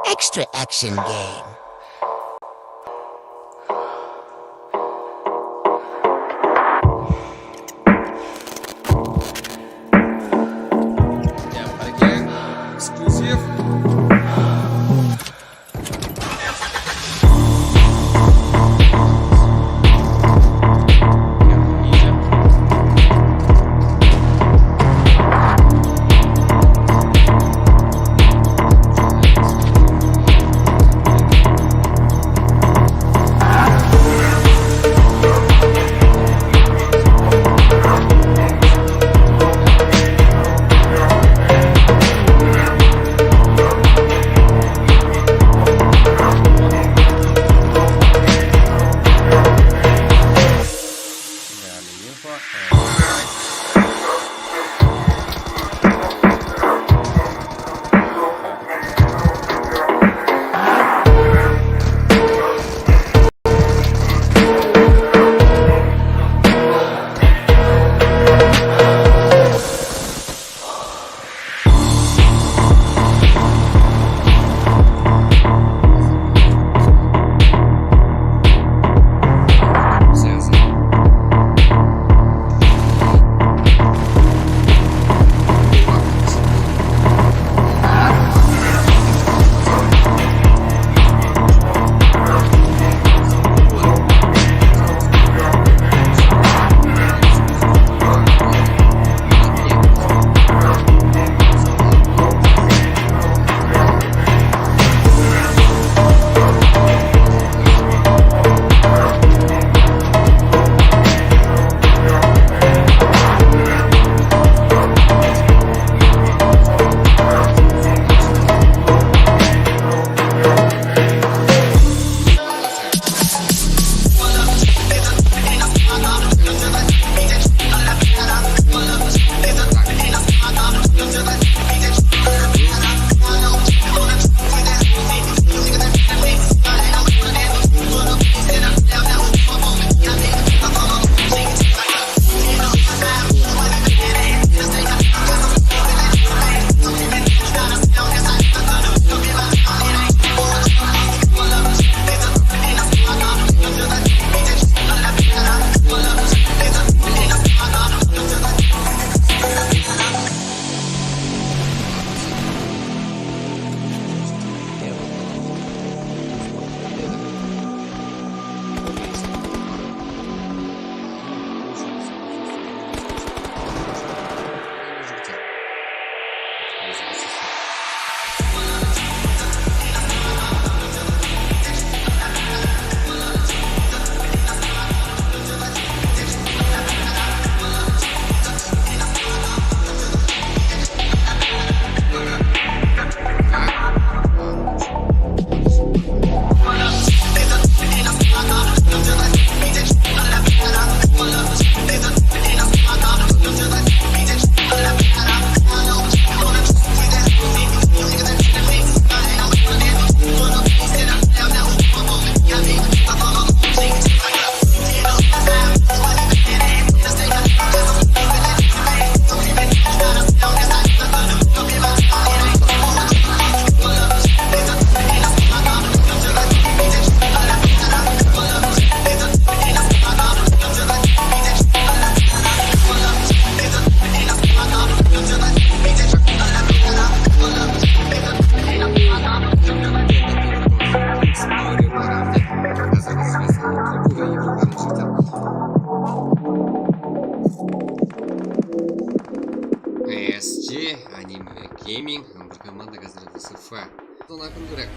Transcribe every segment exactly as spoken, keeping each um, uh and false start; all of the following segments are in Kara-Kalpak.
Extra action game. Jabbarga eksklyuziv. S G, Anime Gaming, bir komanda házir S F. Sonı akın kerek.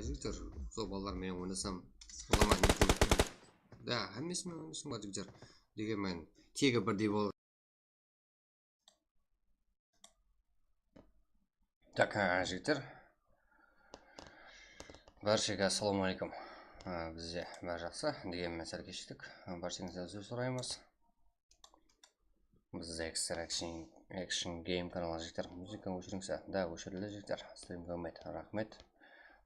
Jigitler, sol balalar menen oynasam, olar ma, ne ekan? Da, hámmesi menen oynasam bar, jigitler. Degenmen, tegi birdey bol. Tak, ha, jigitler. Bárshege assalamu aleykum. Ha, bizde bári jaqsı, degenmen sál keshiktik. Bárshenizdен uzr soraymız. Biz Extra Action, Action Game kanalı jigitler. Muzıka óshirińiz. Da, óshirildi jigitler. Stream kórmedi. Raxmet.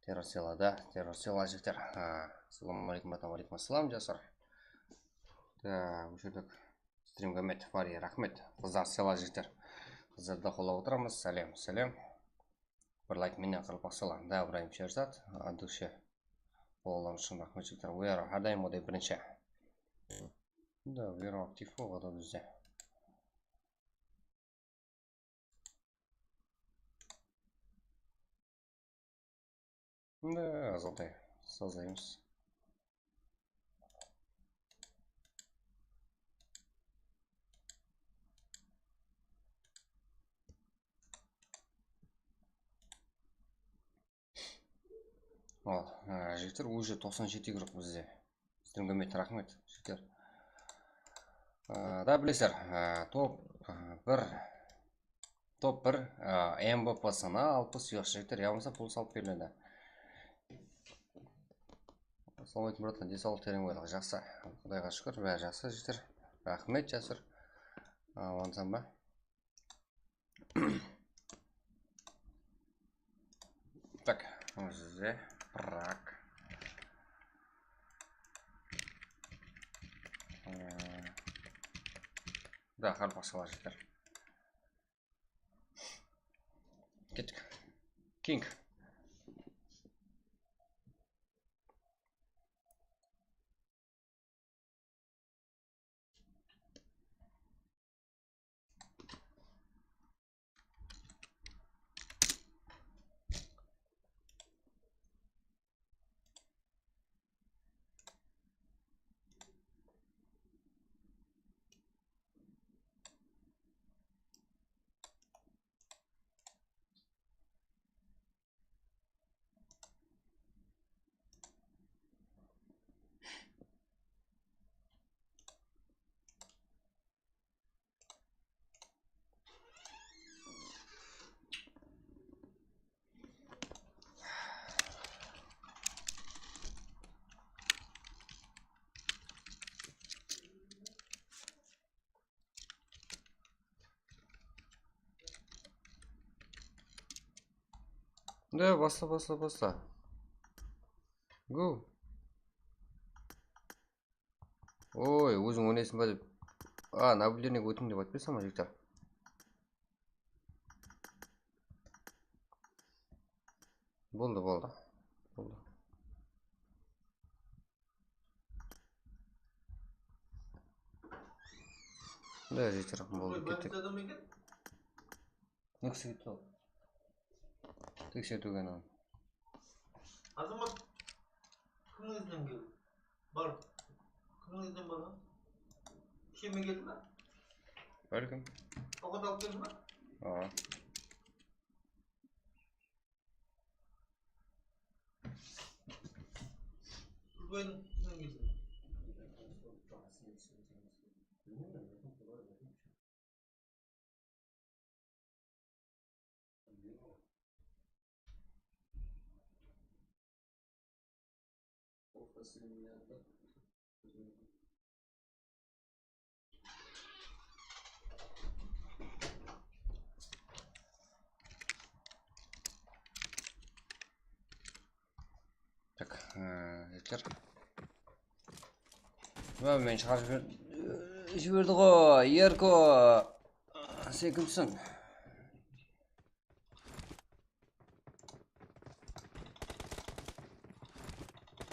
Terror Sela da, Terror Sela jigitler. Ha, assalamu aleykum, bratlar, aleykum assalam, jaslar. Da, óshirdik. Stream kórmedi. Fariya, raxmet. Qızlar Sela jigitler. Qızlardı qollap otıramız. Sálem, sálem. Bir layk menen Qaraqalpaq Sela. Da, Ibrahim Sherzat, Adushe. Qollawlar ushın raxmet jigitler. We are hár dayım oday birinshi. Da, Vero aktiv bolǵan da bizde. Da, azǵantay sazlaymız. Al, ha, jigitler, уже toqsan jeti игрок bizde. Stream kórmedi, raxmet, jigitler. A, da bilesizler, a, top, a, bir, top bir, a, M V P sına alpıs yoq, jigitler, ya bolmasa pul salıp beriledi. Assalawma aleykum, bratlar, densawlıq, tereń baylıǵı, jaqsı. Qudayǵa shúkir, bári jaqsı, jigitler. Raxmet, jaslar. A, oynasam ba? Так, уже Prag. Ee, Da, Qaraqalpaq Sela jigitler. Kettik. King. Da, basla, basla, basla. Go. Oy, óziń oynaysıń ba dep. A, nablirnege ótiń dep aytpaysań ba, jigitler? Boldı, boldı. Boldı. Da, jigitler, boldı, kettik. Ne kisi ketti ol? Tekseriwge aynalan. Azamat, kimniń izinden keldi? Bar. Kimniń izinden barǵan? Isheme keldi ma? Bálkim. Awqat alıp keldi ma? Awa. Dubaydıń kimniń izinden? Tak, e, jigitler. Mına meni shıǵarıp jiber-, jiberdi ǵo, Erko. Sen kimsiń?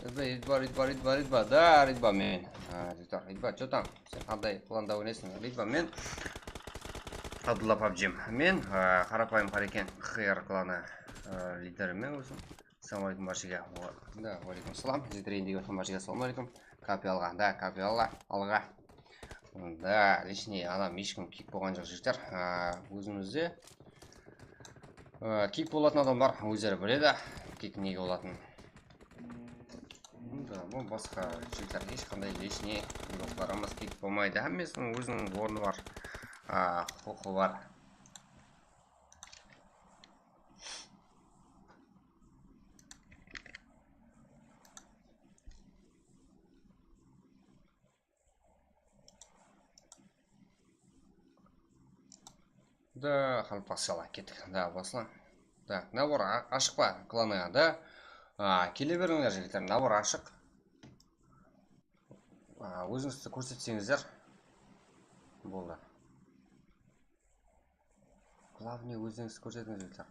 Ridba, Ridba, Ridba, Ridba, Ridba, da, Ridba men. Ha, Ridba, Ridba, что там? Sen qanday klanda oynaysań? Ridba men. Abdulla pabji. Men, ha, qarapayım Qareken, X R klanı, ha, liderimen ózim. Assalamu aleykum bárshege. Da, wa aleykum assalam. Jigitler, endi barshege assalamu aleykum. Kafe alǵa, da, kafe alǵa, alǵa. Da, лишний adam, hesh kim kik bolǵan joq, jigitler. A, ózimizde, a, kik bolatın adam bar, ózleri biledi. Kik nege bolatın. Bul basqa jigitler hesh qanday leshniy bloklar almas kerek bolmaydı. Hámmesiniń óziniń ornı bar, a, huqıqı bar. Da, hal basqalar kettik. Da, basla. Da, nabor a-, ashıq pa, klanıńa da? A, kele berińler, jigitler, nabor ashıq. A, ózińizdi kórsetseńizler. Boldı. Glavnıy, ózińizdi kórsetińiz, jigitler.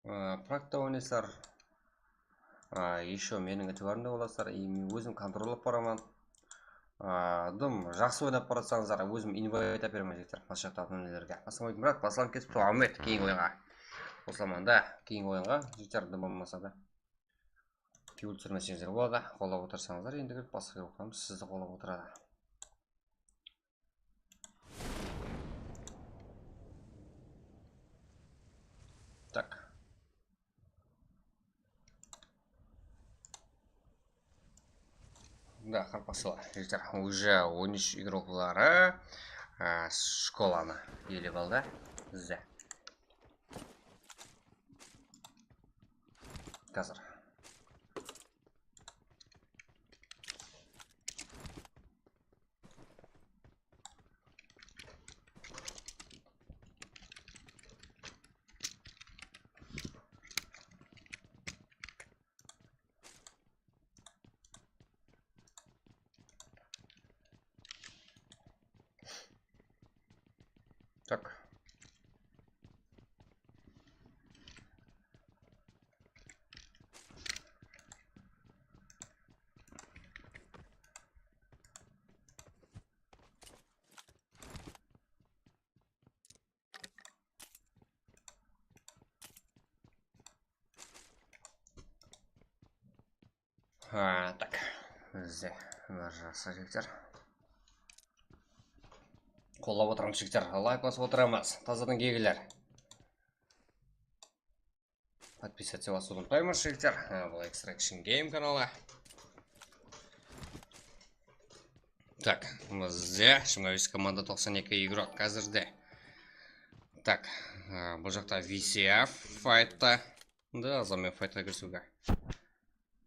Aa, Pragta oynaysızlar. Aa, ещё meniń itibarımda bolasızlar. I men ózim kontrollap baraman. Aa, dım jaqsı oynap baratsańızlar, ózim invayt aperemen, jigitler, plashatta adamlarǵa. Assalawma aleykum, brat, baslanıp ketipti, Ahmet, keyingi oyınǵa qosılaman da, keyingi oyınǵa, jigitler, dım bolmasa da. Kewil túsirmeseńizler boladı, qollap otırsańızlar, endi kirip basqa kewil qoyamız, sizdi qollap otıradı. Так. Да, qarpaslar, jigitler, уже on úsh игрокları, a, shkolanı iyelep aldı. Bizde. Házir. Так. Ha, tak. Bizde bir jaqsı, jigitler. Qollap otıramız, jigitler. Layk basıp otıramız. Tazadan kelgiler. Подписаться basıwdı umıtpaymız, jigitler. Ha, bul Extraction Game kanalı. Tak, bizde jigirma bes komanda, toqsan eki игрок házirde. Tak, ha, bul jaqta V C F faytta. Da, azalmay faytqa kirisiwge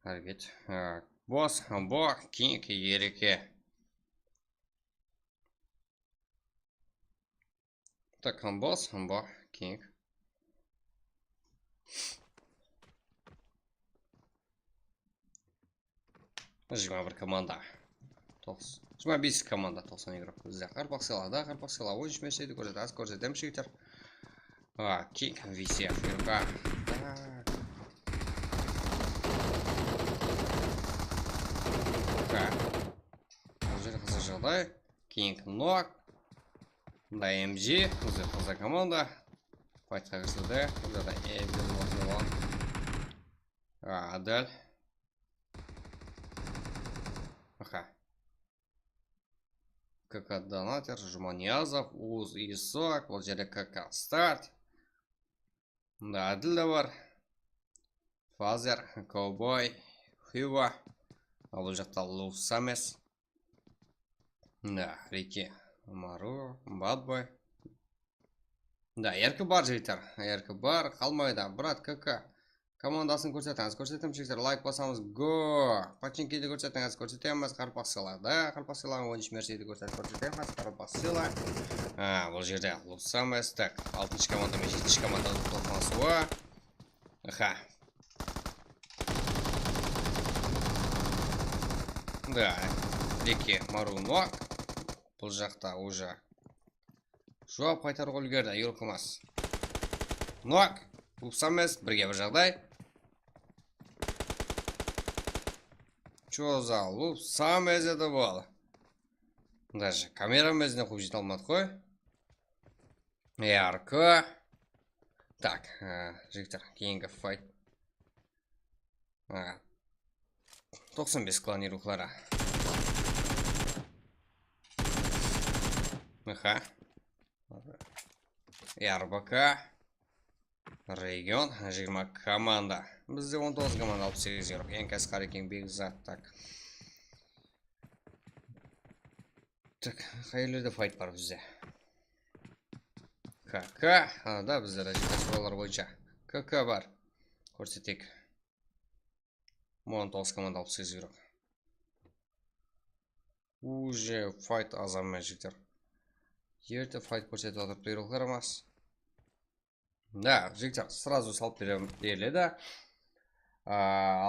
háreket. Ha, bos, bu, keyingi ereke. Так, hambas, hamba, keyingi. Jigirma bir komanda. Toqs-, jigirma bes komanda, toqsan игрок. Bizde qarpaq sıyladı, qarpaq sıyladı. On úsh merseydi kórsetemiz, kórsetemiz, jigitler. A, keyingi V C F. Tak. Tak. Bul jer qızıq jaǵday. Keyingi nok. Mında M G, bizde taza komanda. Faytqa kirdi. Bul jerde Ebil Wazova. A, Adel. Aha. K K Donater, Jumaniyazov, Uz Isak, bul jerde K K Start. Mında Adil de bar. Fazer, Kovboy, Xiva. Al, bul jaqta Luf Sames. Da, Riki, Maru, Bad Boy. Da, erki bar, jigitler. Erki bar, qalmaydı. Brat, K K. Komandasın kórsetińiz, kórsetemiz, jigitler. Layk basamız. Go! Pachinkidi kórsetińiz, kórsetemiz. Qarpaq sıyladı. Qarpaq sıyladı. On úsh merseydi kórsetip kórsetemiz. Qarpaq sıyla. Ha, bul jerde Luf Sames. Tak, altınshı komanda menen jetinshi komanda toqnasıwı. Aha. Da, Riki, Maru, nok. Bul jaqta уже juwap qaytarıp úlgerdi, Yurkumas. Nok. Luf Sames, birge bir jaǵday. Чё за Luf Sames edi bul? Даже kameranıń ózine quvıp jete almadıq qoy. Yarko. Tak, e, jigitler, keyingi fayt. A. Toqsan bes klan yıruqları. Mh. R B K. Region, jigirma komanda. Bizde on toǵız komanda, alpıs segiz yıruq. Eń qısqa eken, Begzat, tak. Tak, qayerlerde fight bar bizde? K K, ha, da bizde de jigitler soralar boyınsha. K K bar. Kórseteyik. On toǵız komanda, alpıs segiz yıruq. Уже fight azamay jigitler. Erte fight kórsetip atırıptı yıruqlar emas. Da, jigitler, сразу salıp bere-, beriledi. A,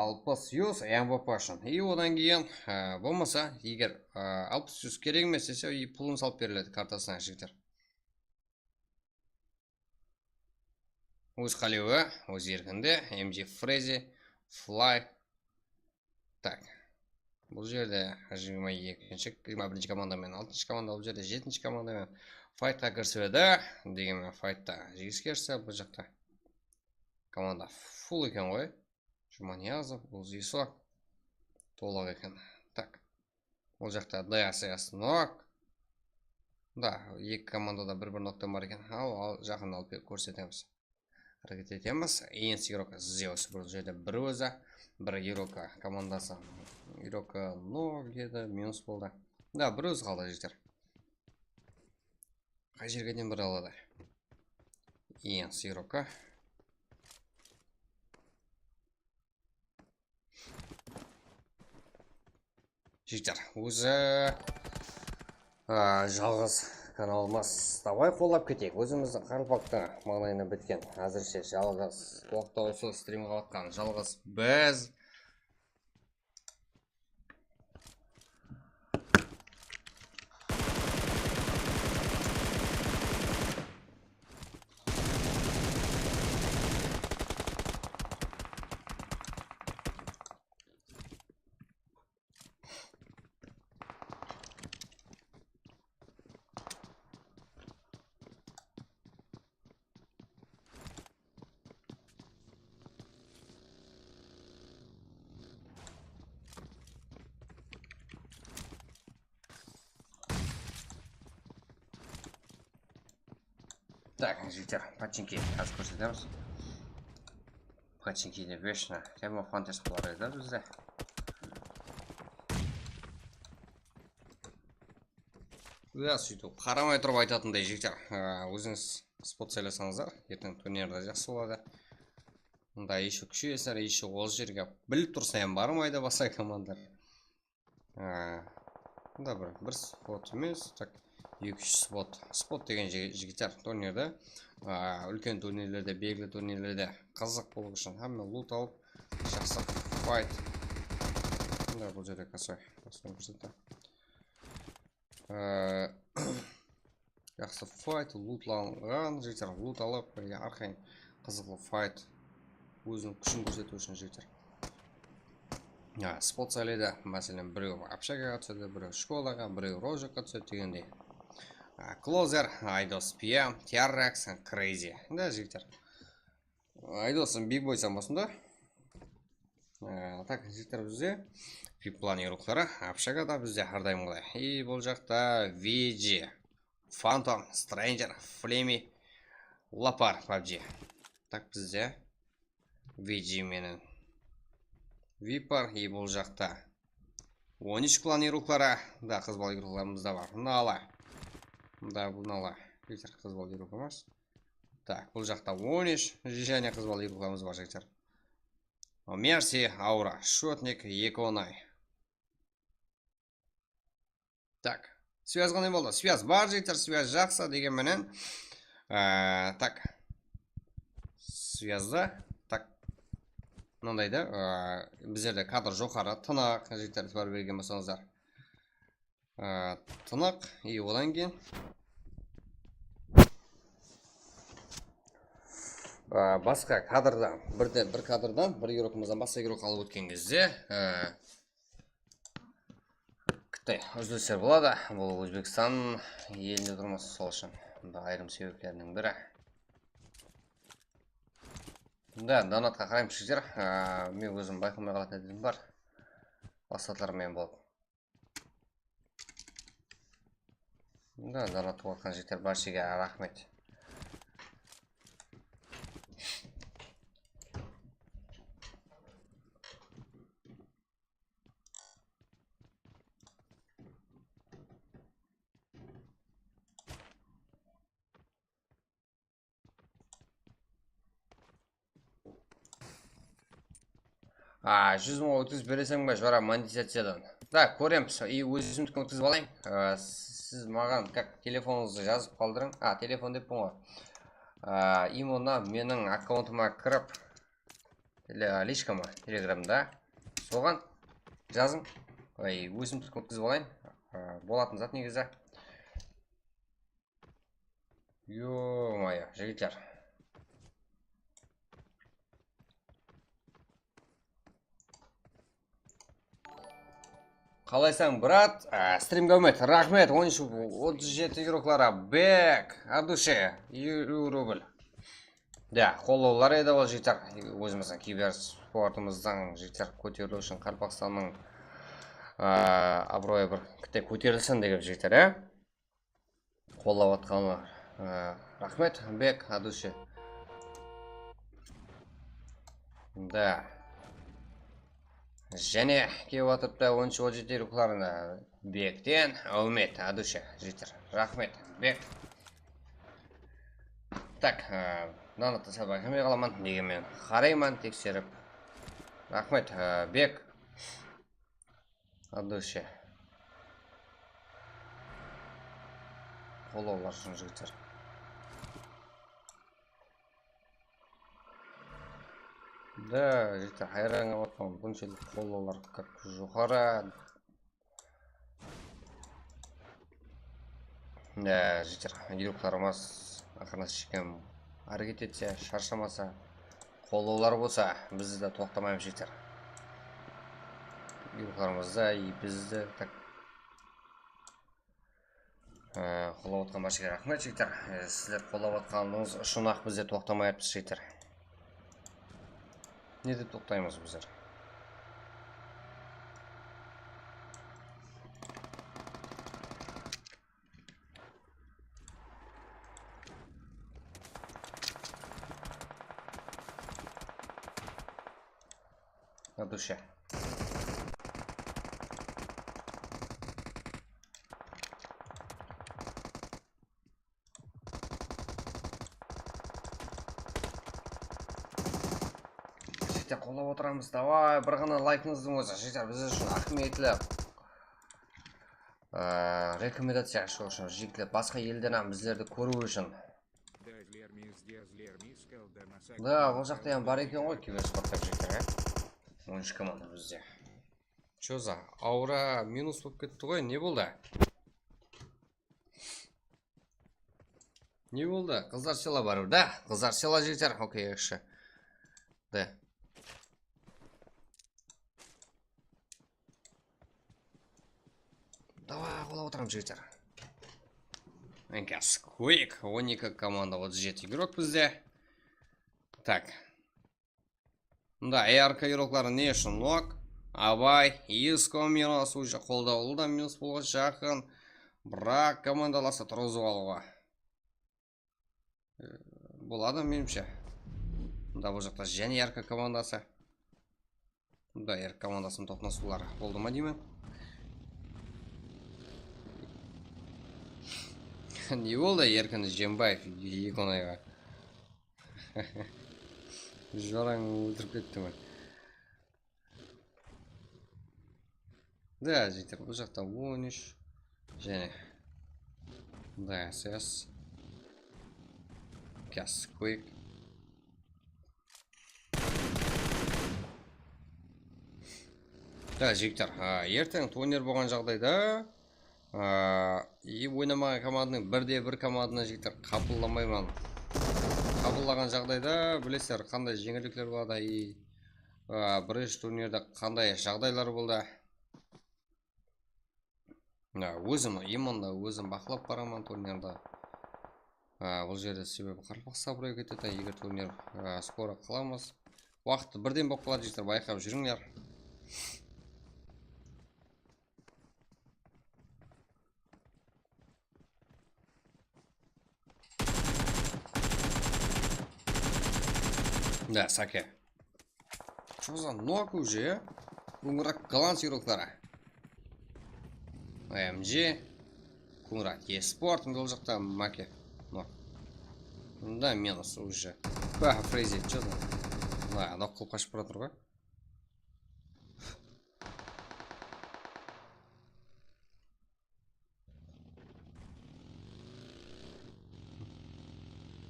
alpıs yuz M V P ushın. И odan keyin, a, bolmasa, eger, a, alpıs yuz kerek emes dese, и pulın salıp beriledi kartasına, jigitler. Óz qálewi, óz erkinde, M G Frezi, Fly. Tak. Bul jerde jigirma ekinshi, jigirma birinshi komanda menen altınshı komanda, bul jerde jetinshi komanda menen faytqa kirisip edi. Degen menen faytta jigis kerisi bul jaqta. Komanda full eken ǵoy. Jumaniyazov, Uziso. Tolıq eken. Tak. Bul jaqta D S S nok. Da, eki komandada bir-bir nokta bar eken. Al, al, jaqında alıp kelip kórsetemiz. Háreket etemiz. Eńsi yıroqqa Zeus bul jerde bir ózi, bir yıroqqa komandası. Yıroqqa nol edi, minus boldı. Da, bir ózi qaldı, jigitler. Qay jerge deyin bir aladı. Eńsi yıroqqa. Jigitler, ózi, a, jalǵız kanalımız. Davay qollap keteyik. Ózimizdiń qaraqalpaqtıń mańlayına bitken, házirshe jalǵız, toqtawsız strim qılatqan jalǵız biz. Tak, jigitler, починки házir kórsetemiz. Починки de вечно. Termofantes bolar edi bizde. Ya, sóytip qaramay turıp aytatınday, jigitler. A, ózińiz spot saylasańızlar, erteń turnirde jaqsı boladı. Mında ещё kúsheyesizler, ещё ol jerge bilip tursa hám barmaydı basqa komandalar. A, mında bir, bir spot emes, tak, eki-úsh spot. Spot degen jigi-, jigitler turnirde, a, úlken turnirlerde, belgili turnirlerde qızıq bolıw ushın hámme lut alıp, jaqsı fight. Mında bul jerde kosay. Bastan kórsetti. Ee, Jaqsı fight, lutlanǵan, jigitler, lut alıp, birge arqayın qızıqlı fight, óziniń kúshin kórsetiw ushın, jigitler. Ya, spot saylaydı, máselen, birew obshagaǵa túsedi, birew shkolaǵa, birew rojokqa túsedi degendey. A, Klozer, Aydos P M, Terrax, Crazy. Da, jigitler. Aydos, Big Boy samasında. Ee, tak, jigitler, bizde vip plan yıruqları, obshagada bizde hár dayım qalay. И bul jaqta V G, Phantom, Stranger, Flamey, Lapar, pabji. Tak, bizde V G menen vip bar, и bul jaqta on úsh klan yıruqları, da, qız bala yıruqlarımız da bar. Nala. Da, bul Nala. Jigitler, qız bala yıruq emas. Tak, bul jaqta on úsh, jáne qız bala yıruqlarımız bar, jigitler. Mersi, Aura, Shotnik, eki onay. Tak. Svyaz qanday boldı? Svyaz bar, jigitler, svyaz jaqsı degen menen. Aa, tak. Svyazda, tak. Mınanday da, aa, bizlerde kadr joqarı, tınıq, jigitler, itibar bergen bolsańızlar. Aa, tınıq, и odan keyin, aa, basqa kadrdan, birden, bir kadrdan, bir yıroqımızdan basqa yıroq alıp ótken gezde, aa, kitte úzilisler boladı. Bul Ózbekstan elinde turmız, sol ushın. Bunda ayırım sebepleriniń biri. Da, donatqa qaraymız, jigitler. Aa, men ózim bayqamay qalatın ádetim bar. Basatlar menen bolıp. Da, donat atqan jigitler, bárshege raxmet. A, júz mıń ótkizip bereseń be, jora, monetizaciyadan? Da, kóremiz. I, ózimdikini ótkizip alayın. A, siz maǵan, как, telefonıńızdı jazıp qaldırıń. A, telefon deppen ǵoy. A, i, mına meniń akkauntıma kirip, tele-, lichkama, telegramda. Soǵan jazıń. Ay, ózimdikini ótkizip alayın. A, bolatın zat negizi. Ё-моё, jigitler. Qalaysań, brat? Á, strimge úmit. Raxmet, on úsh, otız jeti yuroklara. Bek, от души, eliw rubl. Da, qollawlar edi ol, jigitler. Ózimizdiń kibersportımızdıń, jigitler, kóteriliwi ushın Qaraqalpaqstannıń, á, abıroyı bir kitte kóterilsin degen, jigitler, á? Qollap atqanlar. Á, raxmet, Bek, от души. Da. Jáne kelip atırıptı, on úsh, on jeti yuroklarına. Bekten, áwmet, от души, jigitler. Raxmet, Bek. Tak, á, mınanı tasap ákemey qalaman, nege men qarayman, tekserip. Raxmet, á, Bek. От души. Qollawlar ushın, jigitler. Da, jigitler, hayran qalıp atırman, bunshelli qollawlar, как, joqarı. Da, jigitler, yuroklarımız aqırına shekem háreket etse, sharshamasa, qollawlar bolsa, biz de toqtamaymız, jigitler. Yuroklarımızda, i, biz de, так, e, qollap atqan bárshege raxmet, jigitler. E, sizler qollap atqanıńız ushın-aq biz de toqtamayatpız, jigitler. Ne dep toqtaymız bizler? От души. Jigitler, qollap otıramız. Davay, bir ǵana laykıńızdıń ózi, jigitler, biz ushın áhmiyetli. Á, rekomendaciya ashıw ushın, jigitler, basqa elden hám bizlerdi kóriw ushın. Da, ol jaqta hám bar eken ǵoy, kibersportta, jigitler, á? On úsh komanda bizde. Чё за аура, minus bolıp ketti ǵoy, ne boldı? Ne boldı? Qızlar sela baribir da. Qızlar sela, jigitler. Okey, yaxshi. Da. Davay, qollap otıramız, jigitler. Enkası, quick, on eki komanda, otız jeti igrok bizde. Tak. Mında A R K igrokları ne ushın nok? Abay, Isko minus, уже qoldawlı da minus bolǵan jaqın. Biraq komandalasa turǵızıp alıwǵa. E, boladı, menimshe. Mında bul jaqta jáne A R K komandası. Mında A R K komandasınıń toqnasıwları boldı ma deymen. Ne boldı Erkin Jembaev eki onayǵa? Jorań óltirip ketti me? Da, jigitler, bul jaqta on úsh. Jáne. Da, ses. Kas, quick. Da, jigitler, a, erteń turniir bolǵan jaǵdayda, a, i, oynamaǵan komandanıń birde bir komandasına, jigitler, qabıllamayman. Qabıllaǵan jaǵdayda, bilesizler, qanday jeńillikler boladı, i, a, birinshi turnirde qanday jaǵdaylar boldı. Mına, ózim, именно ózim baqlap baraman turnirdi. A, bul jerde sebebi qaraqalpaqstan birge ketedi, eger turnir, a, skoro qılamız. Waqıt birden bolıp qaladı, jigitler, bayqap júrińler. Да, sake. Что за нок уже, а? Кунгарат Клан игроклары. M G. Кунгарат Esport, bul jaqta make. Нок. Да, минус уже. Ба, Фрейзи, что за? А, нок qılıp qashıp baratır ǵoy.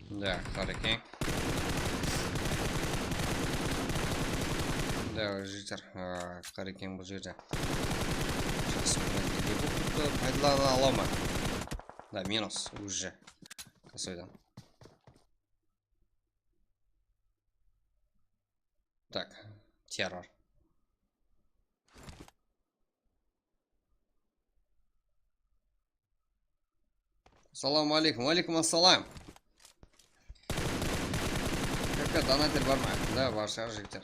Да, Qareken. Да, jigitler, a, Qareken bul jerde. Jaqsı, mına, nege bul turıptı, paydalana ala ma? Да, минус уже. Косойдан. Так, террор. Ассаламу алейкум. Wa aleykum assalam. Kaka, donater bar ma? Da, bar shıǵar, jigitler.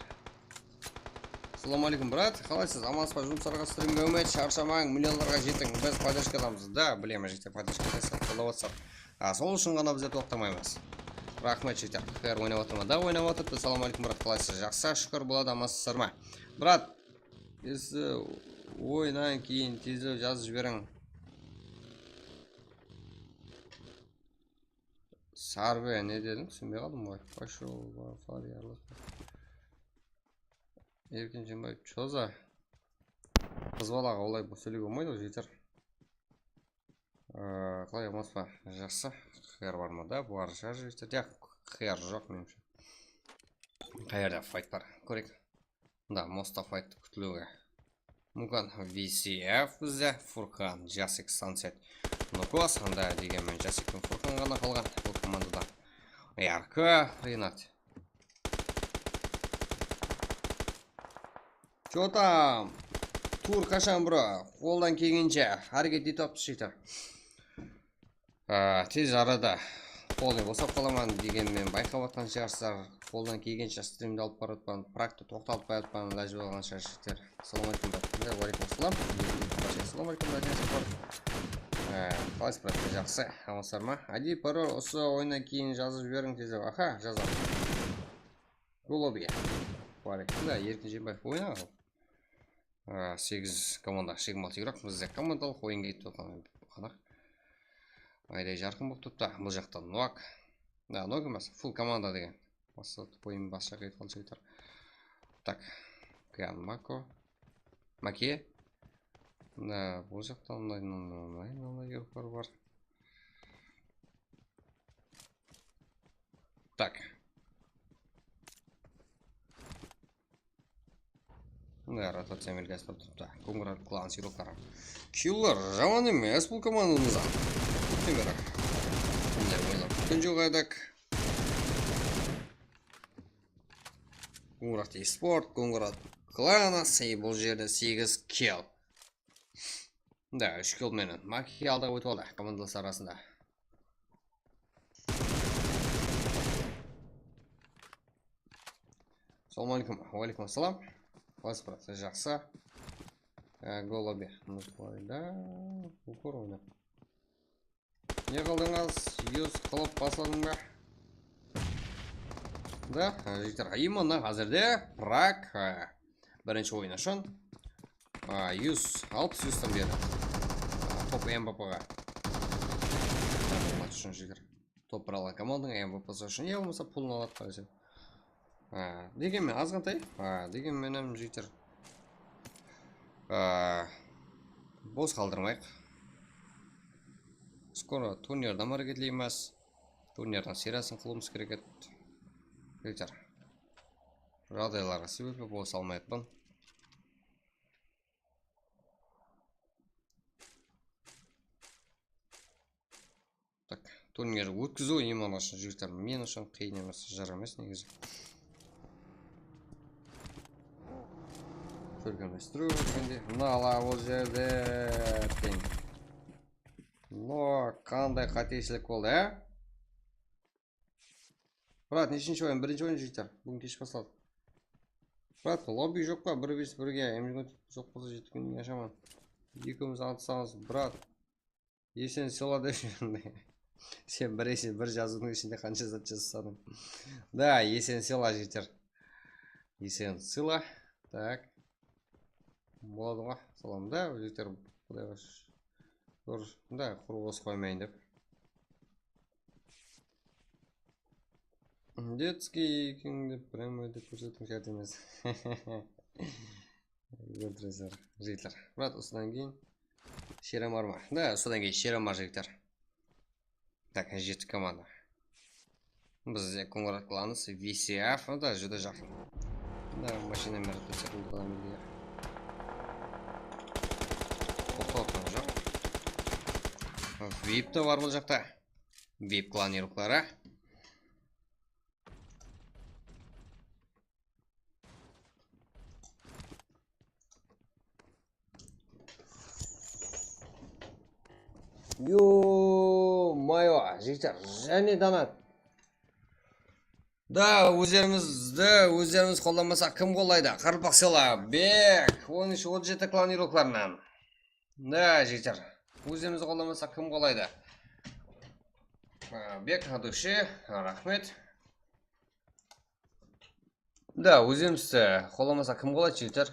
Ассаламу алейкум, брат. Qalaysız? Amansız ba? Jumıslarǵa, strimge úmit, sharshamań, millionlarǵa jetiń. Biz podderjka alamız. Da, bilemen, jigitler, podderjka qollap atırsań. A, sol ushın ǵana bizler toqtamaymız. Raxmet, jigitler. Q R oynap atır ma? Da, oynap atırıptı. Assalamu aleykum, brat. Qalaysız? Jaqsı, shúkir, boladı, amansızsızlar ma? Brat, esi oyınnan keyin tezlew jazıp jiberiń. Sarbe, ne dediń? Túsinbey qaldım ǵoy. Пошёл, Far yarlı. Erkin Jembaev, что за? Qız balaǵa olay sóylewge bolmaydı ǵoy, jigitler. Ee, qalay, amas pa? Jaqsı. Q R bar ma da? Bar shıǵar, jigitler. Yaq, Q R joq, menimshe. Qayerde fight bar? Kóreyik. Da, mosta fight kútiliwge múmkin. V C F bizde, Furkan, Jasik, Sunset, Nukos. Anda, degenmen, Jasik penen Furkan ǵana qalǵan bul komandadan. R K, Rinat. Чё там? Tur qashan, bro? Qoldan kelgenshe háreket etip atırmız, jigitler. Á, tez arada qolday bosap qalaman, degenmen, bayqap atqan shıǵarsızlar. Qoldan kelgenshe strimdi alıp baratpan, praktı toqtatıp qoyatpan, ilajı bolǵansha, jigitler. Assalamu aleykum, brat. Wa aleykum assalam. Assalamu aleykum, brat. Á, qalaysız, brat? Jaqsı, amansızlar ma? Ádebi parol usı oyınnan keyin jazıp jiberiń tezlep. Aha, jazaman. Golobiya. Wa aleykum. Da, Erkin Jembaev oynaǵan. Á, segiz komanda, segiz mal igrok, bizde komandalıq oyın ketip atqan qanaq. Ayday jarqın bolıp turıptı. Bul jaqta Nok. Da, Nok emes, full komanda degen. Basqa oyın basqa ketip qaldı, jigitler. Tak. Kyan Mako. Make. Da, bul jaqta mınday, mınday, mınday, mınday igroklar bar. Tak. Mına rotaciya melkasında turıptı. Kongrat Klan igrokları. Killer jaman emes bul komandamızda. Kútten beri bunday oyınlar kútken joq edik. Kongrat Esport, Kongrat Klanı, bul jerde segiz kill. Da, úsh kill menen Maki aldı, ótip aldı komandalar arasında. Assalamu aleykum. Wa aleykum assalam. Qalaysız, brat? Jaqsı. Á, Golobi. Mutvoyda Ukor oynap. Ne qıldıńız? Yuz qılıp basladıń ba? Da, jigitler, именно házirde Prag, á, birinshi oyın ushın, á, yuz alpıs yuzdan berdi. Á, top M V P ǵa. Mat ushın, jigitler. Top bir alǵan komandań M V P sı ushın, ya bolmasa pulın aladı, qarasam. Á, degenmen, azǵantay. Á, degenmen hám, jigitler, á, bos qaldırmayıq. Skoro turnirden hám háreket etleymiz. Turnirdiń seriyasın qılıwımız kerek edi. Jigitler, jaǵdaylarǵa sebepli bosa almay atırman. Tak, turnir ótkiziw, именно, ushın, jigitler, men ushın qıyın emes, jır emes negizi. Shólkemlestiriw degende, mına ala ol jerde teń. No, qanday qáteshilik boldı, á? Brat, neshinshi oyın? Birinshi oyın, jigitler. Búgin kesh basladı. Brat, lobby joq pa? Bir vs birge M G joq bolsa, jeti kúnge ashaman. Ekewimiz atıssamız, brat. Esen sıyla dep júrdi. Sen bir ese bir jazıwdıń ishinde qansha zat jazıp tasladıń. Da, esen sıyla, jigitler. Esen sıyla. Tak. Boladı ǵo. Salam da, jigitler. Qudayǵa shúkir. Da, qurı bos qoymayın dep. Детский ekin dep, прямой dep kórsetiń, járdem emes. Óltiresizler, jigitler. Brat, usıdan keyin sheram bar ma? Da, usıdan keyin sheram bar, jigitler. Tak, jeti komanda. Bizde Konrad klanı, V C F, da, júdá jaqın. Da, mashina merde sekund adam edi. Toqtap atırǵan joq. Vip te bar bul jaqta. Vip klan yurıqları. Yo-mayo, jigitler, jáne donat. Da, ózlerimizdi, ózlerimiz qollamasaq, kim qollaydı? Qaraqalpaq sela, bek, on úsh, otız jeti klan yurıqlarınan. Da, jigitler, ózlerimiz qollamasaq, kim qollaydı? A, bek, Adushi, raxmet. Da, ózimizdi qollamasaq, kim qollaydı, jigitler?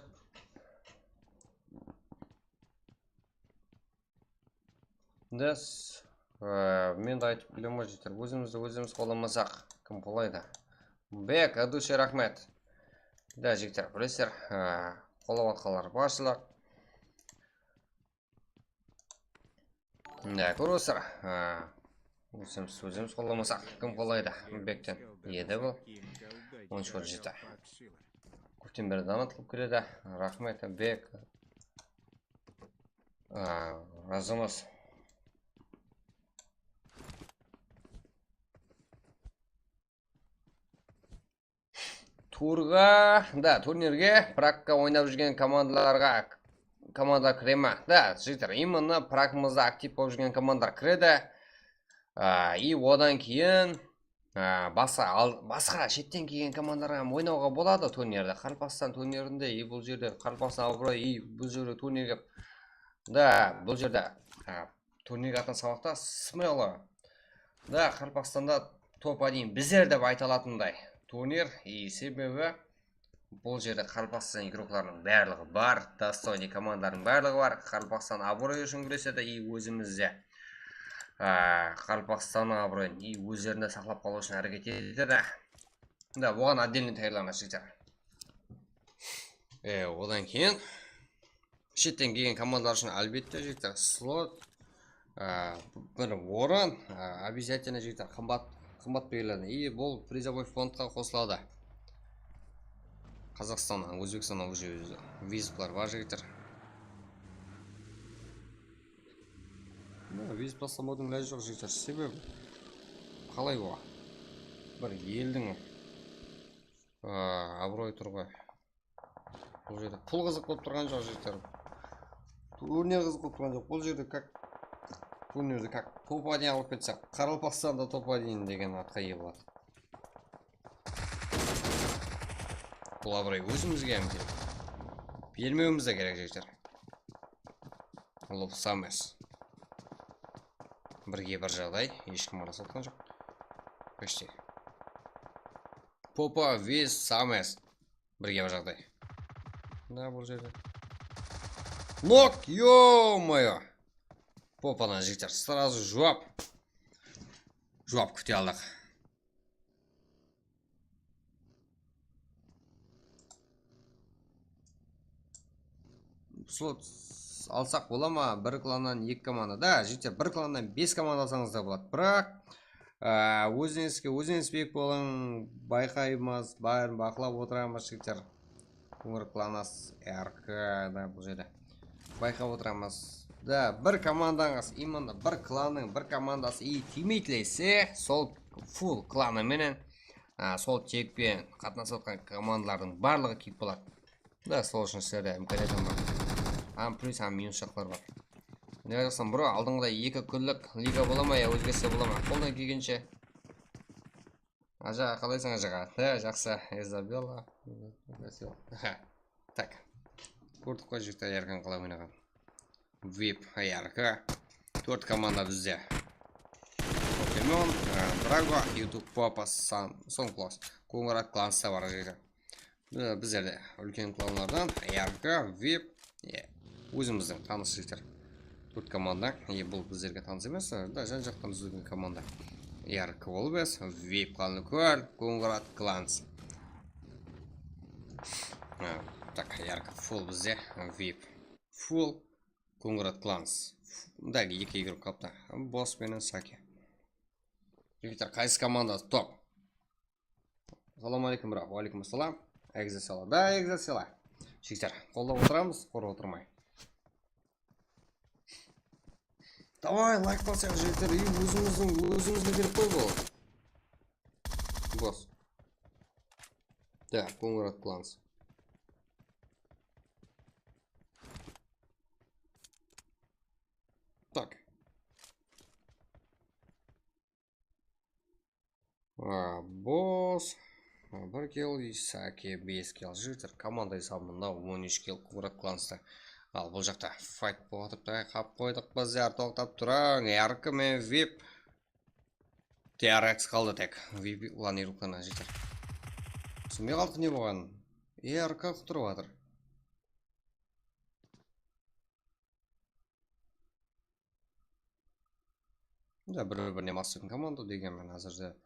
Da, s-, e, men de aytıp bilemen ǵoy, jigitler. Ózimizdi ózimiz qollamasaq, kim qollaydı? Bek, Adushi, raxmet. Da, jigitler, bilesizler, e, qollap atqanlar barsızlar. Da, kórip otırsızlar. Ha, ózimiz, ózimiz qollamasaq, kim qollaydı? Bekten edi bul. On úsh, otız jeti. Kópten beri donat qılıp keledi. Raxmet, Bek. A, razımız. Turǵa, da, turnirge, Pragqa oynap júrgen komandalarǵa, komandalar kire ma? Da, jigitler, именно Pragımızda aktiv bolıp júrgen komandalar kiredi. A, и odan keyin, a, basqa, al-, basqa shetten kelgen komandalarǵa ham oynawǵa boladı turnirde. Qaraqalpaqstan turnirinde, и bul jerde Qaraqalpaqstan abıroyı, и bul jerde turnirge, da, bul jerde, a, turnirge atın sabaqta смело. Da, Qaraqalpaqstanda top один bizler dep ayta alatınday turnir. И sebebi bul jerde Qaraqalpaqstan igroklarınıń barlıǵı bar, достойный komandalardıń barlıǵı bar. Qaraqalpaqstan abıroyı ushın gúresedi, и ózimiz de, a, Qaraqalpaqstannıń abıroyın, и ózlerin de saqlap qalıw ushın háreket etedi. Da, buǵan отдельный tayarlanǵan jigitler. E, odan keyin shetten kelgen komandalar ushın, álbette, jigitler, slot, a, bir orın, a, обязательно, jigitler, qımbat, qımbat beriledi. И bul призовой fondqa qosıladı. Qazaqstannan, Ózbekstannan уже визпlar bar, jigitler. Mına, vizp taslamawdıń ilajı joq, jigitler. Sebebi qalay oǵan? Bir eldiń, a, abıroyı tur ǵoy. Bul jerde pul qızıq bolıp turǵan joq, jigitler. Turnir qızıq bolıp turǵan joq. Bul jerde как, turnirdi как top один alıp ketsek, Qaraqalpaqstanda top один degen atqa iye boladı. Bul abıroy ózimizge hám kerek. Bermewimiz de kerek, jigitler. Lov Sames. Birge bir jaǵday, hesh kim aralasa otqan joq. Почти. Popa Vez Sames. Birge bir jaǵday. Mına bul jerde. Nok, ё-моё! Popadan, jigitler, сразу juwap. Juwap kúte aldıq. Slot alsaq bola ma? Bir klannan eki komanda. Da, jigitler, bir klannan bes komanda alsańız da boladı. Biraq, a, ózińizge, ózińiz bek bolıń, bayqaymız, bárin baqlap otıramız, jigitler. Umır klanas R K da bul jerde. Bayqap otıramız. Da, bir komandańız, именно bir klanıń bir komandası iyi tiymeydi dese, sol full klanı menen, a, sol tep penen qatnasıp atqan komandalardıń barlıǵı kiyip boladı. Da, sol ushın sizlerde imkaniyat bar. Hám plyus, hám minus jaqlar bar. Ne aytasın, bro, aldınǵıday eki kúnlik liga bola ma ya ózgerse bola ma? Qoldan kelgenshe. Aja, qalaysań, ajaǵa? He, jaqsı, Izabella. Tak. Kórdik ǵoy, jigitler, Yarkan qalay oynaǵanın. Vip, Yarka. Tórt komanda bizde. Pokemon, e, Drago, YouTube Papa, Sam, Sonklos, Kongrad Klansta bar jigitler. E, bizlerde úlken klanlardan A R K, vip, e, ózimizdiń tanıs jigitler. Tórt komanda, e, bul bizlerge tanıs emes, e, da jan-jaqtan dúzilgen komanda. A R K ol emes, vip, Qanlıkól, Kongrad Klans. E, tak, A R K full bizde, vip full, Kongrad Klans. Dagi eki igrok qaptı. Boss penen Saki. Jigitler, qaysı komandası top? Assalawma aleykum, brat. Wa aleykum assalam. Egzesela. Da, egzesela. Jigitler, qollap otıramız, qor otırmay. Davay, layk basayıq, jigitler. Ey, ózimizdiń, ózimizge kerek qoy bul. Boss. Da, Kongrad Klans. Tak. A, boss. Bir kill, Saki bes kill. Jigitler, komanda esabında on úsh kill, Kongrad Klansta. Al, bul jaqta fight bolıp atırıptı. Qap qoydıq bizler, toqtap turıń. A R K menen vip. T R X qaldı tek. Vip ulan iruqlarına jigitler. Túsinbey qaldıq ne bolǵanın. A R K qutırıp atır. Da bir-birine maqsetken komanda degenmen, házirde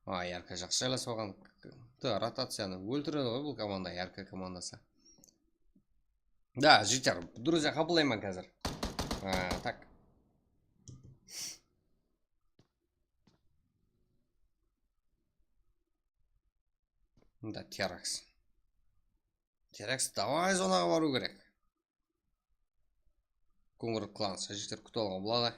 A R K jaqsı jaylasıp alǵan. Da, rotaciyanı óltiredi ǵoy bul komanda, A R K komandası. Da, jigitler, друзья, qabıllayman házir. A, tak. Da, T R X. T R X, davay, zonaǵa barıw kerek. Kongrad Klans, jigitler, kútip alǵan buladı.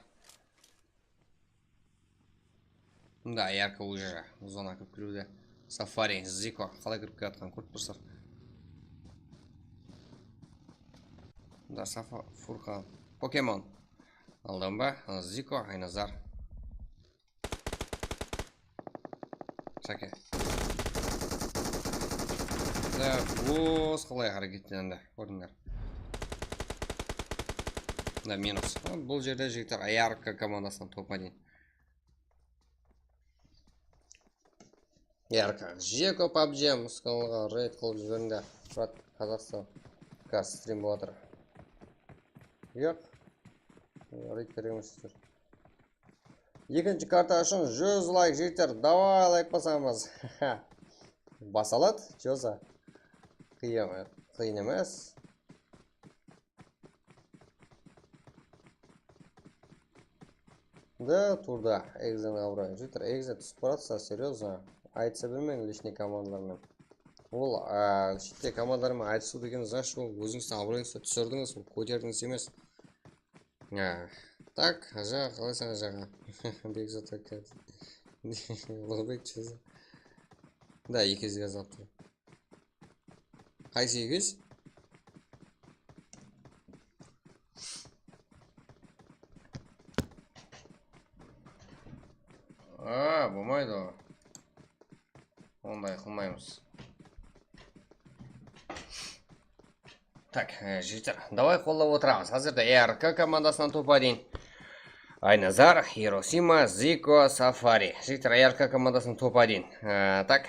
Mında A R K уже zona kirip keliwde. Safari, Ziko, qalay kirip kiyatqanın kórip tursızlar. Mında Safa, Furqan, Pokemon. Aldan ba? Ziko, Aynazar. Sake. Da, boss qalay háreketlendi, kórdińler. Da, minus. Bul jerde jigitler A R K komandasınan top один. A R K. Jeko pabji mısqıllıǵa reyd qılıp jiberińler. Brat, Qazaqstan. Gaz strim bolıp atır. Yoq. Reyd kerek emes jigitler. Ekinshi karta ushın júz layk, jigitler. Davay, layk basamız. Basa aladı, joza. Qıyın, qıyın emes. Da, turda, egzeniń abırayı. Jigitler, egze túsip baratsa, серьёзно. Aytısa bermeń личный komandalar menen. Ol, a, shette komandalar menen aytısıw degen, значит, ol ózińizdiń abırayıńızdı túsirdińiz, ol kóterdińiz emes. A, tak, aja, qalaysań, ajaǵa? Bekzat aka. Uluǵbek, joza. Da, eki izge azalttı. Qaysı egiz? A, bolmaydı o. Onday qılmaymız. Tak, e, jigitler, davay qollap otıramız. Házirde A R K komandasınan top один. Aynazar, Hirosima, Ziko, Safari. Jigitler, A R K komandasınan top один. E, tak.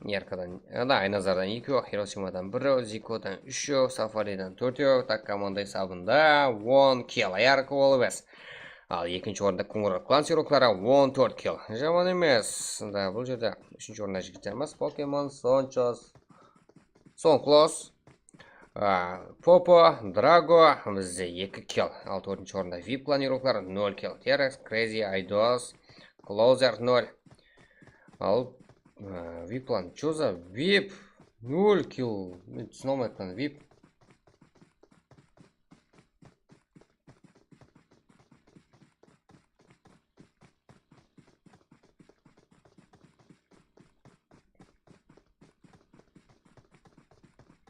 A R K-dan, da, Aynazardan ekew, Hirosimadan birew, Zikodan úshew, Safariden tórtew, tak, komanda esabında on kill, A R K ol emes. Al, ekinshi orında Kongrad Klans igrokları, on tórt kill. Jaman emes. Da, bul jerde úshinshi orında jigitlerimiz Pokemon, Sonchos, Sonklos, a, Popo, Drago, bizde eki kill. Al, tórtinshi orında vip klan igrokları, nol kill. T R X, Crazy, Aydos, Closer, nol. Al, a, vip klan, чё за vip? Nol kill. Men túsine almay atırman, vip.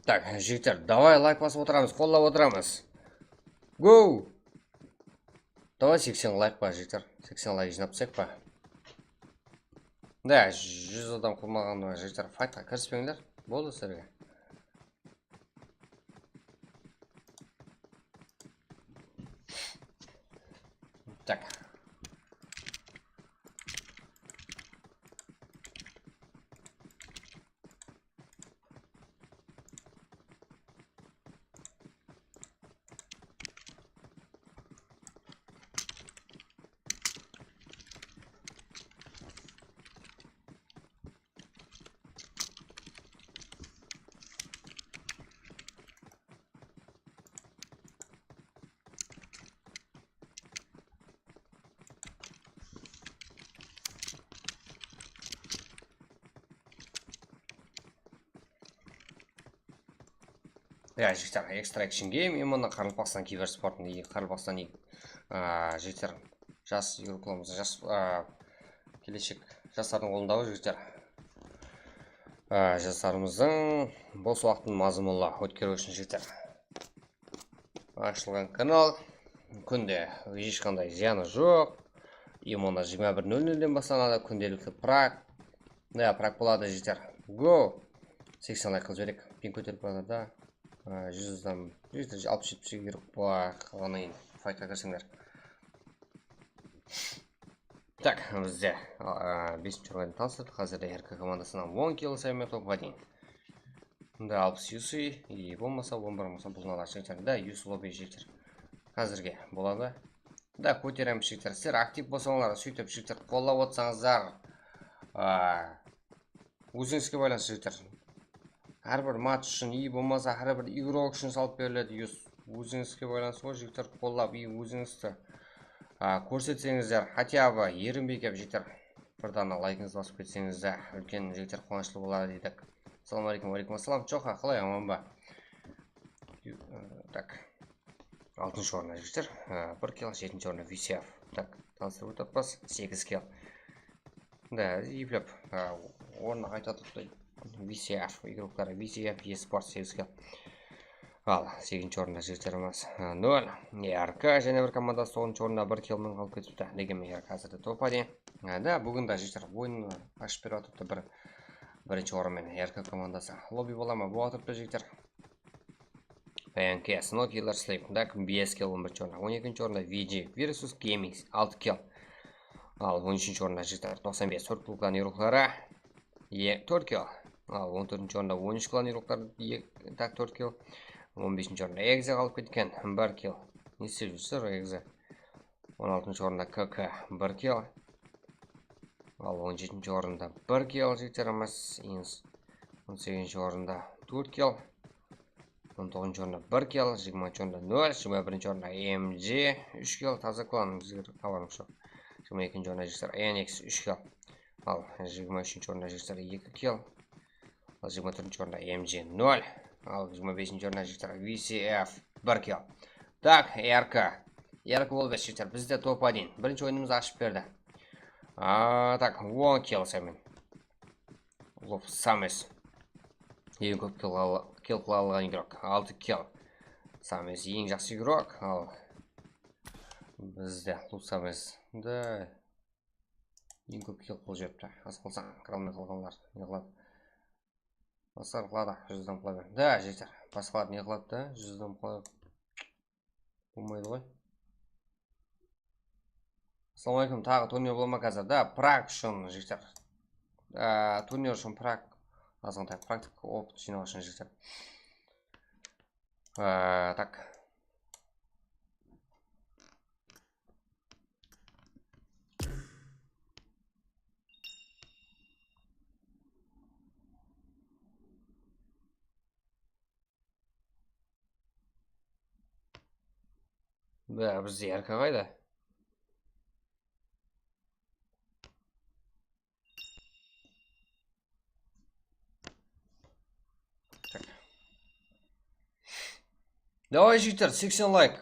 Tak, jigitler, davay, layk basıp otıramız, qollap otıramız. Go! Davay, seksen layk pa, jigitler? Seksen layk jıynap tasayıq pa? Da, júz adam qurmaǵan, jigitler, faytqa kirispeńler. Boldı sizlerge. Tak. Ya, jigitler, Extraction Game, именно Qaraqalpaqstan kibersportın, и Qaraqalpaqstan, и, a, jigitler, jas igroklarımız, jas, a, keleshek jaslardıń qolındaǵı, jigitler. A, jaslarımızdıń bos waqtın mazmunlı ótkeriw ushın, jigitler, ashılǵan kanal. Kúnde hesh qanday zıyanı joq. Именно jigirma bir nol nolden baslanadı, kúndelikli prak. Ya, prak boladı, jigitler. Go! Seksen layk qılıp jibereyik. Ping kóterip baradı da. A, júz adam, júz, alpıs, jetpis kerek bola qalǵannan keyin faytqa kirseńler. Tak, bizde, a, besinshi orınǵa tanıstırdık. Házirde R K komandasınan on kill saymen top один. Mında alpıs U C, и bolmasa on bir bolmasa bul nalar jigitler. Da, U C lobby jigitler. Házirge boladı. Da, kóteremiz jigitler. Sizler aktiv bolsańlar, sóytip jigitler qollap otsańızlar. A, Ózińizge baylanıslı, jigitler. Hár bir match ushın, i bolmasa hár bir igrok ushın salıp beriledi. Óz-, ózińizge baylanıslı ǵoy, jigitler, qollap, i ózińizdi, a, kórsetseńizler, хотя бы erinbey kelip, jigitler, bir dana laykıńızdı basıp ketseńiz de, úlken, jigitler, quwanıshlı boladı, deydik. Assalawma áleykum. Wa áleykum assalam. Joqa, qalay, aman ba? Yu-, ı, tak. Altınshı orında, jigitler, ı, bir kill, jetinshi orında V C F. Tak, tanıstırıp ótip atırmız, segiz kill. Da, eplep, a, ornı aytıp atırıptı. V C F igrokları, V C F eSports segiz kill. Al, segizinshi orında jigitlerimiz, a, nol. R K jáne bir komandası toǵızınshı orında bir kill menen qalıp ketipti. Degen menen R K házirde top один. A, da, búgin de jigitler oyın ashıp berip atırıptı bir, birinshi orın menen R K komandası. Lobby bola ma? Bolıp atırıptı, jigitler. P N K, Snow Killer Sleep, tak, bes kill, on birinshi orında, on ekinshi orında V G versus Gaming, altı kill. Al, on úshinshi orında, jigitler, toqsan bes, tórt klan igrokları, e, tórt kill. Al, on tórtinshi orında, on úsh klan igrokları, e, tak, tórt kill. On besinshi orında Exe qalıp ketken, bir kill. Ne islep júrsizler, Exe? On altınshı orında K K, bir kill. Al, on jetinshi orında bir kill, jigitlerimiz. Ins-, on segizinshi orında tórt kill. On toǵızınshı orında bir kill, jigirmanshı orında nol, jigirma birinshi orında M J, úsh kill, taza klan, bizler xabarımız joq. Jigirma ekinshi orında, jigitler, N X, úsh kill. Al, jigirma úshinshi orında, jigitler, eki kill. Al, jigirma tórtinshi orında M J, nol. Al, jigirma besinshi orında, jigitler, V C F, bir kill. Tak, R K. R K bolıp atır, jigitler, bizde top один. Birinshi oyınımızdı ashıp berdi. A, tak, on kill saymen. Lub Sames. Eń kóp kill al-, kill qıla alǵan igrok. Altı kill. Sames eń jaqsı igrok. Al, bizde Lub Sames. Da. Eń kóp kill qılıp júripti. Az qalsa, kire almay qalǵanlar ne qıladı? Basqalar qıladı, júz adam qıla beredi. Da, jeter. Basqalar ne qıladı da, júz adam qıla. Bolmaydı ǵoy. Assalawma áleykum, taǵı turnir bola ma házir? Da, prak ushın, jeter. Á, turnir ushın prak. Azǵantay praktik opıt jıynaw ushın, jeter. Á, tak. Bá, bizde R K qayda? Давай, jigitler, seksen layk.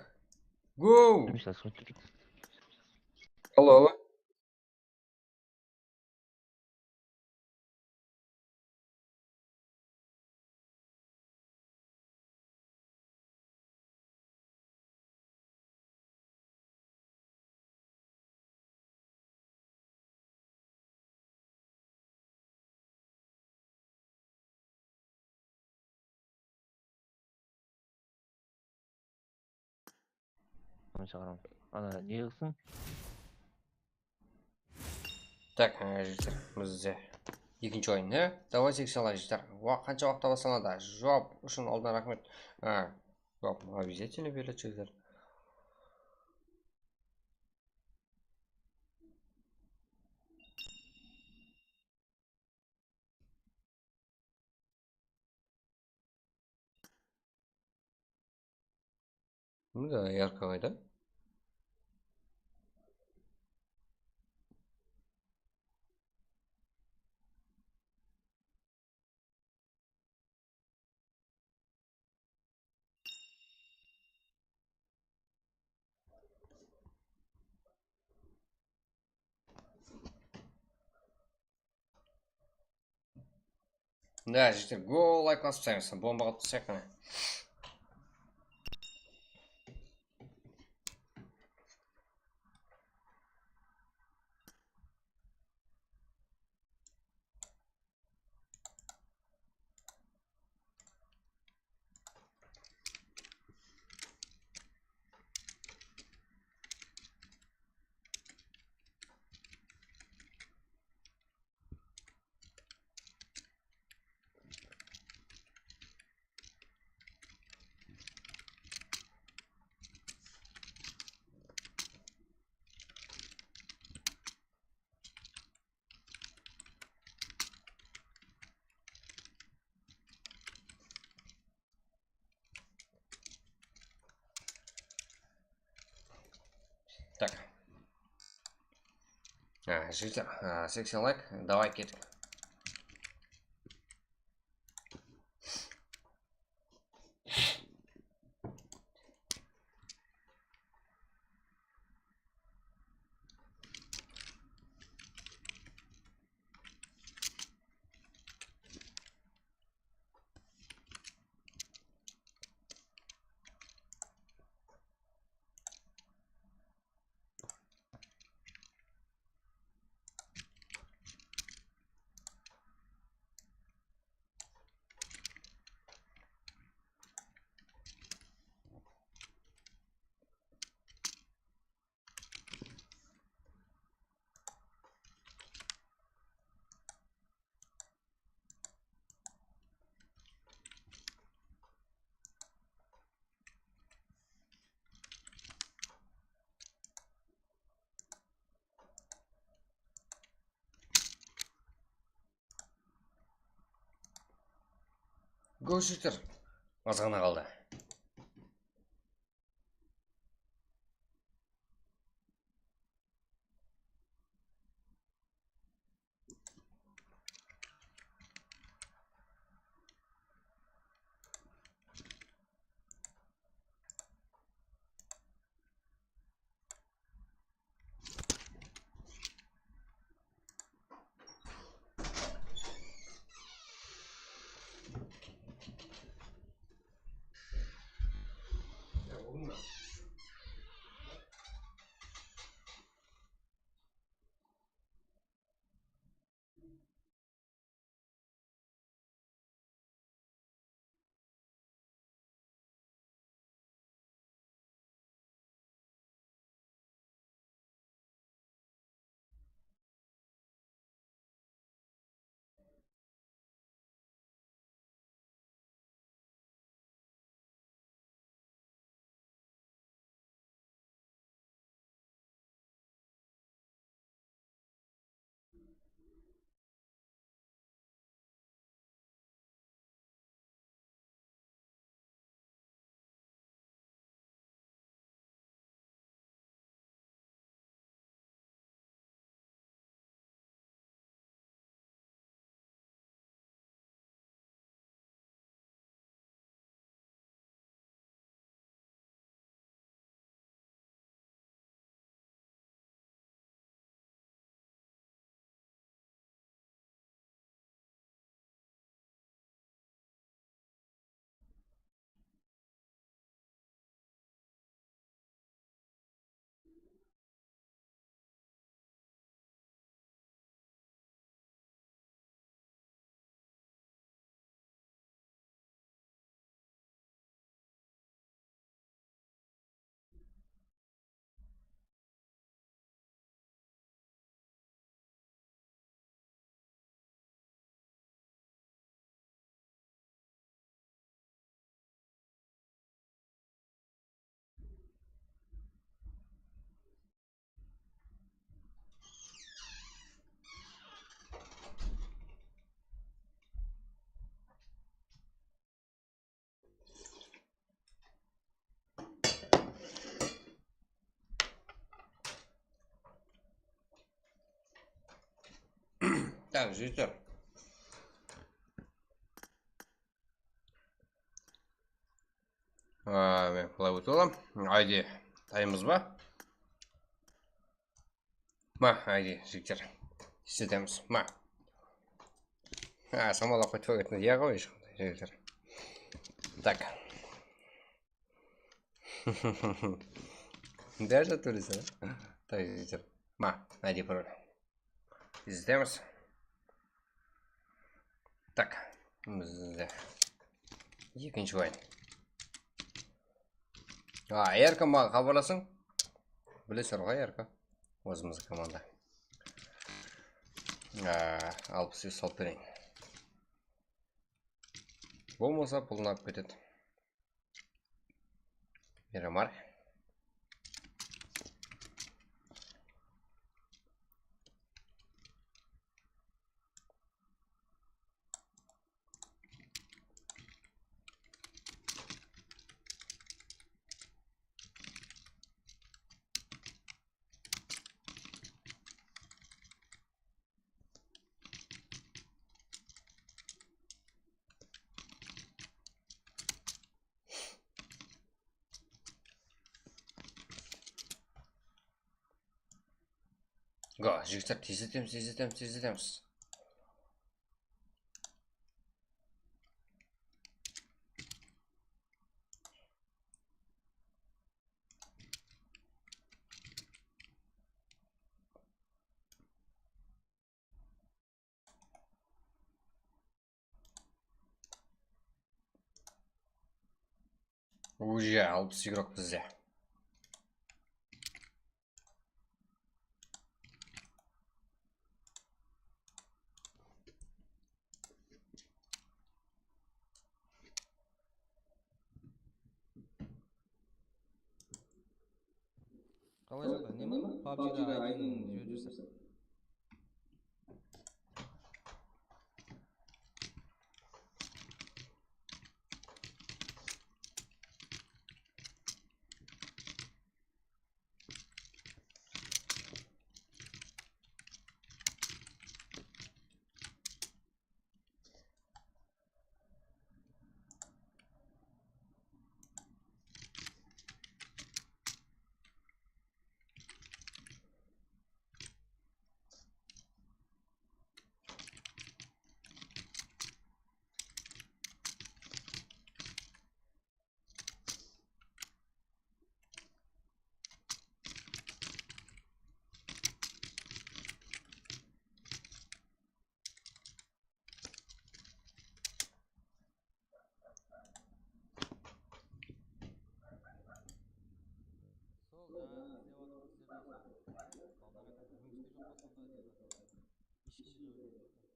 Go! Alo, alo. Ana, ne qılsın? Tak, e, jigitler, bizde ekinshi oyın, e? Давай, seksen layk, jigitler. Wa, qansha waqıtta baslanadı? Juwap ushın aldın raxmet. Ha, juwap обязательно beriledi, jigitler. Bunda yarkı qayda? Da, jigitler, gol layk basıp taslaymız. Bomba qılıp taslap, qáne. Так. A, jigitler, a, seksen layk, davay kettik. Gol, jigitler. Az ǵana qaldı. Tak, jigitler. A, men qılay ótip alam. Ayde, taymız ba? Ma, ayde, jigitler. Isletemiz. Ma. Ha, samalap qaytıp ketken. Ya ǵoy, heshqanday jigitler. Tak. Даже tólese. Tak, jigitler. Ma, найди пароль. Izleymiz. Tak. Bizde ekinshi oyın. A, Erka maǵan xabarlasıń. Bilesizler ǵoy, Erka. Ózimizdiń komanda. A, alpıs bes salıp bereyin. Bolmasa, pulın alıp ketedi. Miramar. Go, jigitler, tezletemiz, tezletemiz, tezletemiz. Уже alpıs igrok bizde. Qalay jaǵday, neme? PUBG-da aytıń, júrip júrse. Sol, jańa izlep atırmız, izlep atırmız. Baldaraka, búgin ishte joq pa, sonda izlep atırmız. Eshkim de joq eken.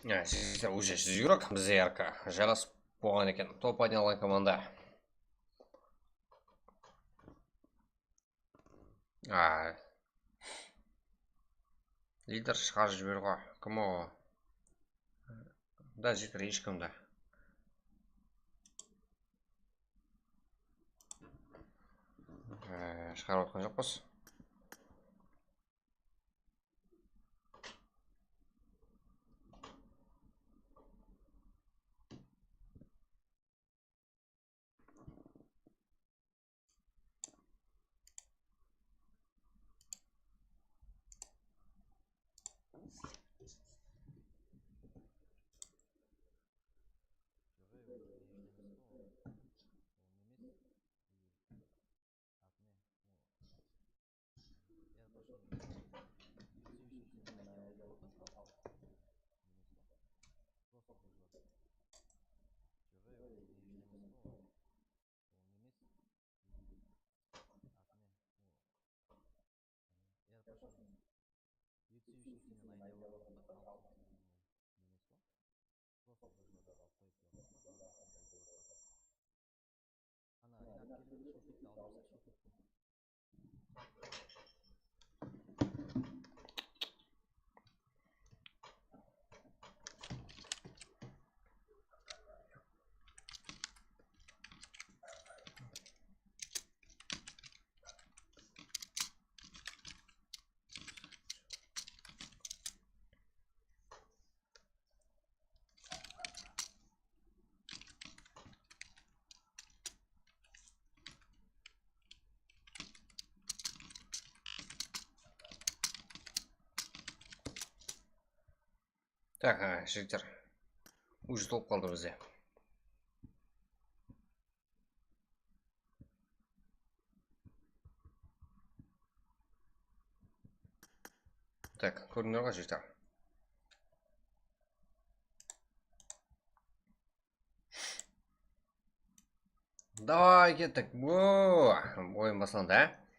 Ya, sizler уже júz igrok, bizde R K jalasıp bolǵan eken. Top oynay alǵan komanda. A. Lider shıǵarıp jiber ǵoy. Kim o? Da, jigitler, eshkim da. E, shıǵarıp atqan joqpız. Просто bir nazar alıp qoyıp, ana, inap keldi, shoflikti alıp shoflik. Tak, ha, jigitler. Újúz bolıp qaldı bizde. Tak, kórdińler ǵoy, jigitler. Davay, kettik. Wo, oyın baslandı, á?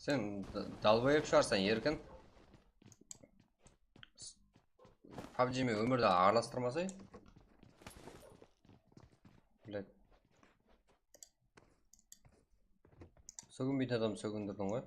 Sen d-, dalboyep shıǵarsań, Erkin. PUBG men ómirde aralastırmasay. Блядь. Sóginbeytin adam sógindirdiń ǵoy.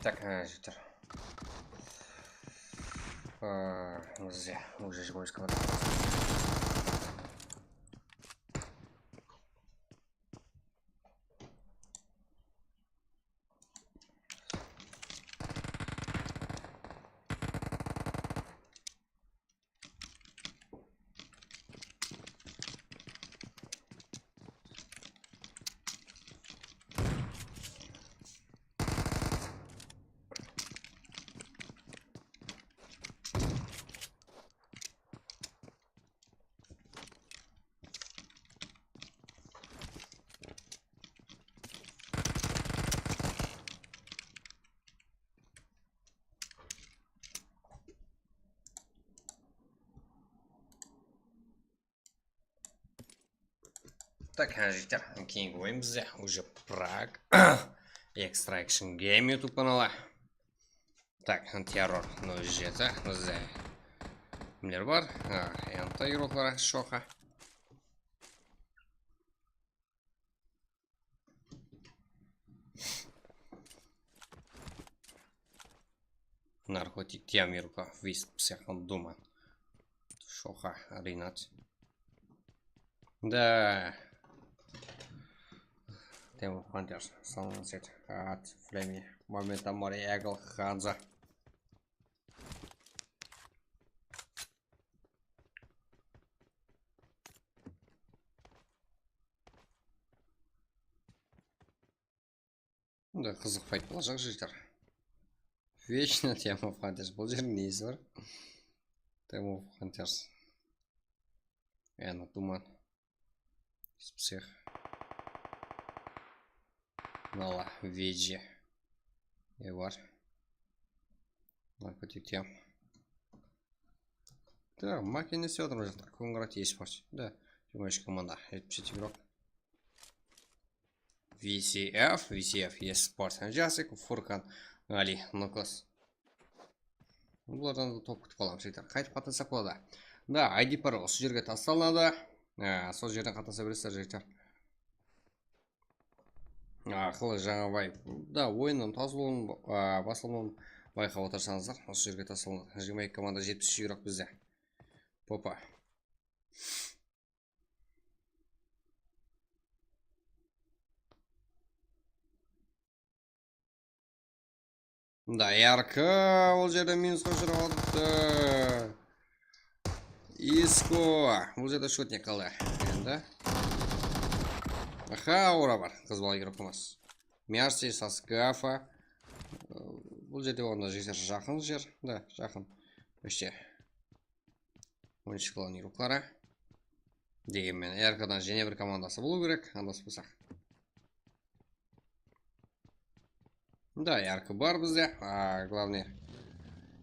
Так, ha, jigitler. Aa, bizde уже jigirma bes kilometr. Tak, há, jigitler, keyingi oyın bizde уже Prag Extraction Game YouTube kanalı. Tak, Terror nol jeti bizde kimler bar? Ha, enta yuroklar shoqa. Наркотик, Тямирка, Висп, Сехан, Думан. Шоха, Ринат. Да. Тем of Hunters, Sunset, Art, Флеми, Момента Мори, Эгл, Ханза. Bunda qızıq fayt bolajaq, jigitler. Vecho Temo Hunters. Bul jerdiń nesi bar? Temo Hunters. Ana, Duman. Psix. Mınalar, Veji. Ne bar? Narkotik Tem. Da, makine islep atırman, jaqta. Kongrad Esports. Da, jigirma úsh komanda, jetpis jeti igrok. V C F, V C F Esports, Jasik, Furkan, Ali, Nukos. Bulardan da top kútip qalamız, jigitler. Qaytıp qatnasaq boladı. Da, I D P R usı jerge taslanadı. Á, sol jerden qatnasa beresizler, jigitler. Aqıllı jańa bay. Da, oyınnan tasıwın, á, baslanıwın bayqap otırsańızlar, usı jerge taslanadı. Jigirma eki komanda, jetpis úsh igrok bizde. Popa. Da, Yarkı ol jerde minusqa ushırap atıptı. Isko. Bul jerde shotnik qaldı. Endi. Aha, ora bar. Qız bala igrok emas. Mersi, Saskafa. Bul jerde onda jeter jaqın jer. Da, jaqın. Ishte. On úsh klan igrokları. Degen menen, Yarkıdan jáne bir komandası bolıw kerek, adaspasaq. Da, Yarkı bar bizde. A, glavnıy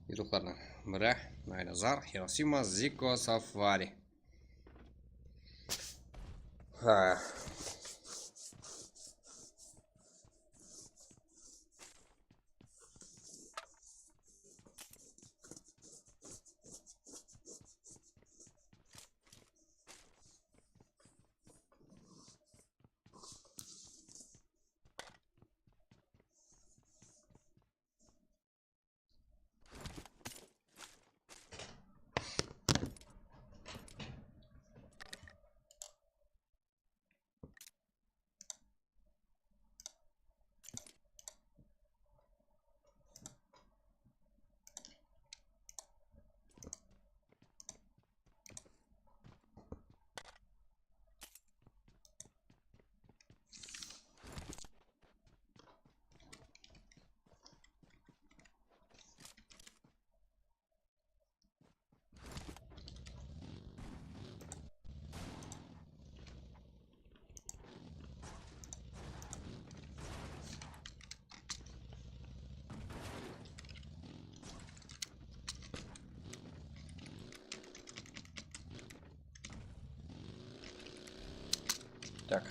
igroklardıń biri. Aynazar, Hirosima, Ziko, Safari. Ha. Так.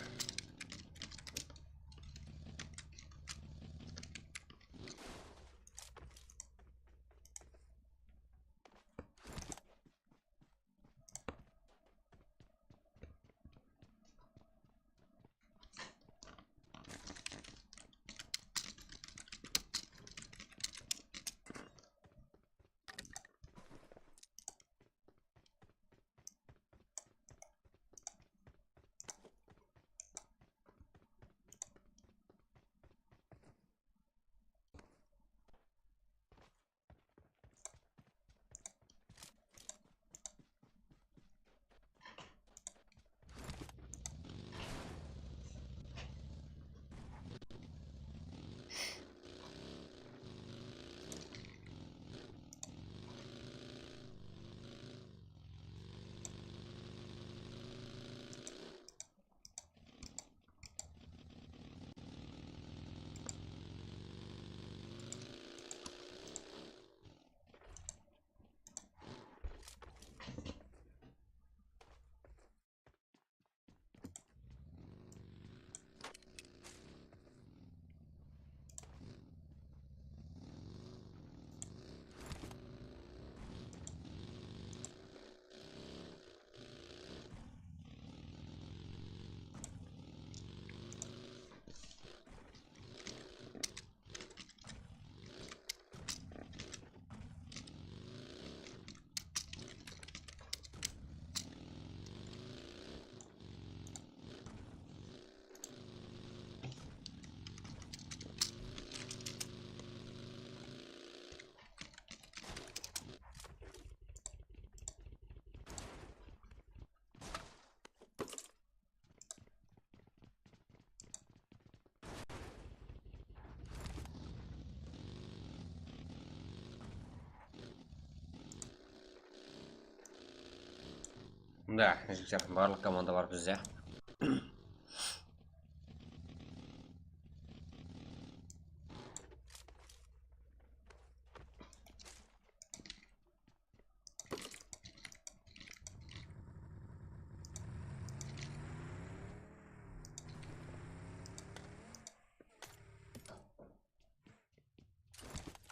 Mında, jigitler, barlıq komanda bar bizde.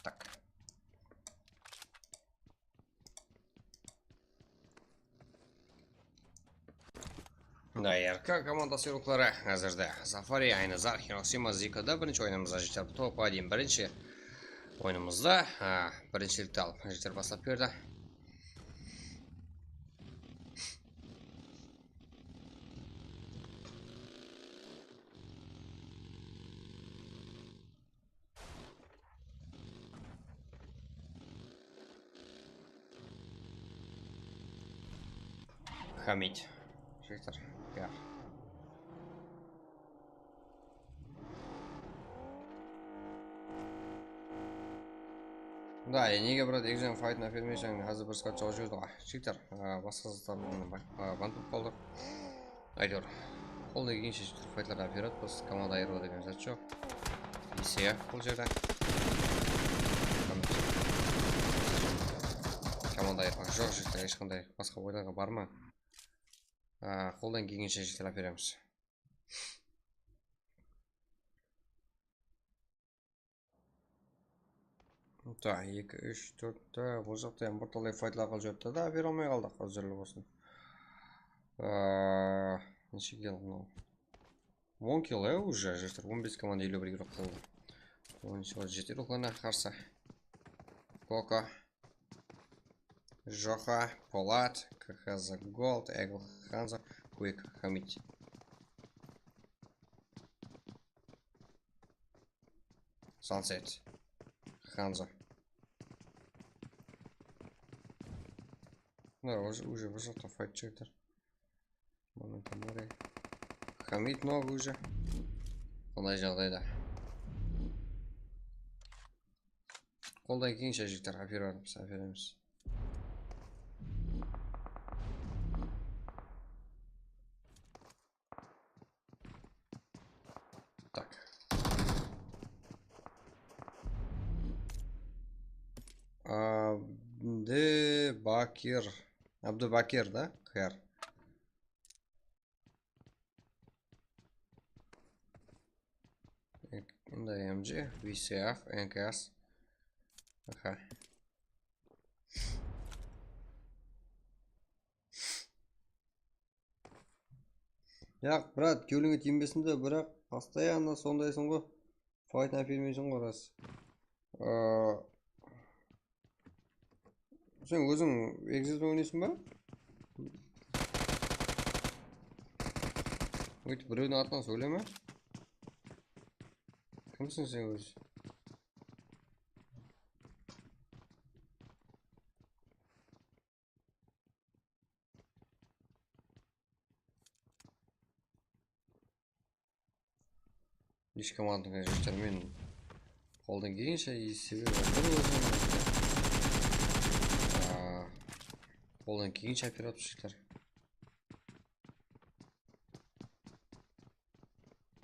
Tak. Mına R K komandası yurıqları házirde Safari, Aynazar, Hiroshima, Zikoda birinshi oyınımızda jeter. Top один birinshi oyınımızda, ha, birinshilikti alıp jeter baslap berdi. Hamid. Jigitler, ya. Da, e, nege, brat, Exam Fight-ın ápermeyseń, házir bir skat jawıp jiberdi ǵoy. Jigitler, a, basqa zatlar, a, banıp qaldı. Áytewir, qoldan kelgenshe faytlardı áperip atırmız, komanda ayırıw degen zat joq. Ese bul jerde. Komanda ayırǵan joq, jigitler, hesh qanday basqa oyınlarǵa barmań. A, qoldan kelgenshe, jigitler, áperemiz. Tak, eki, úsh, tórt, ta, bul jaqta hám bir talay faytlar qılıp júripti da, bere almay qaldıq, házirli bolsın. Aa, neshe kill mınaw? On kill, e, уже, jigitler, on bes komanda, eliw bir yurıq qaldı. Onıncı jeti ruxlarına qarsı. Koko. Joxa, Polat, K H Z Gold, Egil, Hanzo, Quick, Hamid. Sunset. Hanzo. Mına, уже, уже bir jaqta fayt jigitler. Mına, Hamid noǵı уже. Qanday jaǵdayda? Qoldan kelgenshe, jigitler, áperip atırmız, áperemiz. Tak. Abdubakir. Abdubakir, da? Xayr. Mında M G, V C F, N K S. Aha. Yaq, brat, kewlińe tiyinbesin de, biraq постоянно sondaysıń ǵo. Faytın ápermeyseń ǵo, ras. Aa, sen óziń Exit oynaysıń ba? Óytip birewdiń atınan sóyleme. Kimsiń sen ózi? Eshkim aldınǵa jigitler, men qoldan kelgenshe, sebebi bir ózim, aa, qoldan kelgenshe áperip atırmız, jigitler.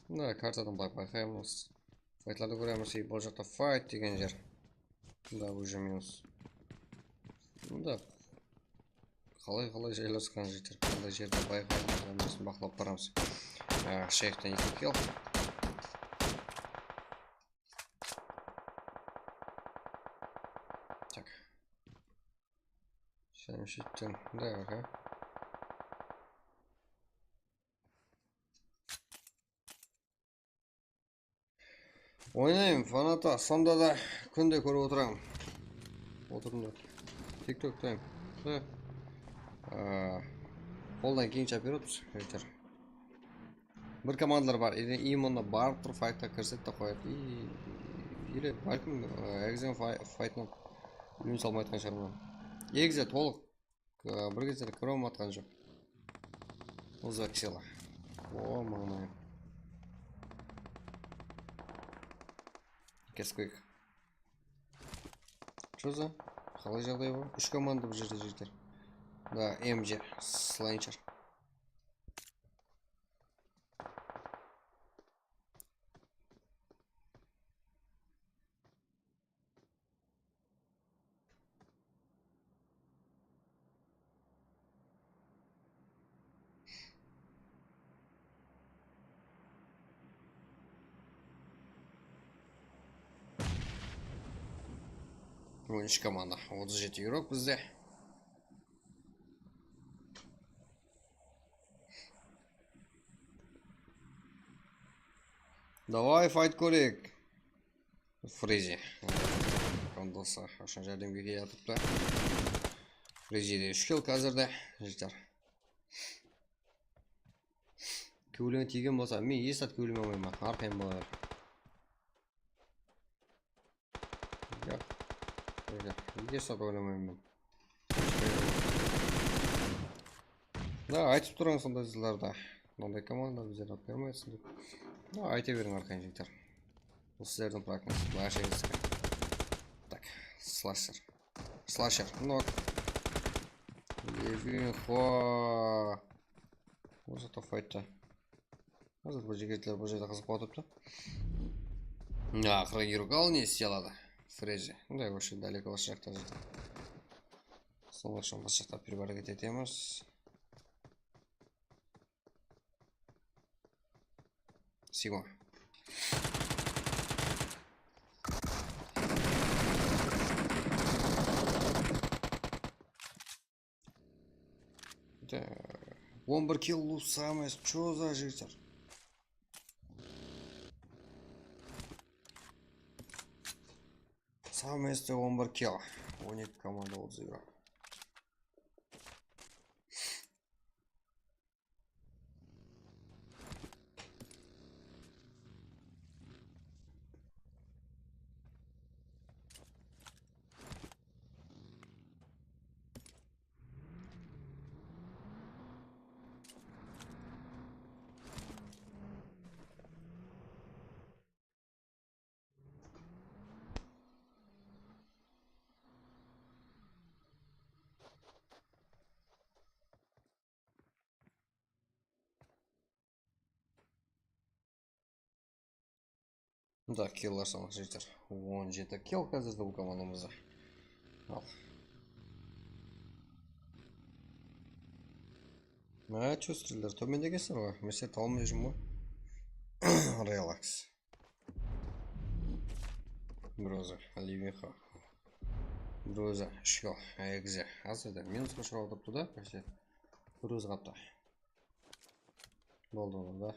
Mına kartadan bay-, bayqaymız. Faytlardı kóremiz, и bul jaqta fayt degen jer. Mında уже minus. Mında qalay-qalay jaylasqan jigitler, qanday jerde bayqaymız, ondaysın baqlap baramız. A, sheyxten eki kill. Tak. Jámshedtin, da, aha. Oynayım, fanata, sonda da kúnde kórip otıramın. Otırdım da. TikToktayım. Há. Aa, qoldan kelgenshe áperip atırmız, jigitler. Bir komandalar bar, или именно barıp turıp faytqa kirsedi de qoyadı. И, или bálkim, aa, Exam fay-, faytına úlem salmay atqan shıǵarman. Egize tolıq K-, bir gezde de kóre almay atqan joq. Uzatchıla. O, mańlayım. Кескек. Чё за? Qalay jaǵday bar? Úsh komanda bul jerde, jigitler. Da, M C, slayçer. On úsh komanda, otız jeti igrok bizde. Davay, fayt kóreyik. Frezi. Kondolsa ushın járdemge kelyatırıptı. Frezi de úsh kill házirde. Jeter. Kewlińe tiygen bolsa, men esat kewlime oynamayman. Arqayın bola ber. Yaq. Nege esat oynamayman? Da, aytıp turıń sonday qızlarda. Mınanday komanda bizlerdi alıp bermeysiz dep. Da, ayta beriń, arqayın jigitler. Bul sizlerdiń praktikası, bársheńizdikiń. Tak, slasher. Slasher, nok. Levinxo. Bul jaqta faytta. Házir bul jigitler bul jerde qızıqıp otırıptı. Aqırı Yurgal ne istey aladı? Frezi. Bunday вообще далеко, bas jaqta jigit. Sonıń ushın bas jaqta переборгать etemiz. Sigma. Так, on bir kill, samый, что за, jigitler? Samıy on bir kill. On eki komanda, otız igrok. Da, killlar sanı jeter. On jeti kill házirde bul komandamızda. Al. Mına, chustırlar, tómendegensizler ǵoy. Men sizlerdi tawalmay júrmen ǵoy. Relaks. Bir ózi, Levinxo. Bir ózi, úsh kill, egizi. Házirde minusqa ushırap otırıptı da, bir ózi qattı. Boldı onda.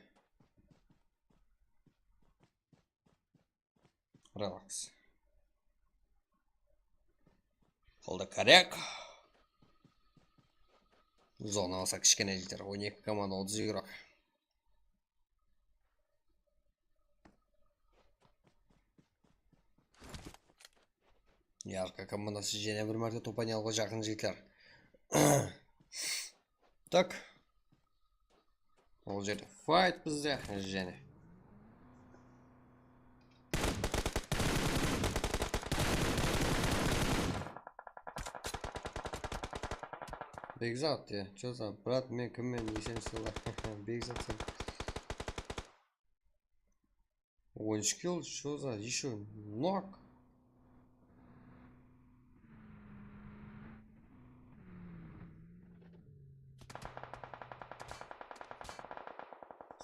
Relaks. Qolda koryak. Zona bolsa kishkene jeter. On eki komanda, otız igrok. Yarqa komandası jáne bir márte topanıy alıwǵa jaqın, jigitler. Tak. Ol jerde fayt bizde jáne. Bekzat, ya, чё за, brat, men kimmen, esensiz be? Bekzat sen. On úsh kill, что за, ещё нок.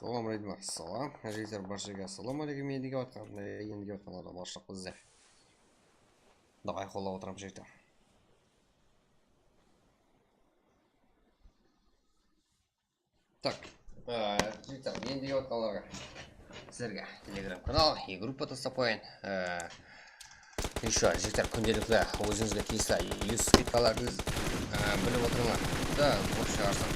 Salam aleykum, assalam. Jigitler, barshaǵa assalam aleykum. Endi kep atqan, endi kep atqanlar da barshaq bizde. Davay, qollap otıramız, jigitler. Tak, e, jigitler, endi kep atqanlarǵa sizlerge Telegram kanal, e, gruppa taslap qoyayın. E, ещё, jigitler, kúndelikli ózińizge tiyisli use skidkalardı, e, bilip otırıńlar. Da, boş shıǵarsın.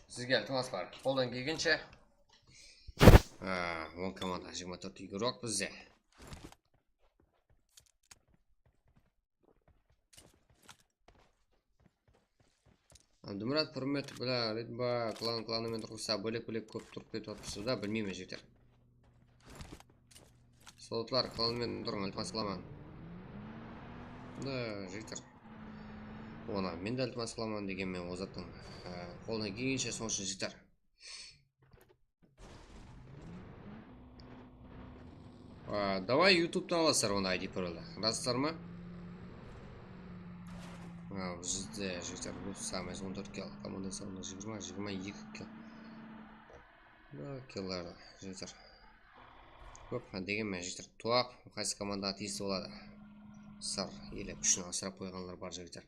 Sizge iltimas bar. Qoldan kelgenshe, e, Ha, on komanda, jigirma tórt igrok bizde. Abdumurat, Purmet, Bila, Ridba, klan, klanı men turıpsa, bólek-bólek kóp turıp ketip atırıpsız da, bilmeymen, jigitler. Slotlar, klanı men turıń, iltimas qılaman. Da, jigitler. Ona men de iltimas qılaman degenmen, o zattıń, e, qolına kelgenshe, sonıń ushın, jigitler. A, davay, YouTube'tan alasızlar onı, I D paroldı. Razısızlar ma? A, bizde, jigitler, bul samız on tórt kill, komanda sanı jigirma, jigirma eki kill. Mına killerde, jigitler. Kóp, ha, degenmen, jigitler, tuwap, qaysı komandaǵa tiyisli boladı? Sır ele kúshin asırap qoyǵanlar bar, jigitler.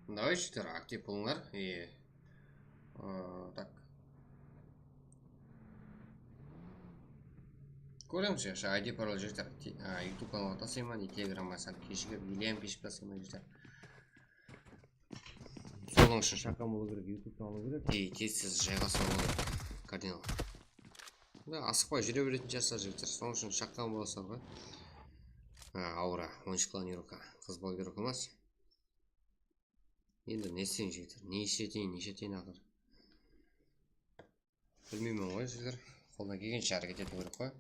Давай, jigitler, aktiv bolıńlar. E, o, tak. Kóremiz, jigitler, I D parol, jigitler. Te-, a, YouTube kanalǵa taslayman, ne Telegramǵa sál keshigip, eleyam keshigip taslayman, jigitler. Sonıń ushın shaqqan bolıw kerek, YouTube'tan alıw kerek. E, tez-tez jayǵasıp alıw kerek koordinal. Da asıqpay júre beretin jaslar, jigitler. Sonıń ushın shaqqan bolasızlar ǵoy. Ha, awıra, on úsh klanировка. Qız blogirovka emas. Endi ne isteyin, jigitler? Ne isleteyin, ne isleteyin aqır? Bilmeymen ǵoy, jigitler. Qoldan kelgenshe háreket etiw kerek ǵoy.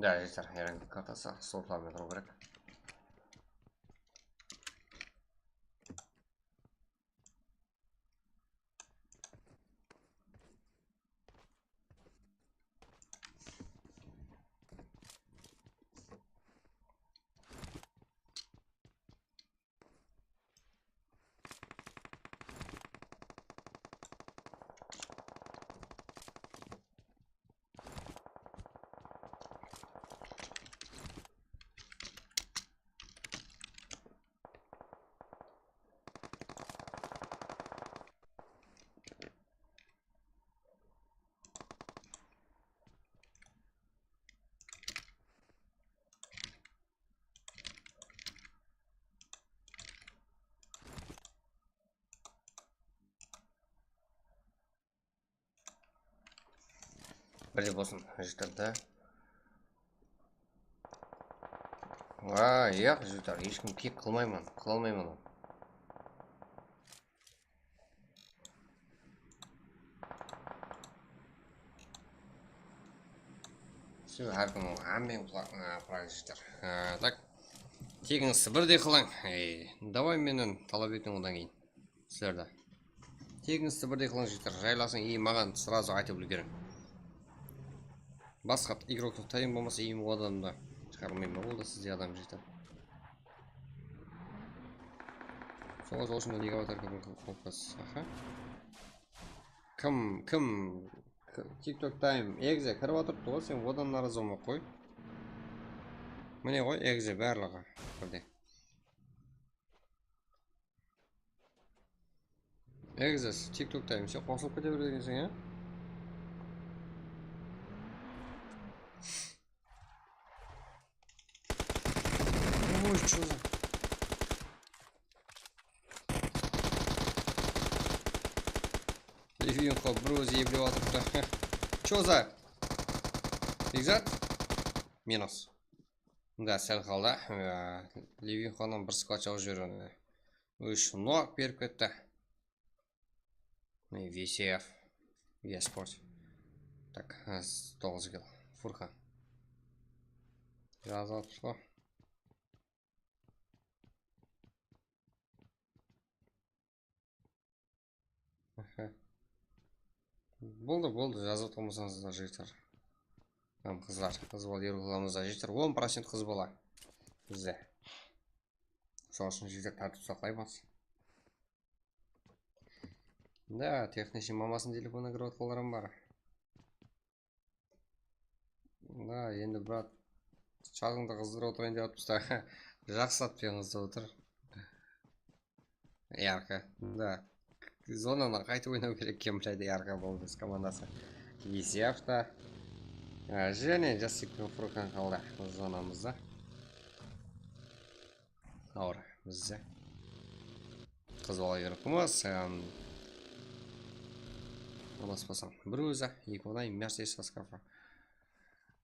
Da, jigitler, Erengdek kartası, slotlar menen turıw kerek. Birde bolsın, jigitler, da. Aa, yaq, jigitler, hesh kim kek qılmayman, qıla almayman onı. Все, hár kim, hámmeń qıla-, a, qılań, jigitler. A, tak. Tegińizdi birdey qılıń. Ey, davay, mennen talap etiń odan keyin. Sizlerdi. Tegińizdi birdey qılıń, jigitler. Jaylasıń, и maǵan сразу aytıp úlgeriń. Basqa igroktıń tayın bolmasa, и odan da shıǵarmayman. Ol da sizdey adam, jigitler. Soǵıs bolsın, nege avatárka qılıp qoyıpsız? Aha. Kim, kim? K-, TikTok Time, Egze kirip atırıptı ǵoy, sen odan narazı bolmay qoy. Mine ǵoy, Egze barlıǵı birde. Egze, TikTok Time, sen qosılıp kete beredi ekenseń, ya? Oy, чё за? Levinxo bir ózi eblep atırıptı. Чё за? Bekzat? Minus. Da, sál qaldı. Levinxonıń bir skvachawı jibergen. Úsh nok berip ketti. Mine, V C F, V S Sport. Tak, toǵız kill. Furkan. Jazıp atırmız ǵoy. Boldı, boldı, jazıp otırmasańız da, jigitler. Hám qızlar, qız bala, er qızlarımız da, jigitler, on procent qız bala bizde. Sonıń ushın jigitler, tártip saqlaymız. Da, texnichiy mamasınıń telefonına kirip atqanlar hám bar. Da, endi, brat, shaǵıńdı qızdırıp otırayın dep atırmız da. Jaqsı zat penen qızdırıp otır. Yarka, da. Zonadan qaytıp oynaw kerek eken, bládi, Yarka boldı biz komandası. Yesef ta. Á, jáne Jasik penen Furkan qaldı zonamızda. Awır bizde. Qız bala yurıqpız, em, unaspasań. Bir ózi, eki onay, Mercedes Scafa.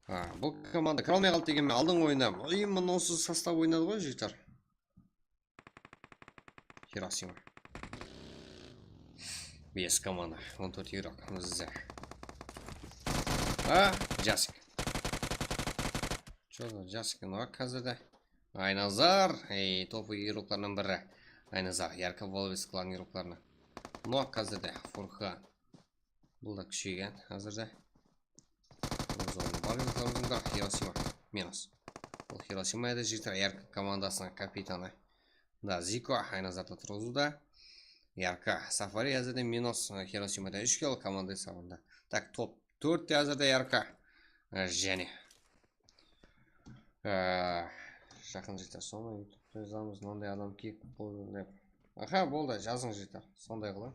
Ha, bul komanda kire almay qaldı degen men aldınǵı oyında. Imенно usı sostav oynadı ǵoy, jigitler. Hirosima. Bes komanda, on tórt yurıq bizde. A, Jasik. Chё, Jasik, no, házirde. Aynazar, ey, topuy yurıqlarınan biri. Aynazar, Yarka Volves klan yurıqlarınan. No, házirde, Furkan. Bul da kúsheygen házirde. Óz ornı bar yurıqlarımızdıń da, Hirosima. Minus. Bul Hirosima edi, jigitler, Yarka komandasınıń kapitanı. Da, Ziko, Aynazardı turǵızıwda. Yarka, Safari házirde minus, Hirosimada úsh kill, komanda esabında. Tak, top tórtte házirde Yarka. E, jáne. E, jaqın jigitler, sonı YouTube'da jazamız, mınanday adam kiyik boldı dep. Aha, boldı, jazıń jigitler, sonday qılıń.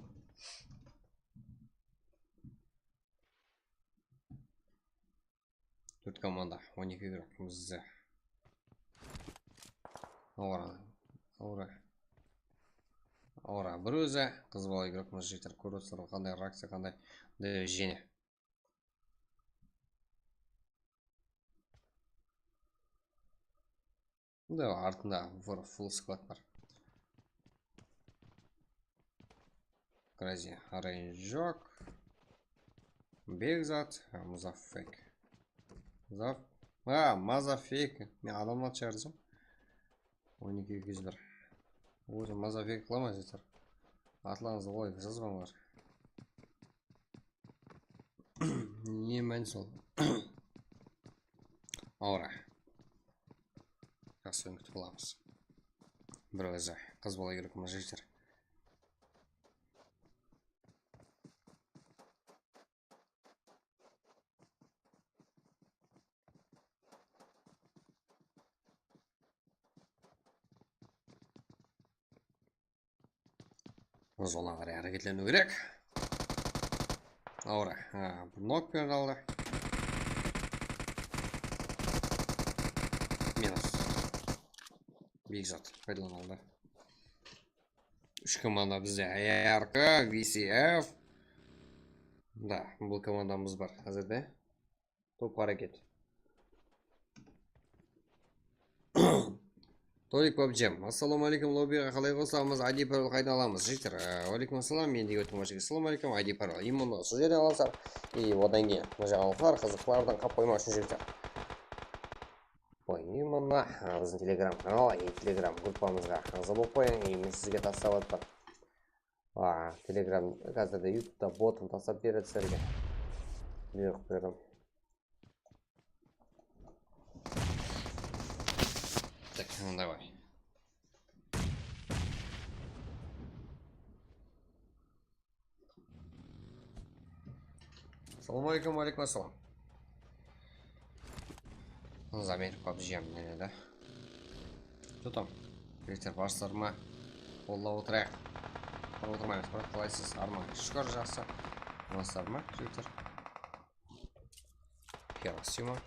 Tórt komanda, on eki igrok bizde. Awıra, awıra. Awıra bir ózi, qız bala igrok, mına jigitler kórip atırlar, qanday reakciya, qanday dvijenie. Da, artında bir full squad bar. Crazy, Range joq. Bekzat, ha, Muzaffek. Muzaf-, ha, Mazafek. Men adamlar shıǵardım. On eki, eki júz bir. Ózi Mazafek qılaman, jigitler. Atlarıńızdı olay jazbańlar. Ne máni sol? Awıra. Jaqsı kútip alamız. Bir ózi qız bala yurıqpız, jigitler. Zona qaray háreketleniw kerek. Awıra. Ha, bir nok berip aldı. Minus. Bekzat paydalanıp aldı. Úsh komanda bizde. Yarka, V C F. Da, bul komandamız bar házirde. Top háreket. Tolik pabjem. Assalawma aleykum, lobbiǵa qalay qosalamız? I D parol qaydan alamız? Jigitler, e, aleykum assalam, men de óttim, jigitler. Assalawma aleykum, I D parol. Imенно usı jerden alasızlar. I odan keyin mına jańalıqlar, qızıqlardan qap qoymaw ushın, jigitler. Qoy, imенно, e, biziń Telegram kanal, e, Telegram gruppamızǵa aǵza bolıp qoyıń. E, men sizge taslap atırman. A, Telegram, házirde YouTube'da botın taslap beredi sizlerge. Buyırıq berdim. Так, ну давай. Assalawma aleykum, wa aleykum assalam. Zamerk pabjem, ne dedi? Что там? Jigitler, barsızlar ma? Qollap otırayıq. Qolap otırmaymız, biraq qalaysız? Arman, shúkir, jaqsı. Barsızlar ma, jigitler? Hiroshima.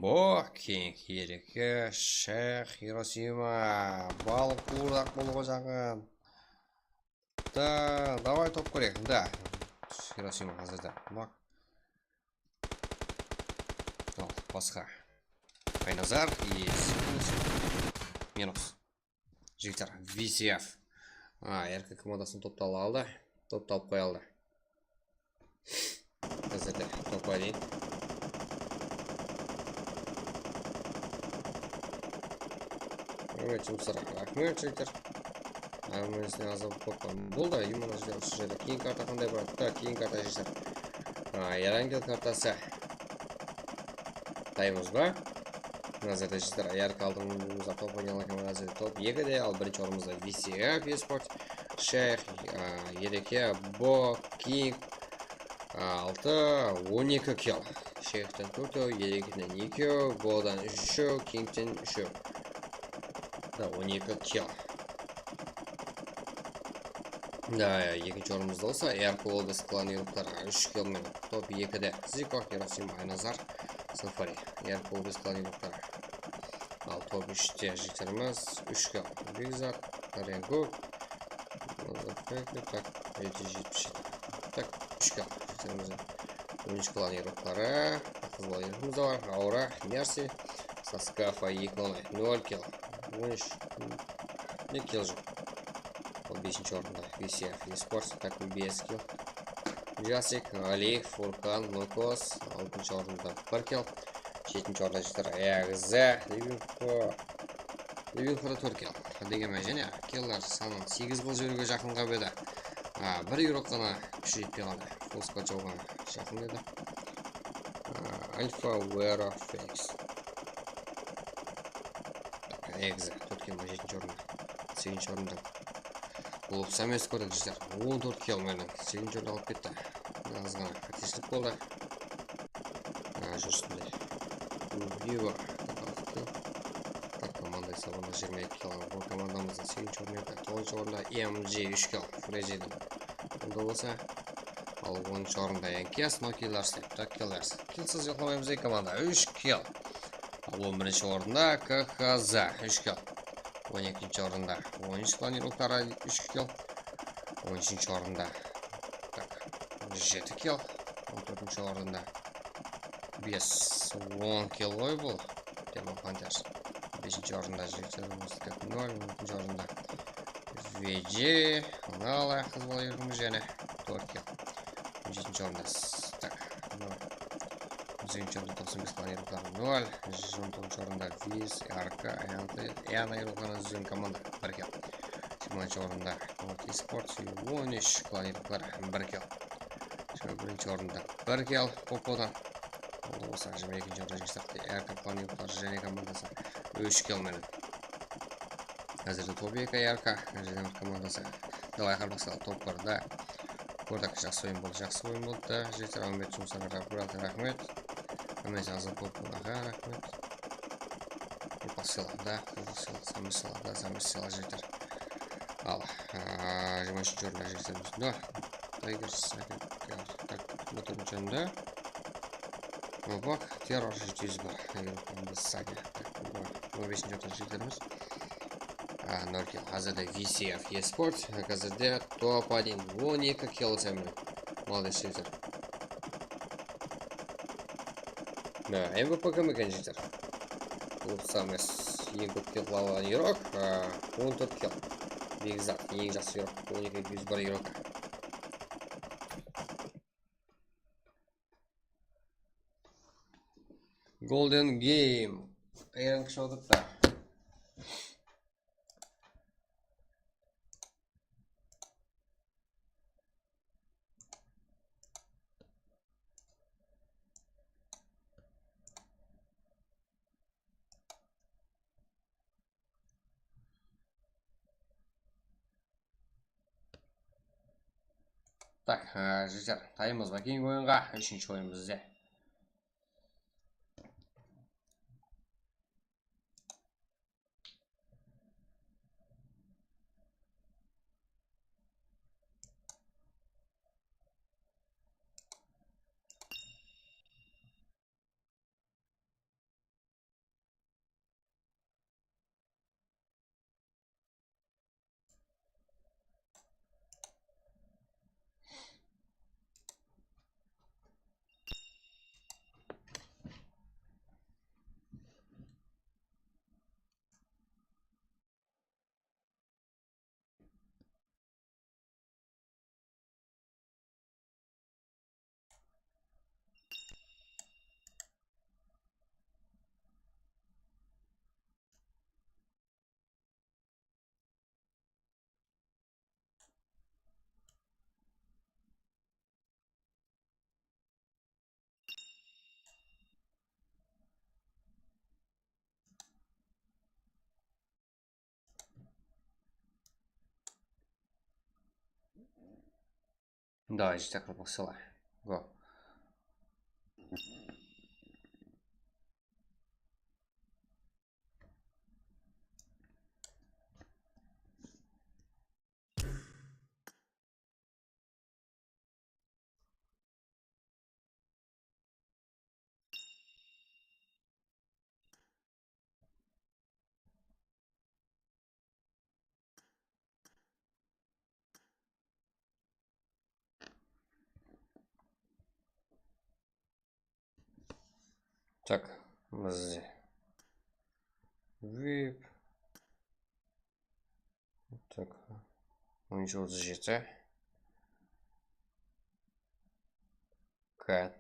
Bo, keyingi ereke, Shayx, Hiroshima, bal quwırdaq bolıp atırǵan. Da, davay top kóreyik, da. Hiroshima házirde. Bak. Al, basqa. Aynazar, yes. Minus. Jigitler, V C F. A, R K komandasınıń toptı ala aldı. Toptı alıp qoya aldı. Házirde topqa deyin. Raxmet, jumıslar, raxmet, jigitler. Hámmesine azap topqa. Boldı, Human Asher usı jerde. Keyingi karta qanday baradı? Tak, keyingi karta, jigitler. A, Erangel kartası. Taymız ba? Házirde, jigitler, R K aldın, top oynaǵan komanda házirde top ekide, al birinshi ornımızda V C F Esport, Shayx, a, Ereke, Bo, King, altı, on eki kill. Shayxtan tórtew, Erekeden ekew, Bodan úshew, Kingten úshew. Da, on eki kill. Da, ekinshi ornımızda bolsa R K Olbes klan yurıqları úsh kill menen. Top ekide Ziko, Yerasim, Aynazar, Safari. R K Olbes klan yurıqları. Al, top úshte jigitlerimiz úsh kill. Bekzat, Renguk, Motherfucker, tak, jeti júz jetpis jeti. Tak, úsh kill jigitlerimiz. Onınshı klan yurıqları. Qız bala yurıqımız da bar. Aura, Mersi, Saskafa, eki, nol kill. On úsh. Ne kill joq. Al besinshi orında V C F Esports, tak, bes kill. Jasik, Ali, Furkan, Nokos, altınshı orında bir kill. Jetinshi orında jigitler Egze, Livinko. Livinko da tórt kill. Degen menen jáne killlar sanın segiz qılıp jiberiwge jaqın qap edi. A, bir yurıq ǵana kúshi jetpey qaldı. Full squad jawǵan jaqın edi. A, Alfa, Vera, Fenix. Egze, tórt kill, jetinshi orında. Segizinshi orında. Klub Sames kórdik, jigitler. On tórt kill menen segizinshi orındı alıp ketti. Azǵana qáteshilik boldı. A, júrisinde. Viva. Tak, komanda esabında jigirma eki kill. Bul komandamızdıń segizinshi ornı edi. Toǵızınshı orında M J úsh kill. Frezidiń. Bunda bolsa al onınshı orında Enkes, no killers dep. Tak, killers. Killsiz joqlamaymız, eki komanda. Úsh kill. Al on birinshi orında K K Z, úsh kill. On ekinshi orında on úsh klan yurıqları, úsh kill. On úshinshi orında, tak, jeti kill. On tórtinshi orında bes, on kill ǵoy bul. Demon Panthers. Besinshi orında jigitlerimiz, tak, nol. On altinshi orında V J, Nala, qız bala yurıqımız jáne. Tórt kill. On jetinshi orında, tak, nol. On segizinshi orında toqsan bes klan yurıqları, nol. On toǵızınshı orında Viz, R K, N T, N A yurıqları, júzgen komanda, bir kill. Jigirmanshı orında Multi Sports, on úsh klan yurıqları, bir kill. Jigirma birinshi orında bir kill Popodan. Onda bolsa jigirma ekinshi orında jeńislerde R K klan yurıqları jáne komandası, úsh kill menen. Házirde top eki R K, jáne bir komandası. Davay, Qarabaqstalı top bar da. Kórdik, jaqsı oyın boldı, jaqsı oyın boldı da. Jigitler, Ámbet, jumıslarǵa raxmet, raxmet. Ámbet, azat boldı, aǵa, raxmet. Qurpaq sıyla da, qurpaq sıyla, Samir sıyla da, Samir sıyla, jigitler. Al, a, jigirma úshinshi orında jigitlerimiz. No, Tigers, tak, tórt orında. Bak, Terror jeti júz bir. Eger onda Saga. Tak, on besinshi orta jigitlerimiz. A, nol kill. Házirde V C F Esports. Házirde top один. On eki kill sen menen. Молодец, jigitler. Mine, M V P kim eken, jigitler? Klub Sames eń kóp kill alǵan yurıq. A, on tórt kill. Bekzat, eń jaqsı yurıq. On eki júz bir yurıq. Golden Game. Ayırın kıshı otırıptı. Tak, e, jigitler, tayınbız ba keyingi oyınǵa? Úshinshi oyın bizde. Давай, жеті qırpıq сыла. Go. Так, bizde vip. Так, он отыз жеті. K.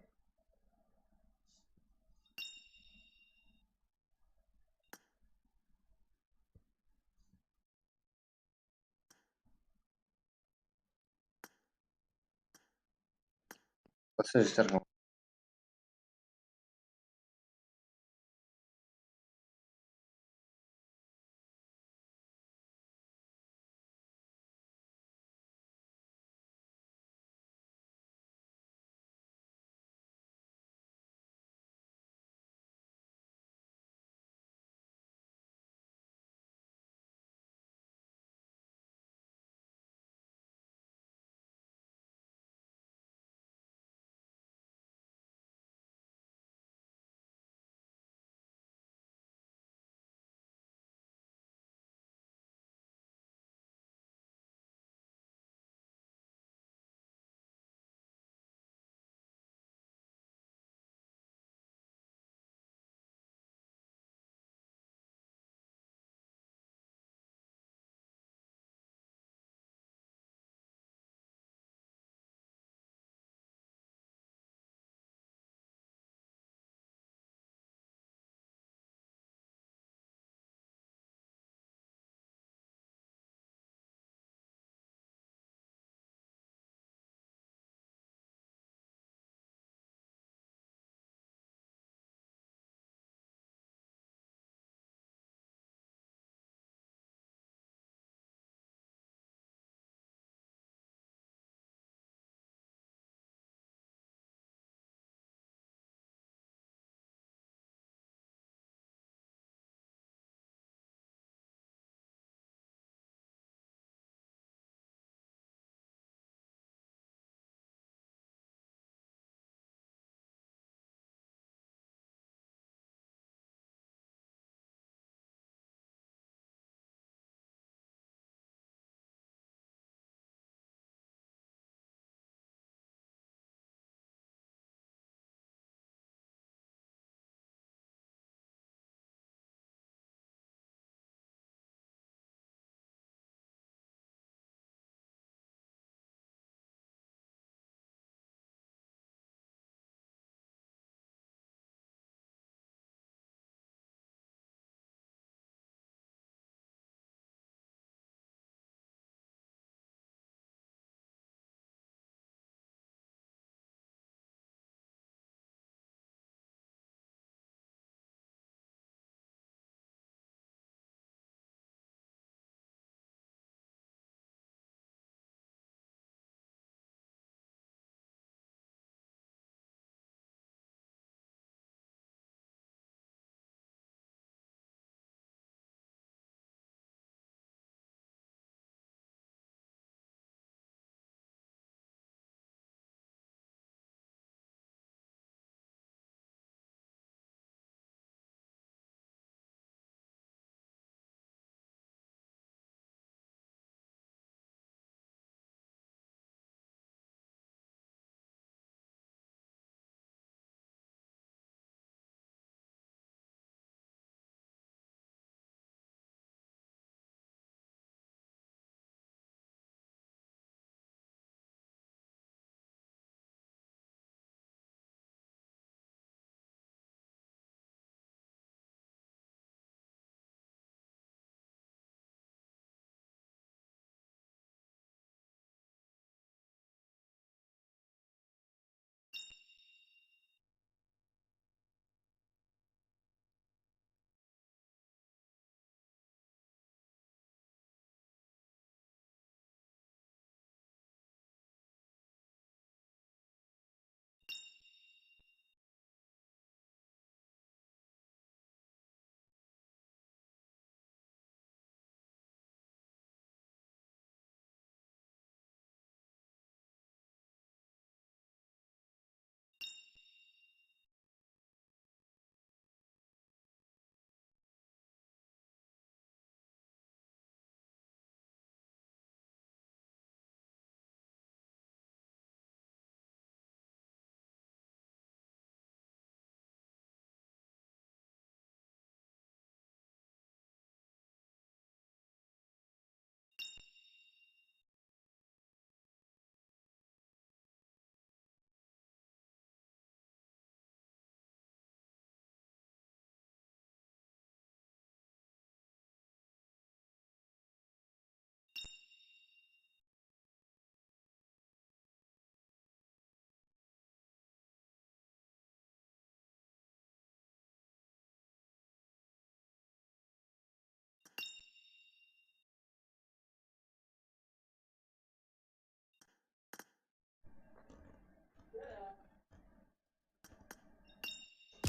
Sózler.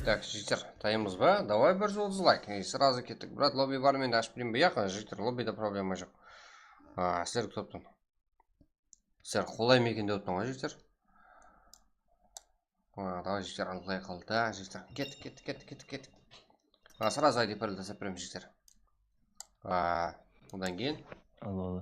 Tak, jigitler, taymız ba? Davay bir juldız layk. Ey, srazı kettik. Brat, lobbi bar, men de ashıp bereyin be? Yaq, jigitler, lobbide problema joq. A, sizler kutiptin. Sizler qolay ma eken dep otırman ǵoy, jigitler. A, davay, jigitler, alǵay qaldı. Jigitler, kettik, kettik, kettik, kettik, kettik. A, srazı I D paroldi tasap beremiz, jigitler. A, odan keyin. Al, al.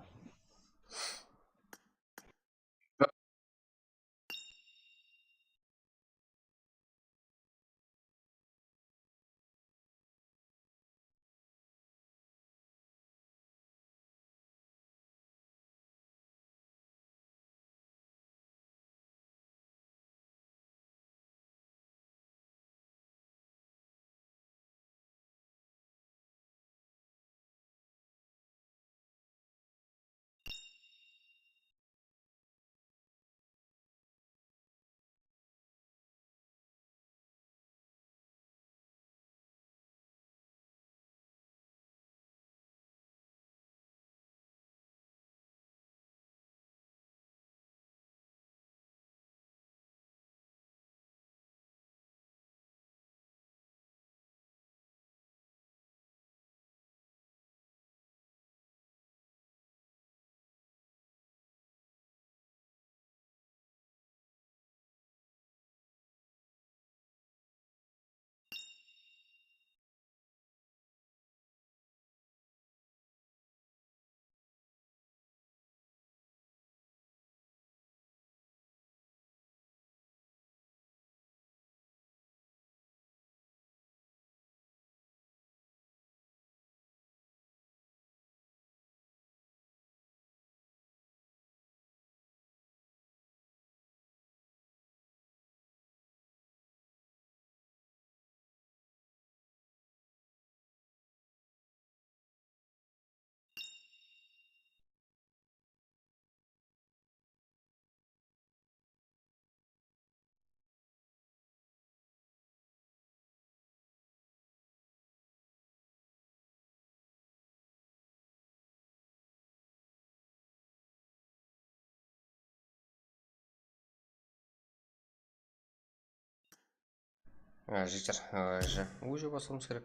Á, jeter. Á, je-, уже baslamız kerek.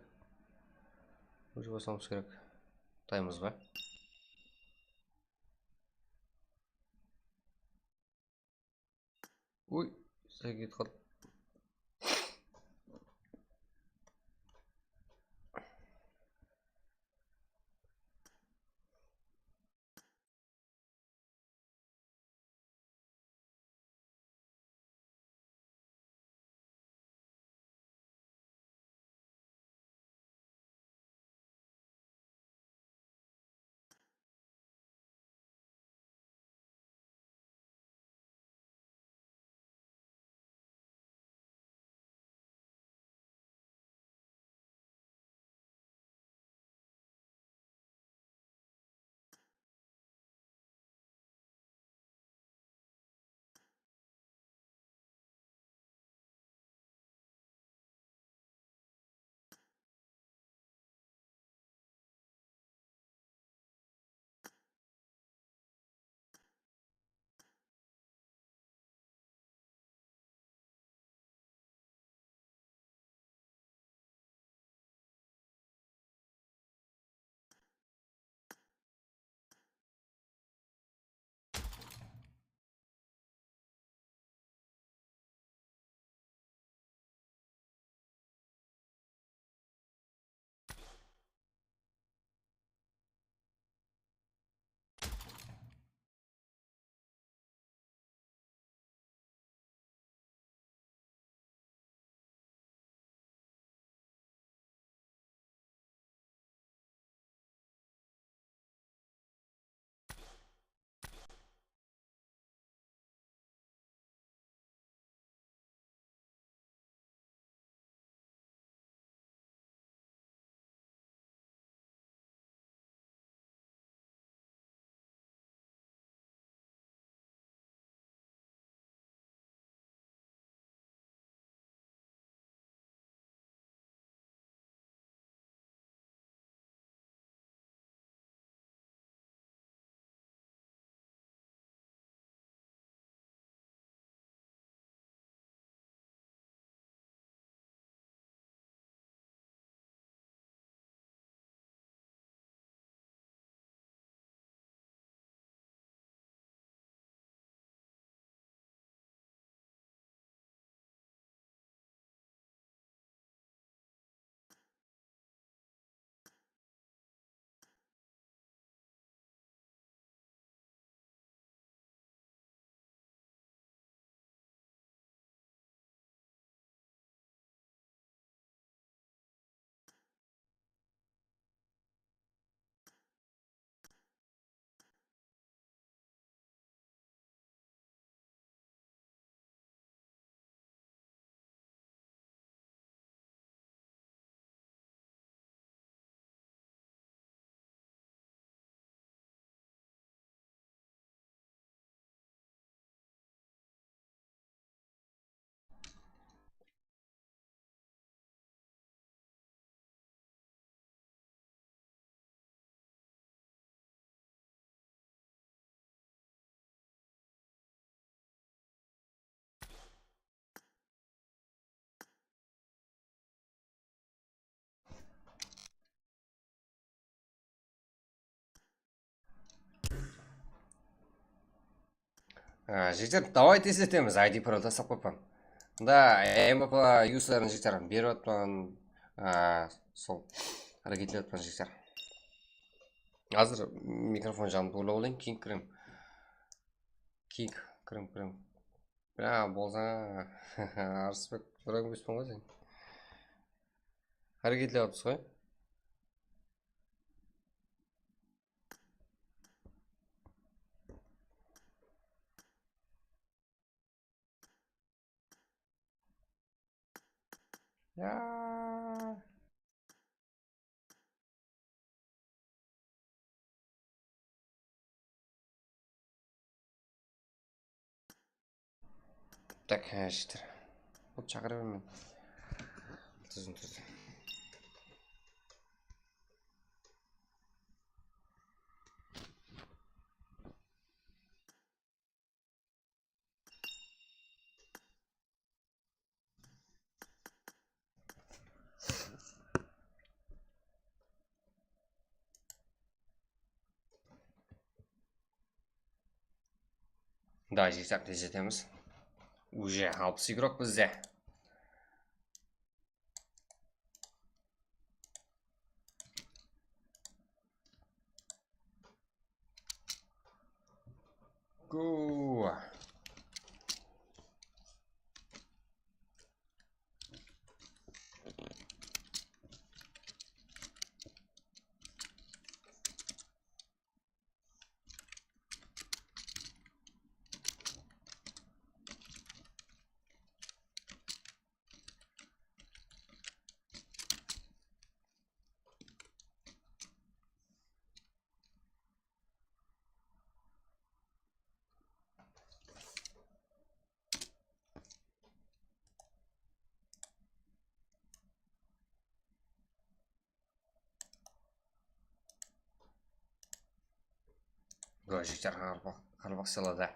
Уже baslamız kerek. Taymız ba? Uy, sen ketip qal. Á, jigitler, давай tezletemiz, I D parol taslap qoyıppan. Da, M V P userlarına jigitler berip atpan, á, sol, háreket etip atpan jigitler. Házir mikrofon janıp turıp alayın, keyin kirem. Keyin kirem, kirem. Bra, bolsa, Arısbek, bir ónbespen ǵoy sen. Háreket etip atırmız ǵoy. Ya. Tak, há, jigitler. Bul shaqıra bermedi. Tizim, tizim. Da, jigitler, tezletemiz. Уже alpıs igrok bizde. Go. Jigitler, qaraqalpaq, qaraqalpaq sılada.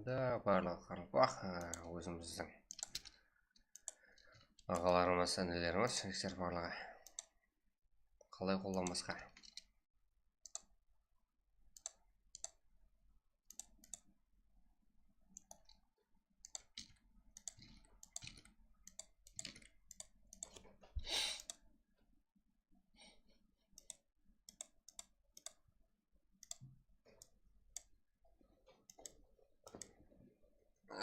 Da, barlıq qaraqalpaq, á, ózimizdiń aǵalarımız, inilerimiz, jigitler, barlıǵı. Qalay qollanbasqa?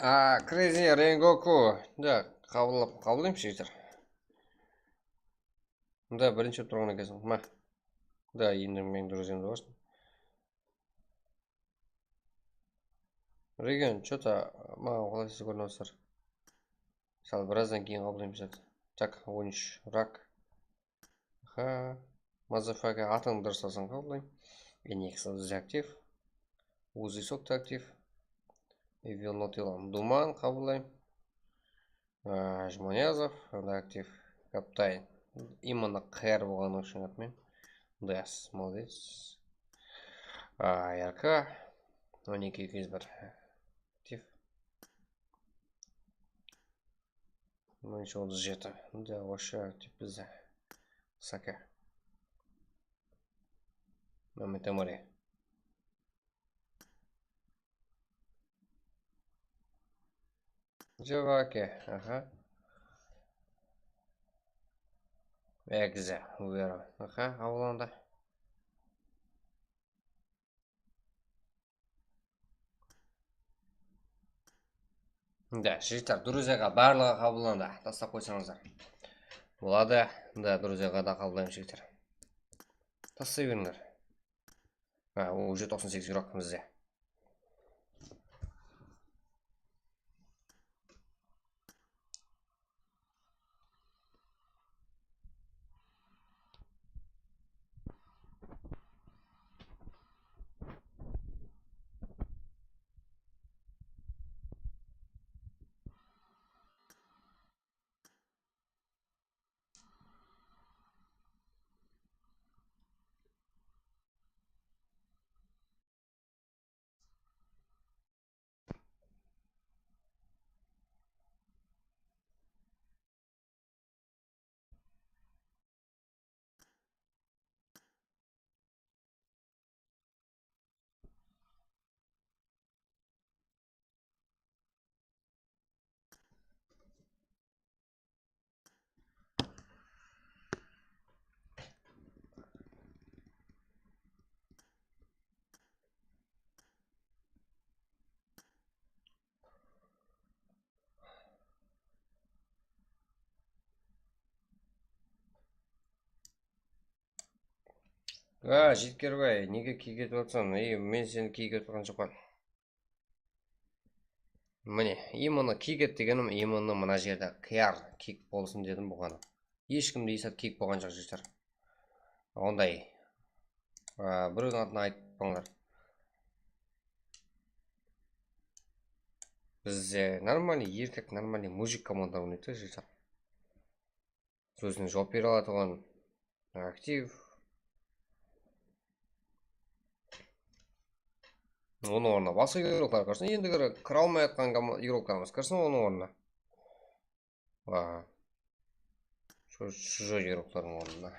A, Crazy Rengoku. Da, qabıllap, qabıllayınshı, jigitler. Da, birinshi bolıp turǵan ekensiń. Ma. Da, endi meniń druziyamda barsın. Regen, chota, maǵan qolaysız kórinip atır. Sál birazdan keyin qabıllaymız. Tak, on úsh, rak. Ha, motherfucker, atıńdı durıslasań qabıllayman. Enix bizde aktiv. Uzi sokta aktiv. Evil Not Alone, Duman qabıllayman. Á, Jumaniyazov, onda aktiv. Kaptayn. Именно Q R bolǵanı ushın raxmet. Des, молодец. Á, R K, on eki eki júz bir. Aktiv. Mıń úsh júz otız jeti. Mında вообще aktiv bizde. Saka. Mametamori. Java aka, aha. Egze, Uvero, aha, qabıllandı. Da, jigitler, druzyaǵa barlıǵı qabıllandı. Taslap qoysańızlar boladı. Da, druzyaǵa da qabıllaymız, jigitler. Taslay berińler. Ha, уже toqsan segiz igrok bizde. A, Jetkerbay, nege kiyik etip atırsań? Ey, men seni kiyik etip atırǵan joqpan. Mine, именно kiyik et degenim, именно mına jerde K R kiyik bolsın dedim buǵan. Hesh kimde esap kiyik bolǵan joq, jigitler. Onday, a, birewdiń atına aytpańlar. Bizde нормальный erkek, нормальный mujik komandalar oynaydı, jigitler. Sózine juwap bere alatuǵın, aktiv. Onıń ornına basqa igroklar kirsin. Endi kir-, kire almay atqan koma-, igroklarımız kirsin onıń ornına. A, şu чужой igroklardıń ornına.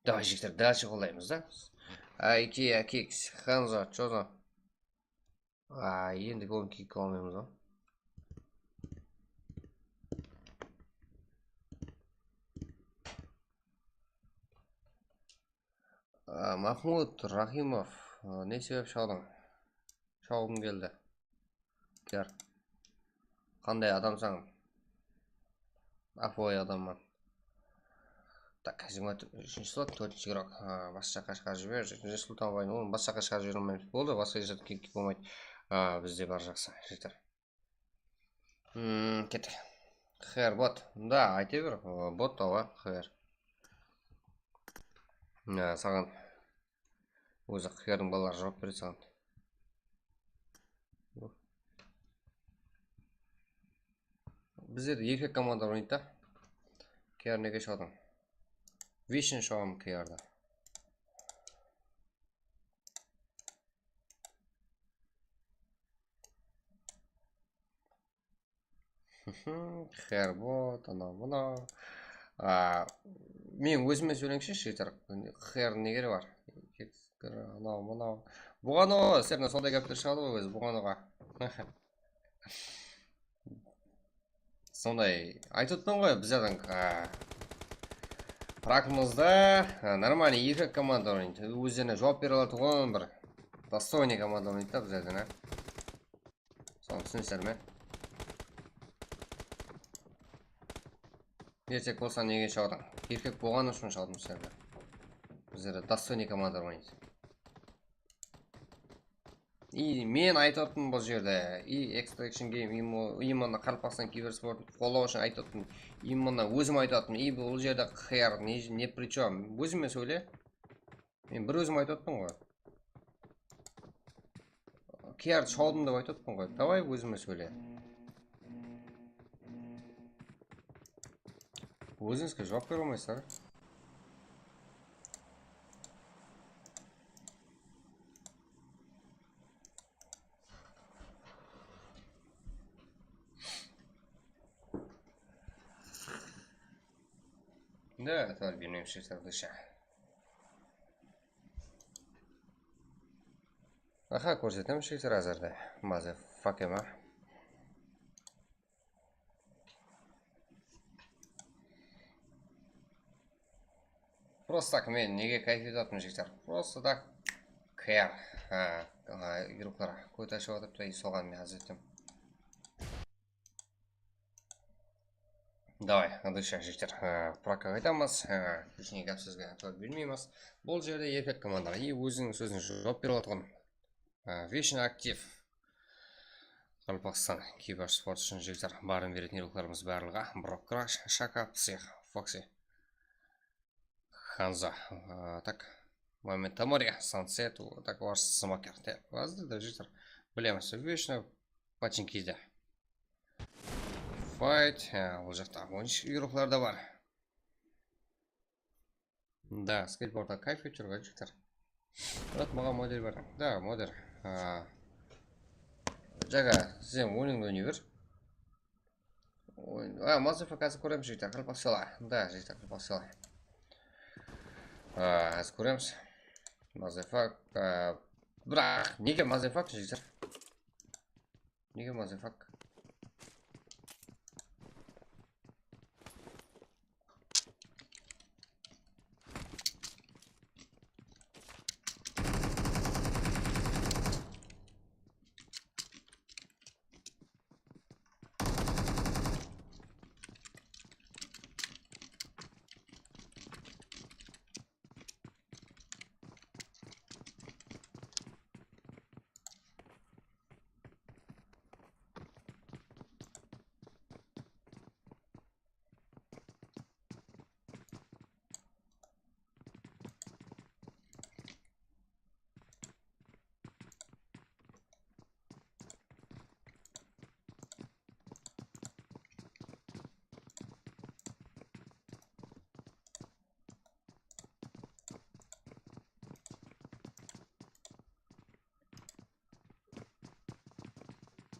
Давай, jigitler, дальше qollaymız da. A iki, A iki X, Hanzo, Chozo. A, endi onı kiyik qıla almaymız ǵo. A, Mahmud Rahimov, a, ne sebep shawdıń? Shawǵım keldi. Ker. Qanday adamsań? Ápiwayı adamman. Tak, jigirma úshinshi slot, tórtinshi igrok. A, basqa jaqqa shıǵarıp jiber. Jettinshi slot albayın, onı basqa jaqqa shıǵarıp jibere almaymız. Boldı, basqa jaqta kiyik bolmaydı. A, bizde bar, jaqsı, jeter. Hmm, kete. Xer bot. Da, ayta ber. O, bot, awa, xer. Ya, saǵan. Ózi xerdiń balaları juwap beredi saǵan. Bizlerde erkek komanda oynaydı da. Kiyar nege shıǵadıń? Vishin shıǵamın kiyarda. Xer bot, anaw mınaw. A, men ózime sóyleńshi, jigitler. Xer ne keregi bar? Anaw mınaw. Buǵan o, sizlerden sonday gápler shıǵadı ǵoy ózi, buǵan oǵa. Sonday aytıp atırman ǵoy, bizlerdiń, a, prakımızda, a, нормальный erkek komanda oynaydı. Ózlerine juwap bere alatuǵın bir достойный komanda oynaydı da bizlerden, a. Sonı túsinesizler me? Erkek bolsań nege shıǵadıń? Erkek bolǵanı ushın shıǵadım sizlerge. Bizlerde достойный komanda oynaydı. И men aytıp atırman bul jerde, и Extraction Game, и именно Qaraqalpaqstan kibersport qollaw ushın aytıp atırman. И именно ózim aytıp atırman. И bul jerde Xer ne, не при чём? Ózime sóyle. Men bir ózim aytıp atırman ǵoy. Kiyardı shawdım dep aytıp atırman ǵoy. Давай ózime sóyle. Ózińizge juwap bere almaysızlar. Да, это Арбенем швейцар дыша. Aha, kórsetemen shveycar házirde. Motherfucker ma? Просто так men nege kayf etip atırman, jigitler? Просто так. K R. Ha, ha, igroklar kót ashıp atırıptı, и soǵan men házir ettim. Davay, ıdısha, jigitler, e, prakka qaytamız. E, lishniy gáp sizge to'lib bermeymiz. Bul jerde erkek komandaǵa, e, óziniń sózine juwap berip atırǵan, e, вечно aktiv Qaraqalpaqstan kibersport ushın, jigitler, barın beretin igroklarımız barlıǵa. Brok Crash, Shaka, Psix, Foxy. Hanzo, a, tak. Момент Тамори, Сансет, o, tak, Варс, Смокер. Te, házir de jigitler bilemiz, вечно починкиде. Fight, a, ol jaqta on úsh igroklar da bar. Da, skateboardta kayf etip júr ǵoy, jigitler. Brat, maǵan model ber. Da, model. A, jaǵa, sen ónińdi oynay ber. Oy, a, Mazefak házir kóremiz, jigitler, qırpaq sala. Da, jigitler, qırpaq sala. A, házir kóremiz. Mazefak, a, biraq, nege Mazefak, jigitler? Nege Mazefak?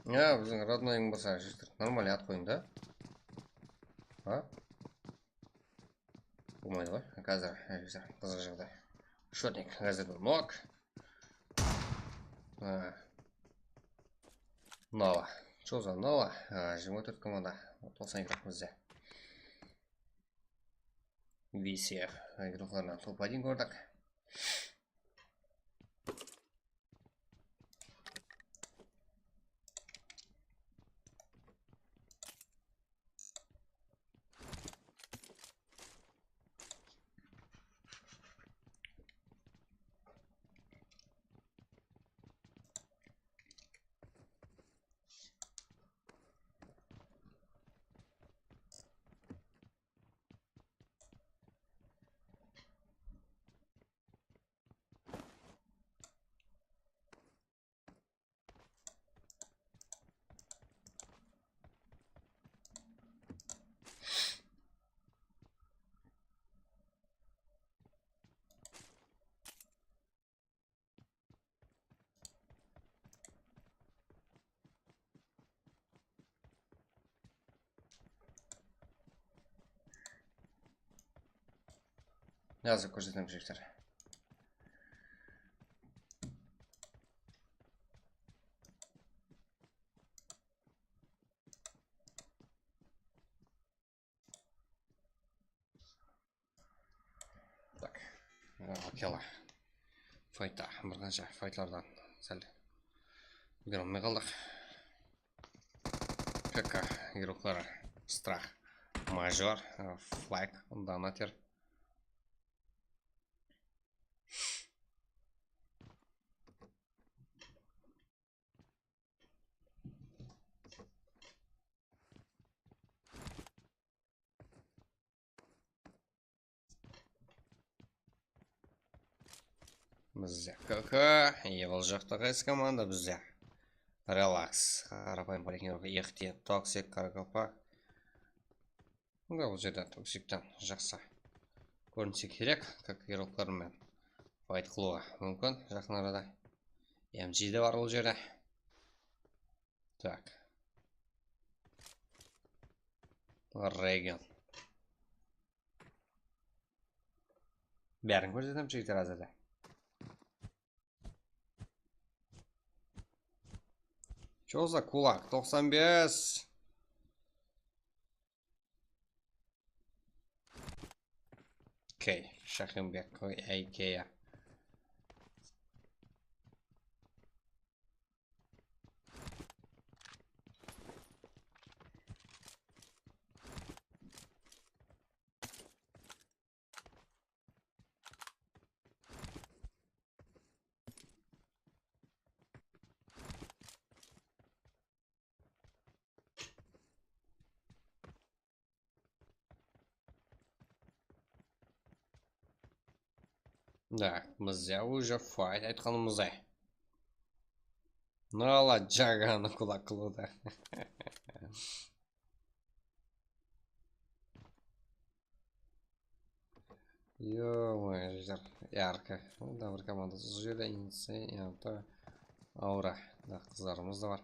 Ya, biziń родной bar, jigitler. Нормальный at qoyıń da. Ha? Bolmaydı ǵoy. Házir, házir qızıq jaǵday. Shotnik, házir bir nok. Ha. Nala. Choza nala. Ha, jigirma tórt komanda. Toqsan eki bizde. V C F igroklarınan top один kórdik. Házir kórsetemen, jigitler. Tak. Akela. Faytta, bir qansha faytlardan sál úlgere almay qaldıq. K K igrokları Strah, Major, Flag, Donater. Bizde K K, eye boljaqta qaysı komanda bizde? Relax, qarapayım, Breaking Rock, Ixti, Toxic, Karakapak. Mına bul jerde Toxicten jaqsı kórinse kerek, K K igroklar menen fayt qılıwı múmkin jaqın arada. M G de bar bul jerde. Tak. Region. Bárin kórsetem, jigitler, házirde. Choza Kulak, toqsan bes. Okey, Shahimbek, qoy, A K ya. Da, bizde уже fight aytqanımızday. Nala Jaganı kulak qılıwda. Ё-моё, jigitler, yarkı. Mında bir komandası usı jerde, Insane, Yanta, Aura. Da, qızlarımız da bar.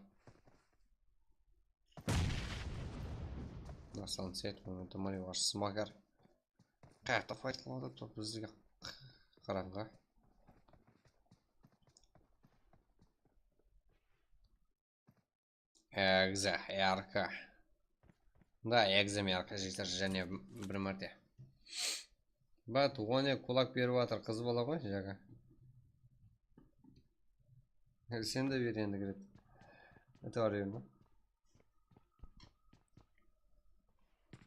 Da, Sunset, Momentum, Marivash, Smoker. Qayaqta fayt qılıp atır, top bizge qarańǵı. Egze, yarkı. Da, egze, yarkı, jigitler, jáne bir márte. Bat, one kulak berip atır, qız bala ǵoy, jaǵa. Sen de ber endi, kiret. Ayta ber endi.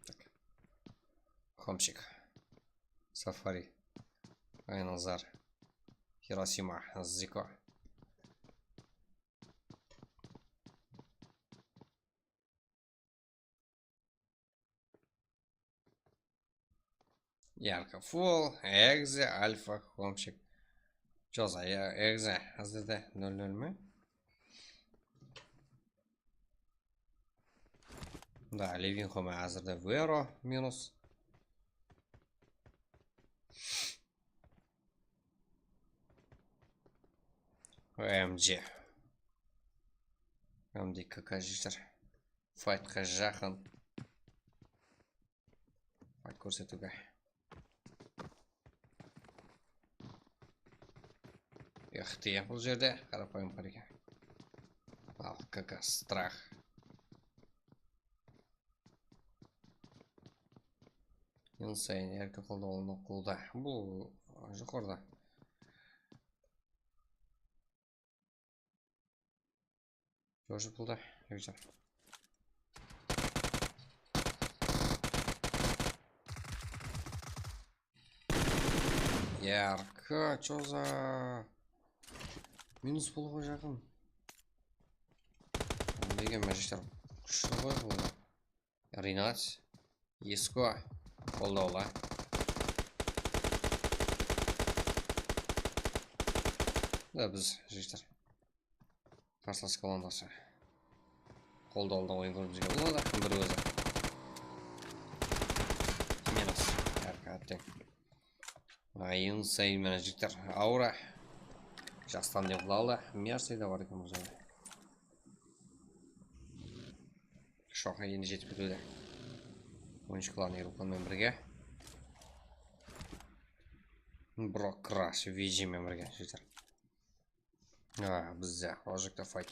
Tak. Homchik. Safari. Aynazar. Hirosima. Ziko. Yarkı, full, egze, alfa, homchik. Choza, ya, egze, házirde nol nol me? Da, Levinxo me házirde Vero minus. M G. Mınamday K K jigitler. Faytqa jaqın. Fayt kórsetiwge. Ixtiya bul jerde qarapayım bar eken. Al, K K, strah. Yıl sayın erki qolda, onlıq qolda. Bul joqarıda. Тоже pulda, jigitler. Yarkı, чё за? Minus bolıwǵa jaqın. Degen, jigitler, kúshli ǵoy bul. Rinat. Esko. Qollawlar. Da biz, jigitler. Qarsılas komandası. Qollawda oyın kórgizgen boladı. Bir ózi. Minus. Háreket. Ayın sayın mine jigitler. Aura. Jastan dep qılalı. Mersi de bar eken bul jerde. Shoqqa endi jetip ketiwde. Oyınshı klan Evropa menen birge. Bro Crash V G men birge, jigitler. A, bizde, ol jaqta fayt.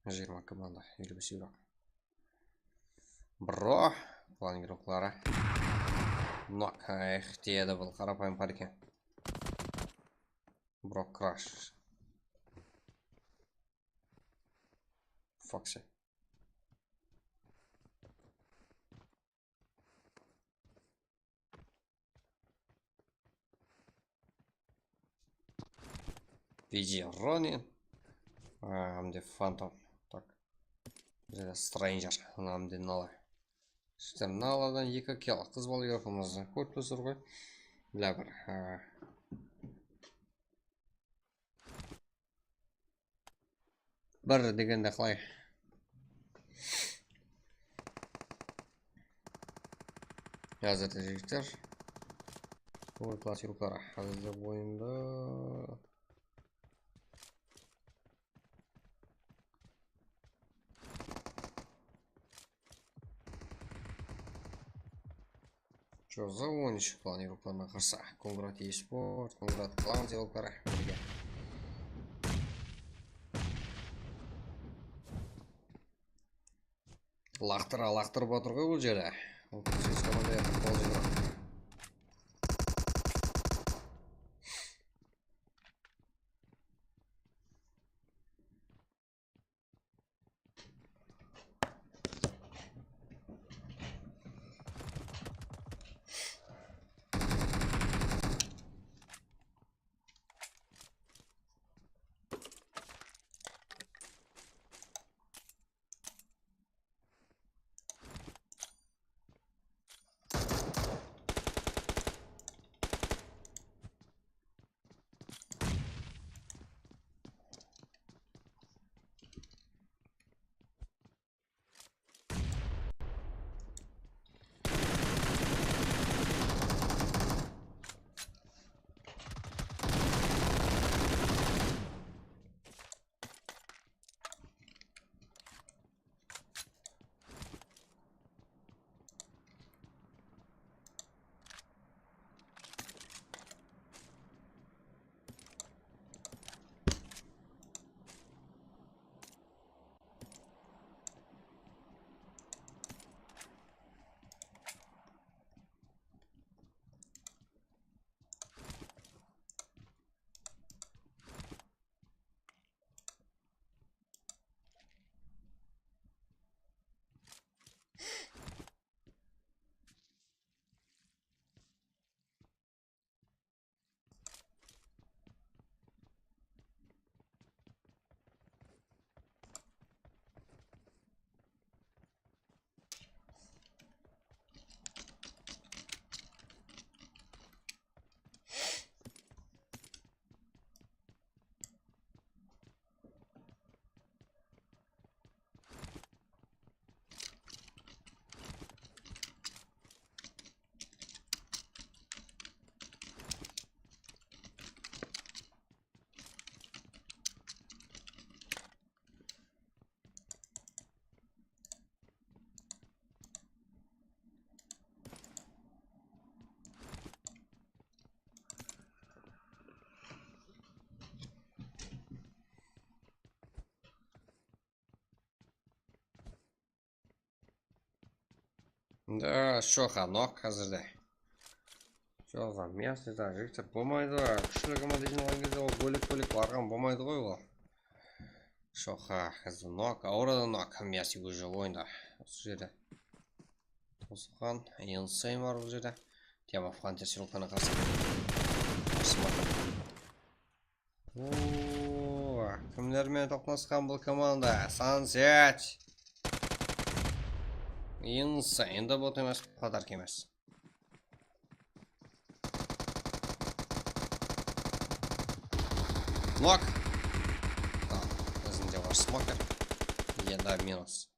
Jigirma komanda, eliw bes igrok. Bro, klan igrokları. Nok, ex, tiyedi bul, qarapayım par eken. Bro Crash. Foxy. Видео Ронин. Hám de Phantom. Tak. Bizde Stranger. Hám de Nala. Jigitler, Naladan eki kill. Qız bala yoqımızda. Kórip turıpsızlar ǵoy. Bla bir. Bir degende qalay? Házirde jigitler. Oy, klassik ruhları. Házirde oyında. Чё за он ещё планировкаlarına qarsa. Kongrat eSport, Kongrat Clan zevokları birge. Laqtıra, laqtırıp atır ǵoy bul jerde. Ol Kuzes komanda yaqın qol jibirip. Da, shoqa, nok házirde. Joq, miyasıda jigitler bolmaydı. Úsh lokomotiv jıynaǵan gezde ol bólek-bólek barǵan bolmaydı ǵoy ol. Shoqa, házir nok, aurada nok, miyası уже oyında. Usı jerde. Tosıqxan, Insane bar bul jerde. Tema Hunter Sirokana qarsı. Qarsı bar. Oo, kimler menen toqnasqan bul komanda? Sunset. Insane, endi bot emes, podarka emes. Nok. Tamam, izinde bar smoker. Endi minus.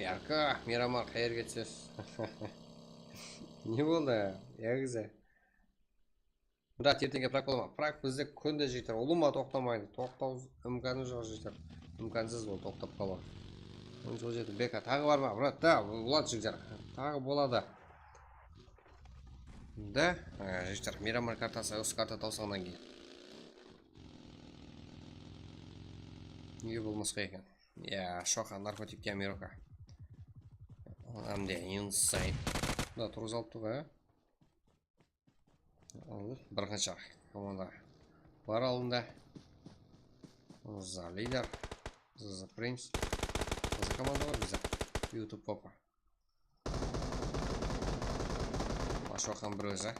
Yarko, Miramar qayerge túsesiz? Ne boldı? Yagize. Murat, ertenge prak bola ma? Prak bizde kúnde jigitler, ulıwma toqtamaydı. Toqtaw imkanı joq, jigitler. Imkansız bul toqtap qalıw. Onsız jeti B K taǵı bar ma? Murat, da, boladı, jigitler. Taǵı boladı. Da, e, jigitler, Miramar kartası, usı karta tawsıǵannan keyin. Nege bolmasqa eken? Ya, shoqa, narkotik, ya, Miroka. Hám de Insane. Da, turǵız alıp tur ǵoy, ya. Al, bir qansha komanda bar aldında. Za lider, za prince. Za komanda bar bizde. YouTube popa. Ashwaxan bir ózi.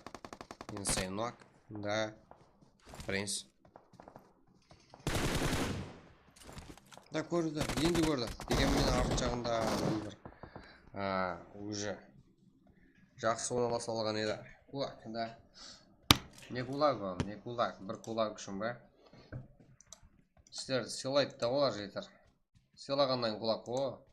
Insane nok. Da prince. Da kórdi, endi kórdi. Degen menen artjaǵında lider. A, уже. Jaqsı oynala salǵan edi. Kulak, da. Ne kulak o, ne kulak, bir kulak ushın ba? Sizlerdi sıylaydı da olar, jigitler. Sıylaǵannan kulak o.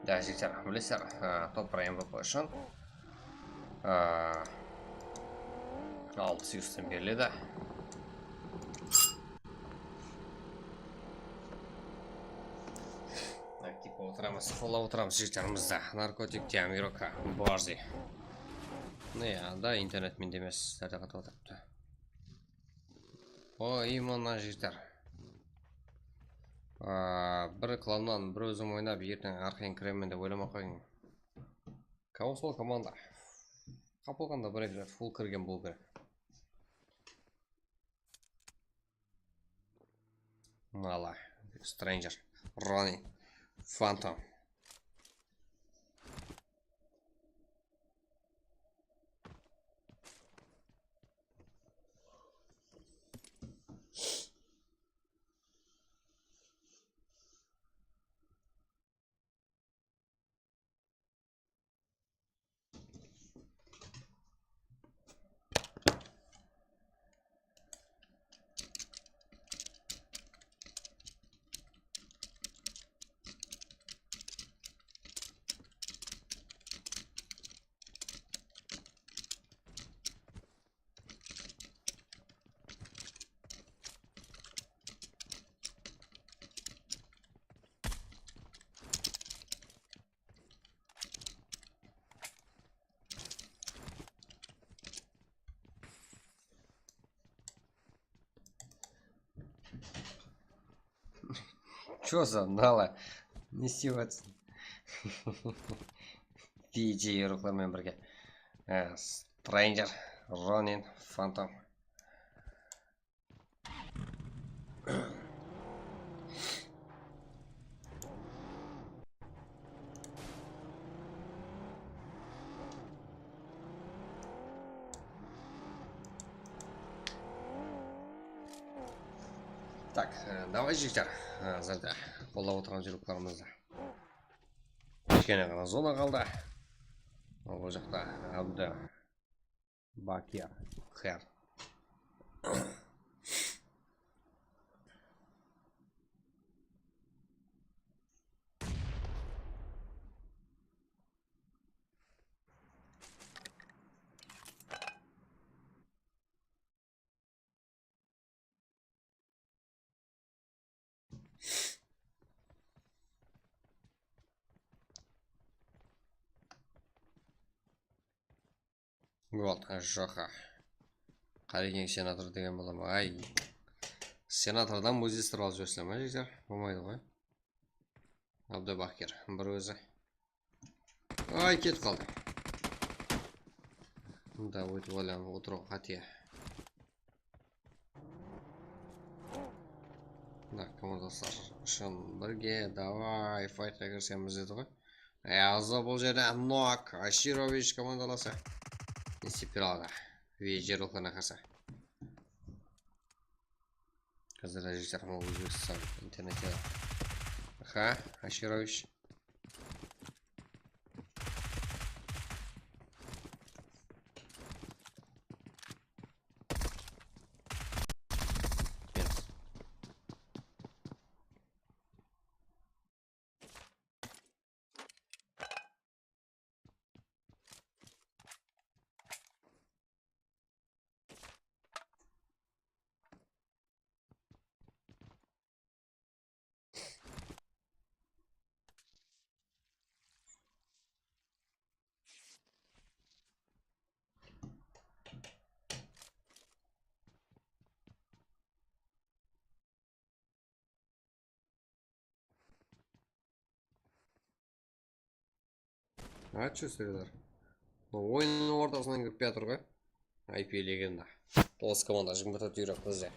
Da, jigitler, bilesizler, a, top bir M V P ushın, a, alpıs yustan beriledi. Aktiv bolıp otıramız, qollap otıramız jigitlerimizdi. Narkotik, Miroka, Barzi. Ne ya, da internet mende emes, taraqat otırıptı. O, imannan jigitler. A, bir klannan bir ózim oynap, erteń arqayın kiremen dep oylamay qoyıń. Kaos ol komanda. Qapılǵanda bir full kirgen bolıw kerek. Mala, Stranger, Ronin, Phantom. Что за нала? Ne istep atırsań? V J yaruqlar menen birge. Á, Stranger, Ronin, Phantom. Tak, e, davay, jigitler. E, házirde qollap otırǵan júriklerimizdi. Kishkene ǵana zona qaldı. Ol jaqta Abdu Bakir. Her. Gold, joqa. Qarekeń senator degen bola ma? Ay. Senatordan muzistor alıp jibersem, jigitler? Bolmaydı ǵoy. Abdubakir, bir ózi. Ay, ketip qaldı. Mında óytip oylanıp otırıw qáte. Mına komandaslar ushın birge, davay, faytqa kirsemiz dedi ǵoy. Yazı bul jerde Nok, Ashirovich komandalası. Ne istep bere aladı? Vejer ruxlarına qarsı. Házir jigitler, mına Ózbekstan internetke. Aha, Ashirovich. Açı sırlar. Oyınnıń ortasınan kirip kiyatır ǵoy. I P legenda. Toǵız komanda, jigirma tórt yurek bizde.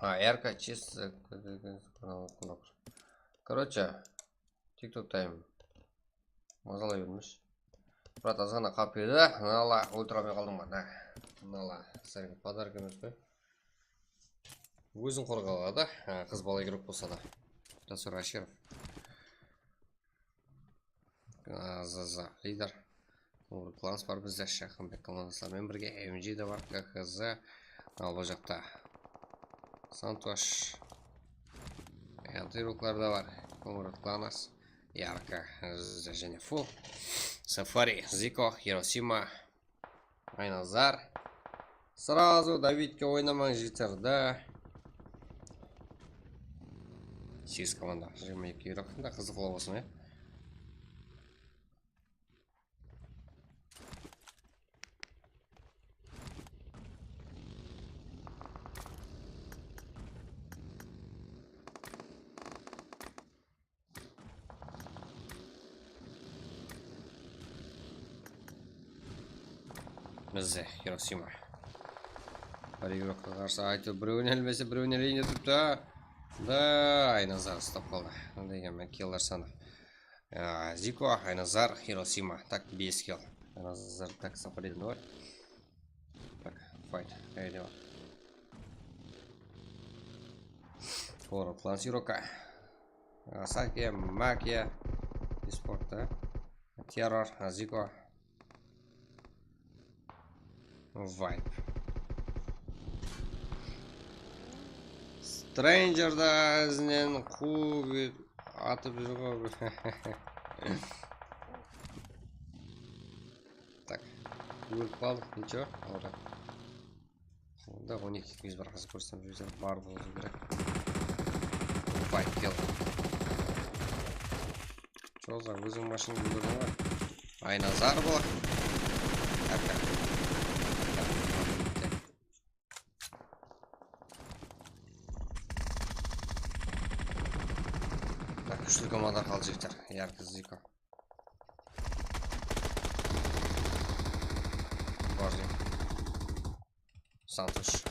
A, R K чисто. Короче, TikTok time. Mazalay bermesh. Brat, azǵana qalıp edi. Nala, óltire almay qaldıń ba? Nala, sizlerge podarok emes pe? Ózin qorǵa aladı, ha, qız bala igrok bolsa da. Jasur Ashirov. Azaza, lider. Uğur Klans bar bizde, Shaqımbek komandası menen birge, M G de bar, K K Z. Al, bul jaqta Santosh. Antiruqlar da bar. Uğur Klanas. Yarka, jáne full. Safari, Ziko, Hiroshima. Aynazar. Сразу давить ke oynamań, jigitler, da. Segiz komanda, jigirma eki igrok. Da qızıq bolsın, ya. Bizde Hiroshima. Bir igrokqa qarsı aytıp, birewine ilmese, birewine leyne turıptı. Da, Aynazar uslap qaldı. Degen men killer sanı. Ya, Ziko, Aynazar, Hiroshima. Tak, bes kill. Aynazar tak sapar edim, давай. Tak, fight. Qayerde bar? Oro, Klan Siroka. Asake, Makia, Esportta. Terror, Aziko. Vibe. Stranger da izinen quwıp atıp júr ǵoy. Tak. Ólip qaldıq, ничего, awırdı. Sonda on eki kimiz bar, házir kórsem, júzler bar bolıw kerek. Fight kill. Joza, óziń mashina kúldirdiń ǵoy. Aynazar bu. Taka. Tak, kúshli komanda qaldı, jigitler. Yarkı, Ziko. Bajnik. Santush.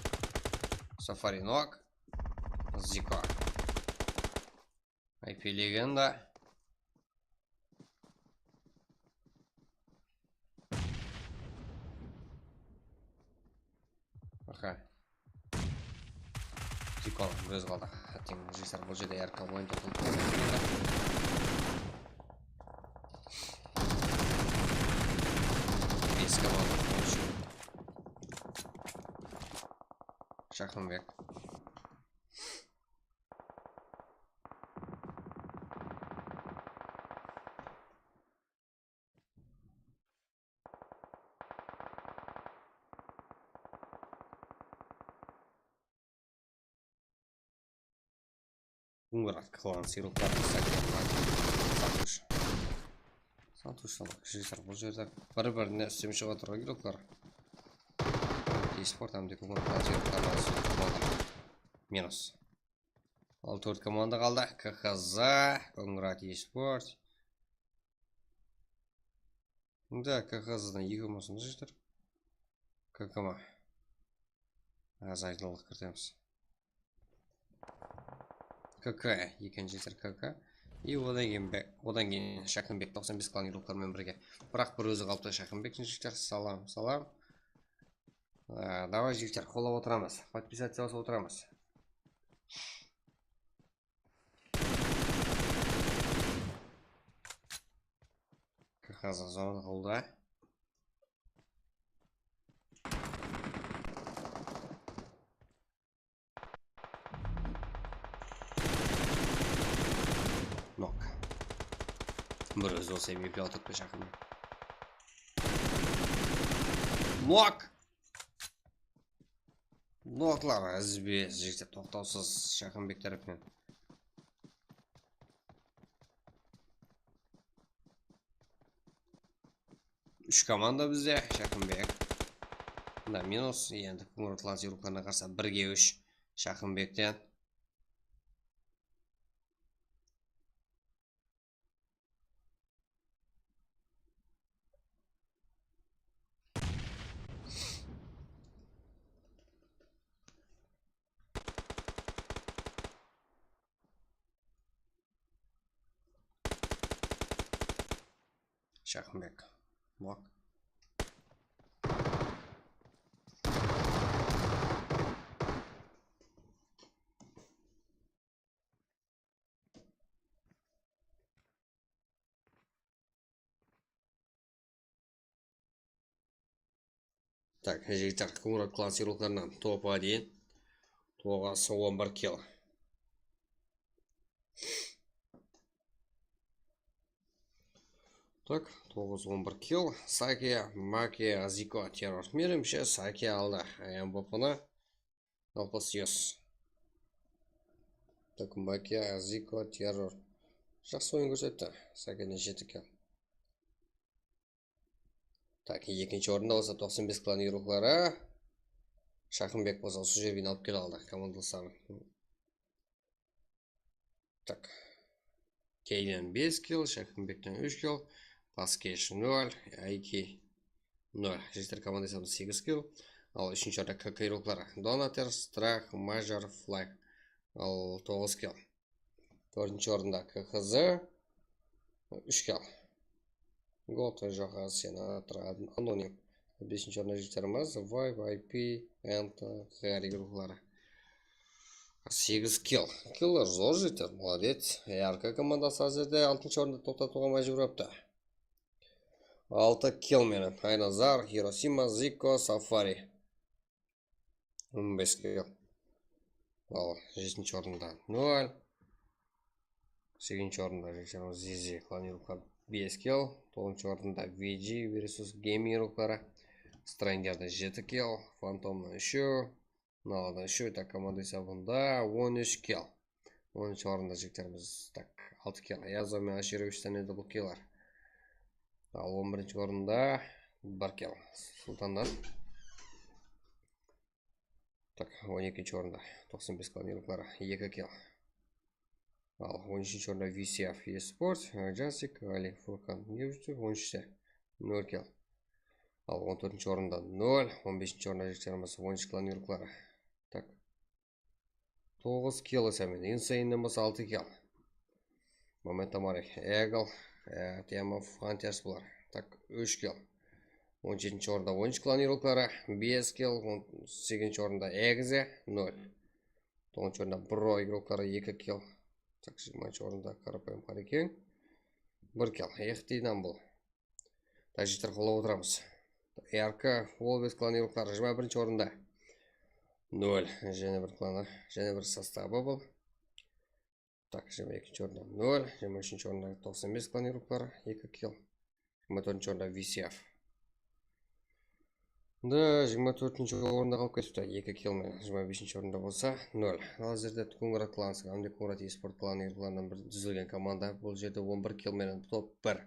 Safari, Nok. Ziko. I P Legenda. Aha. Ziko, bir ózi qaldı. Hátteń, jigitler, bul jerde R K oyın toqtatıp qoydı. Bes komanda, короче. Shaqınbek. Qumrat, Klan Siroka, Sakyamlar, Santush. Santush, Santush, jigitler, bul jerde bir-birine ústem shıǵıp atır ǵoy, igroklar. Esport hám de Klan Siroka. Minus. Al, tórt komanda qaldı. K K Z, Kongrat Esport. Da, K K Z-dan eki bolsın, jigitler. K K M. Az aydınlıq kiritemiz. K K, ekinshi jigitler K K. I odan keyin be-, odan keyin Shaqınbek, toqsan bes klan igroklar menen birge. Biraq bir ózi qalıptı Shaqınbek, jigitler. Salam, salam. Aa, davay, jigitler, qollap otıramız. Podpisаться basıp otıramız. K K Z zona qıldı. Nok. Bir ózi bolsa M V P otırıptı Shaqınbek. Nok! Noklar, izbe-iz, jigitler, toqtawsız Shaqınbek tárepinen. Úsh komanda bizde, Shaqınbek. Mına minus, endi Kongrat Klan Sirokalarına qarsı birge úsh Shaqınbekten. Shaqımbek. Blok. Tak, jigitler, Kungrat klan sıyırlıqlarınan topqa deyin. Toǵız, on bir kill. Tak, toǵız, on bir kill. Sake, Make, Aziko, Terror. Menimshe, Sake aldı M V P-ni. Alpasiyos. Tak, Make, Aziko, Terror. Jaqsı oyın kórsetti. Sakene jeti kill. Tak, ekinshi orında bolsa toqsan bes klan yurıqları. Shaqımbek bolsa usı jerden alıp kele aldı komandasların. Tak. Keyden bes kill, Shaqımbekten úsh kill, Paskesh nol, Ayki nol. Jigitler komanda esabında segiz kill. Al, úshinshi orında K K yurıqları. Donator, Strah, Majar, Flag. Al, toǵız kill. Tórtinshi orında K K Z, úsh kill. Gol joq, senator, anonim. Besinshi orında jigitlerimiz Y Y P and Gari guruhları. Segiz kill. Killer zor jigitler, молодец. R K komandası házirde altınshı orında toqtatıwǵa májbúr bolıptı. Altı kill menen Aynazar, Hirosima, Ziko, Safari. On bes kill. Al, jetinshi orında nol. Segizinshi orında Zizi, klan yurıqları, bes kill. Toǵızınshı orında V G versus Gaming yurıqları. Strangerda jeti kill, Fantomnıń úshi, Naladan úshi, tak, komanda esabında on úsh kill. Onınshı orında jigitlerimiz, tak, altı kill. Yazo menen Ashirovichten edi bul killer. Al, on birinshi orında bir kill Sultannan. Tak, on ekinshi orında toqsan bes klan yurıqları, eki kill. Al, on úshinshi orında V C F Esport, Jasik, Ali, Furkan, Nevjitov, on úshte nol kill. Al, on tórtinshi orında nol, on besinshi orında jigitlerimiz, on úsh klan yurıqları. Tak. Toǵız kill esa men. Insane'den bolsa altı kill. Mamet Tamarek, Eagle, e, Temov, Hunters bular. Tak, úsh kill. On jetinshi orında on úsh klan yurıqları, bes kill, on segizinshi orında Egize, nol. Toǵızınshı orında Bro yurıqları, eki kill. Tak, jigirmanshı orında Qarapayım Qareken, bir kill. F T-dan bul. Tak, jigitler, qolap otıramız. R K, Wolves klan yurıqları jigirma birinshi orında. Nol. Jáne bir klanı, jáne bir sostavı bul. Tak, jigirma ekinshi orında nol. Jigirma úshinshi orında toqsan bes klan yurıqları, eki kill. Jigirma tórtinshi orında V C F. Da, jigirma tórtinshi orında qalıp ketipti, eki kill menen. Jigirma besinshi orında bolsa nol. Házirde Kungrat klan, hám de Kungrat Esport klan yurıqlarınan bir dúzilgen komanda. Bul jerde on bir kill menen top bir.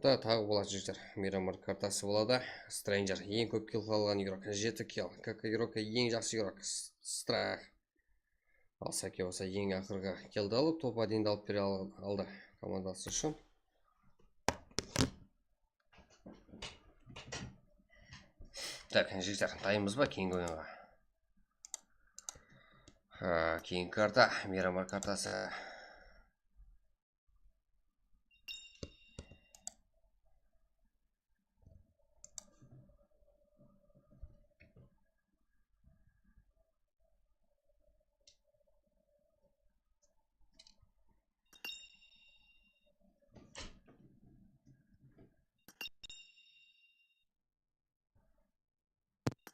Da, taǵı boladı, jigitler. Miramar kartası boladı. Stranger, eń kóp kill alǵan yurıq, jeti kill. K K yurıq, eń jaqsı yurıq, S-, Strah. Al, Sake bolsa eń aqırǵı killdi alıp, top odindi alıp bere al-, aldı komandası ushın. Tak, jigitler, dayınbız ba keyingi oyınǵa? Ha, keyingi karta, Miramar kartası.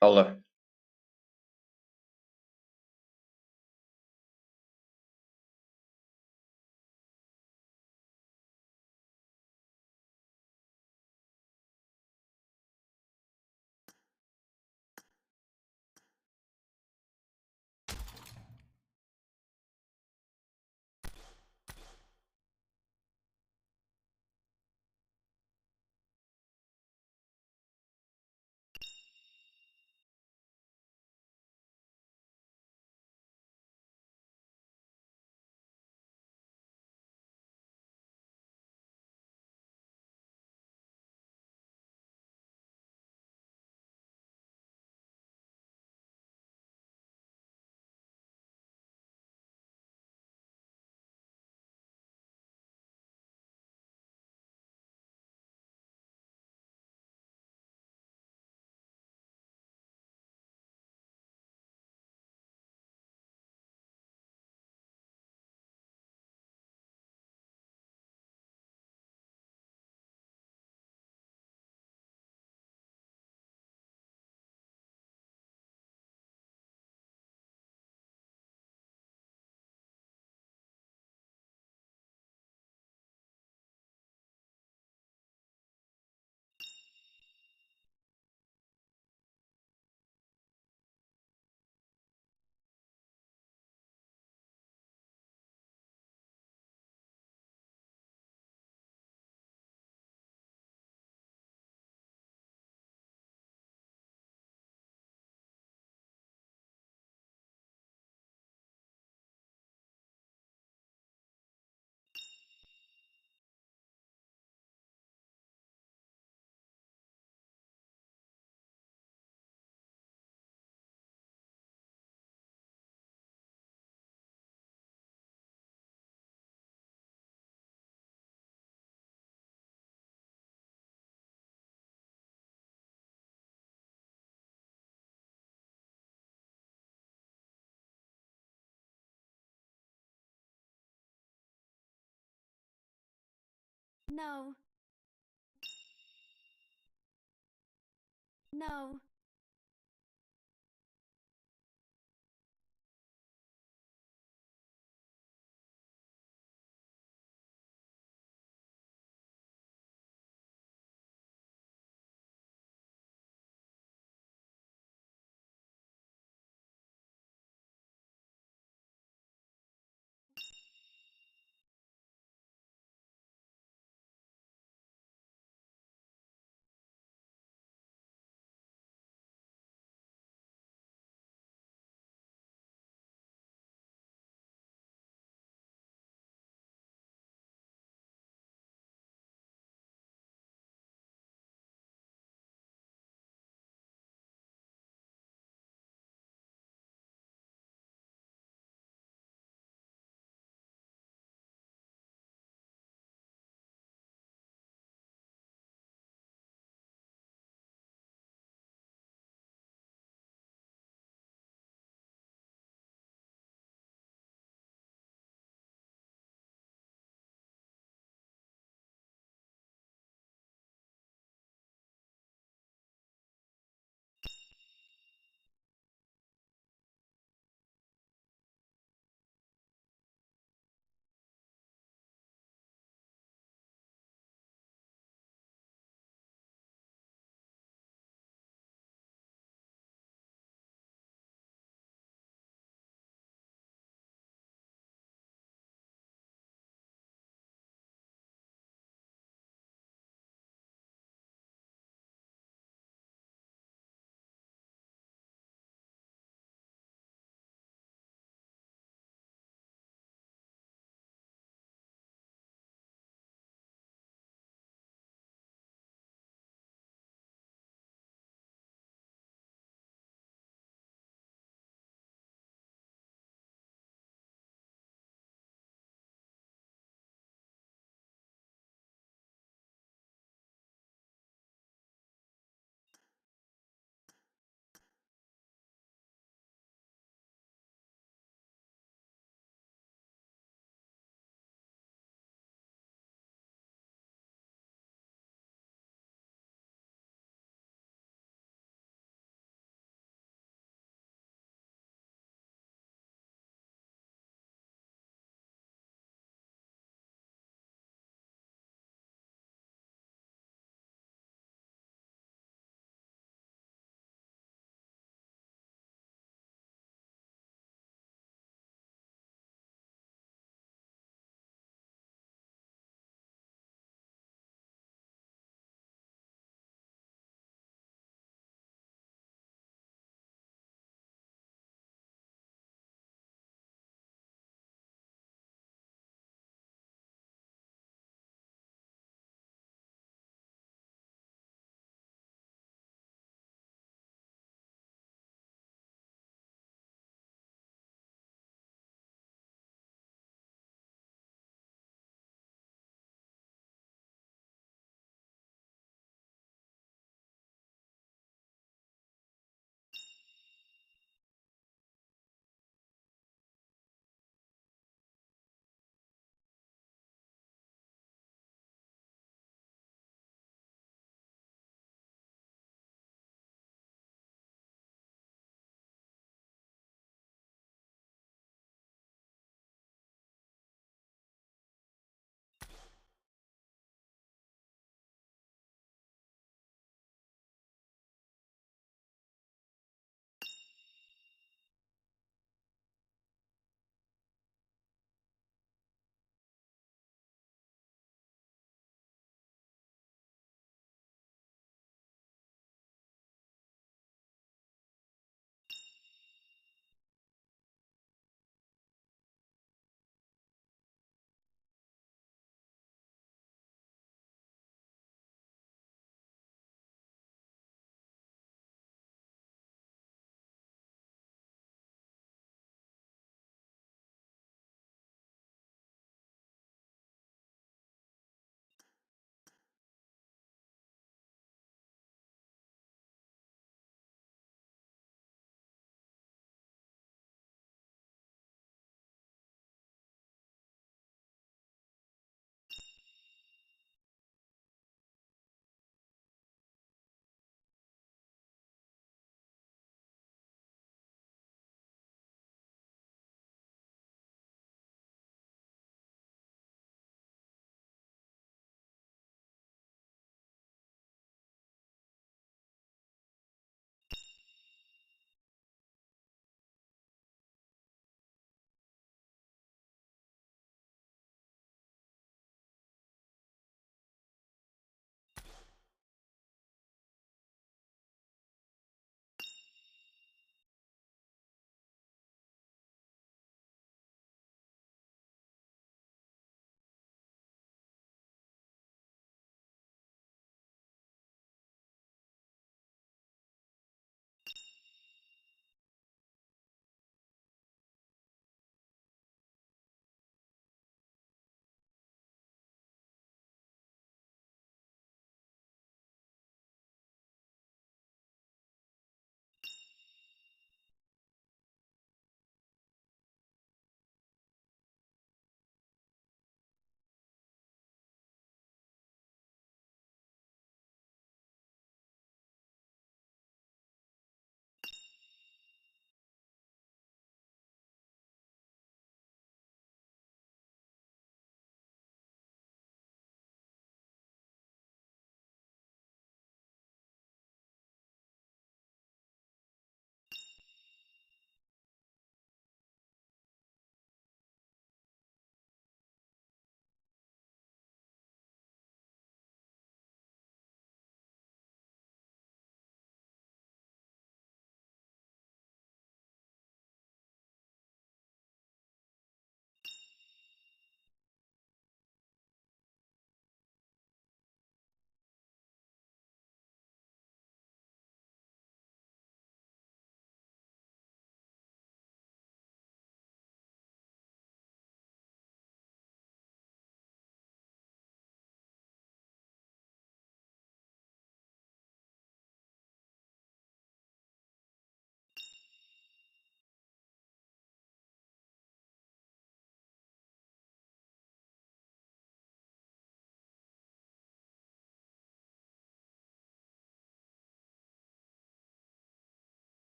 Aldı. No. No.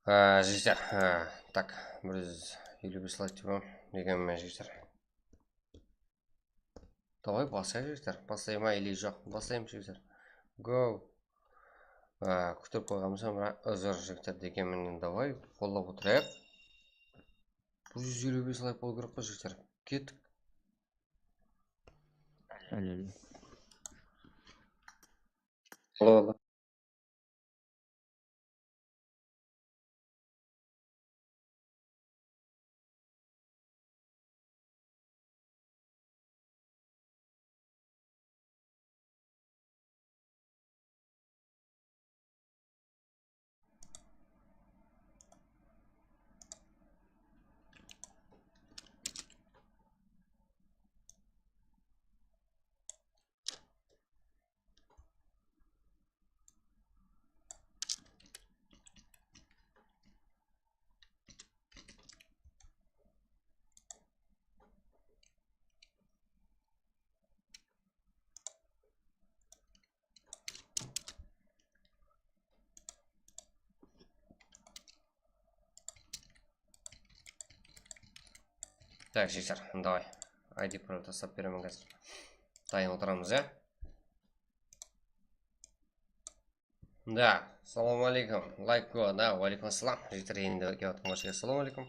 Á, jigitler, á, tak, bir júz eliw bes layk tepem, degen men, jigitler. Davay, baslayıq, jigitler. Baslayma ili joq, baslayıq, jigitler. Go. Á, kútip qoyǵanmız, biraq uzr, jigitler, degen menen, davay, qollap otırayıq. Bir júz eliw bes layk bolıw kerek qo, jigitler. Kettik. Alo, alo. Alo, alo. Tak, jigitler, davay. I D parol taslap beremen házir. Dayın otıramız, ya? Da, salam aleykum. Layk go, da, aleykum assalam. Jigitler, endi kelyatırman, salam aleykum.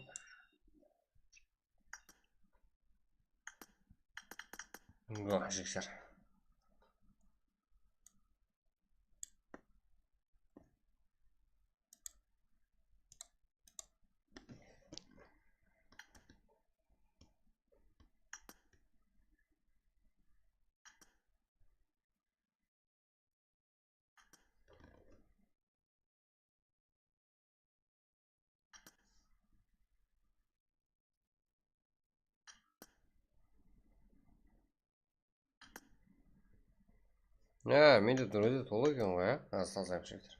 Go, jigitler. Ya, mende durıdı tola eken ǵoy, ya. Az tazayıq, jigitler.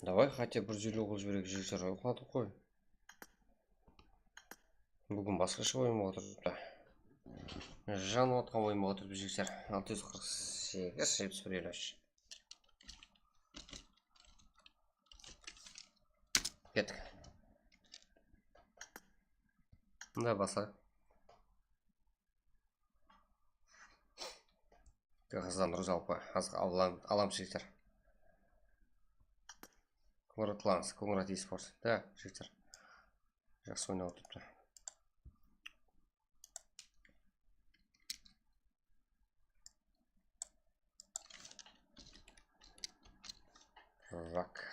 Davay, xatya bir júz eliw qılıp jibereyik, jigitler, uyqıladıq qoy. Búgin basqasha oyın bolıp atırıptı. Janıp atqan oyın bolıp atırıptı, jigitler. Altı júz qırq segiz, jetpis bir, eliw úsh. Kettik. Mında basqa. Qazandı, ruzalpa. Azıq alam, alam, jigitler. Konrad Lans, Konrad Esport. Da, jigitler. Jaqsı oynap atırıptı. Rak.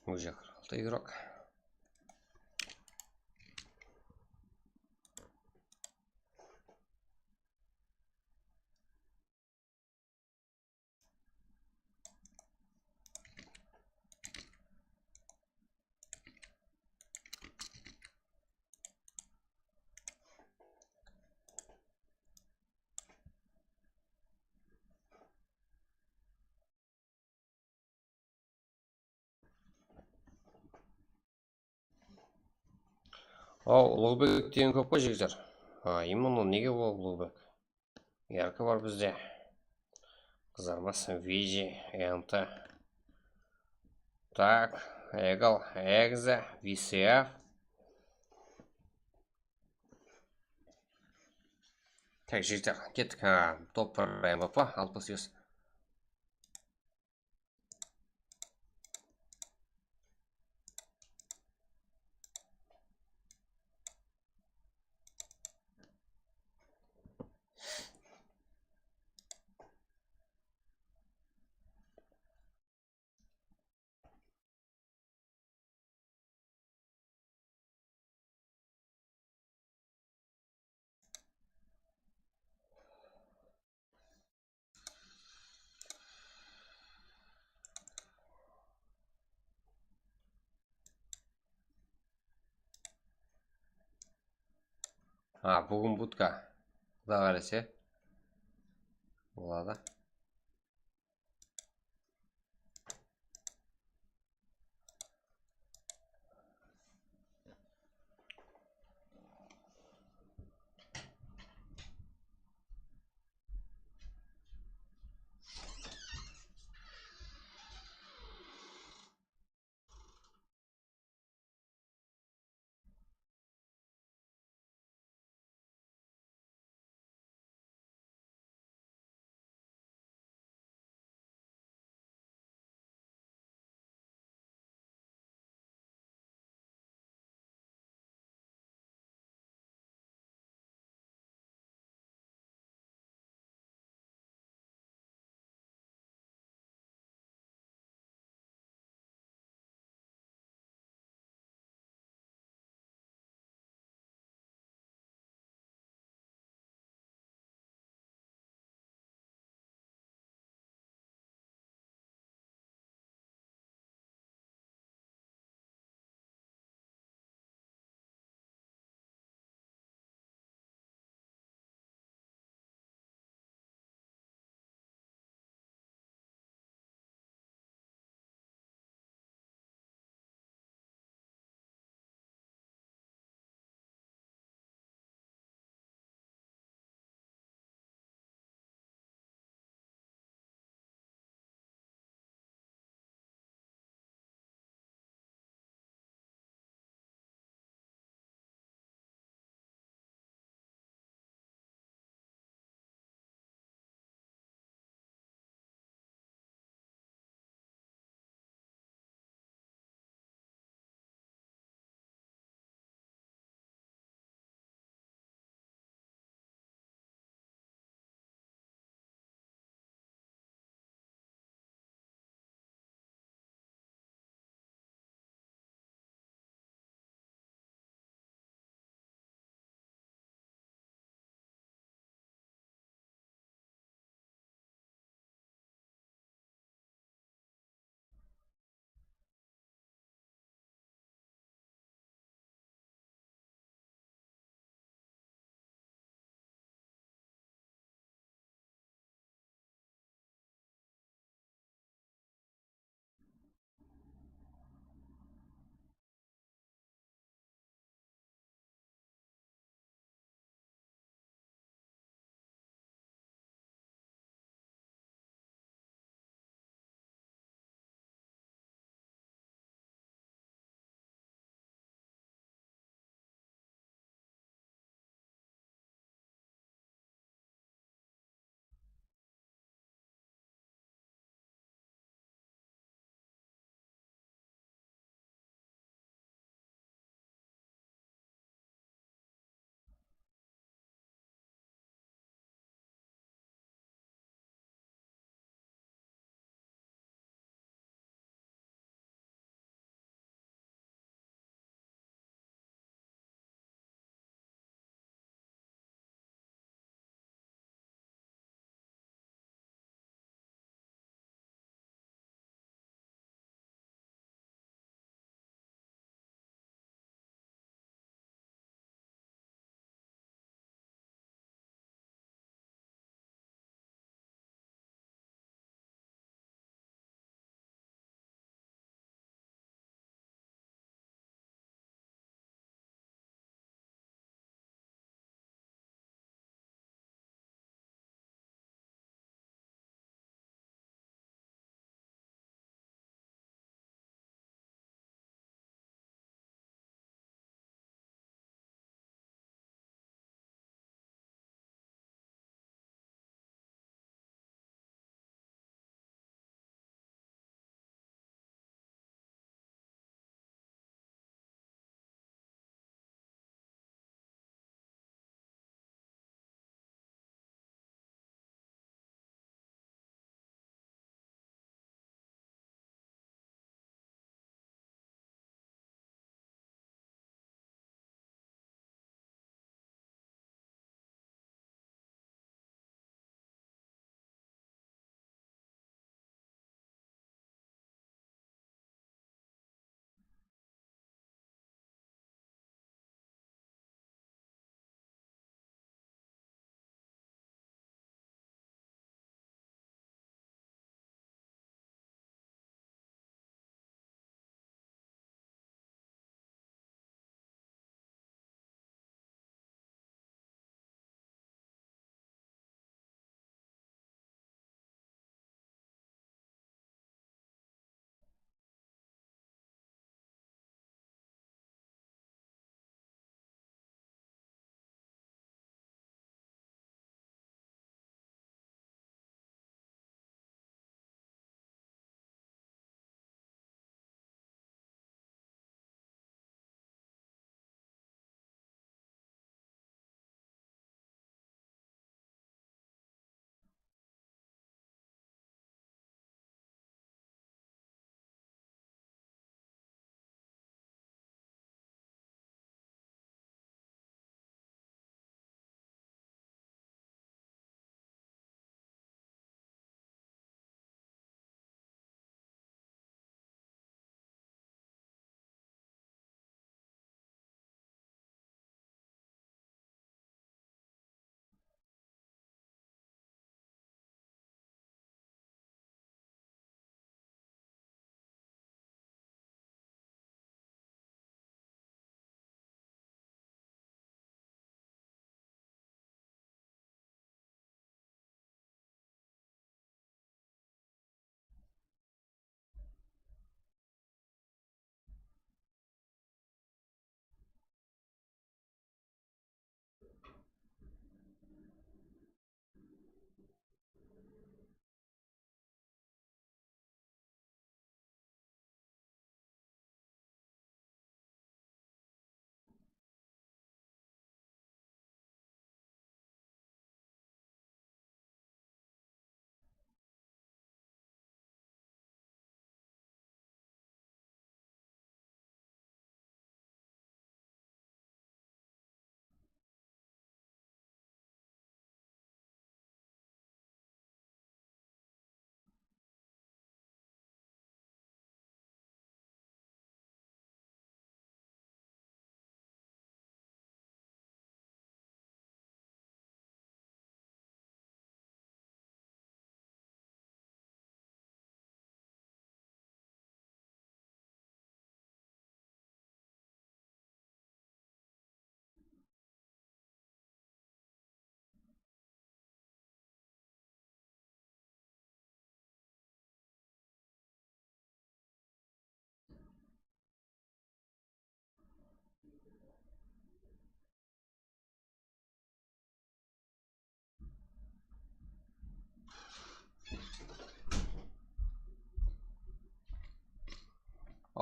Ózi qırq Ты игрок. Aw, Uluǵbek degen kóp ǵoy, jigitler. Ha, именно nege ol Uluǵbek? Yarkı bar bizde. Qızarmas, Viji, Enta. Tak, Egal, Egza, V C F. Tak, jigitler, kettik. Ha, top bir M V P, alpıs segiz. Ha, búgin butka. Quday qálese. Boladı.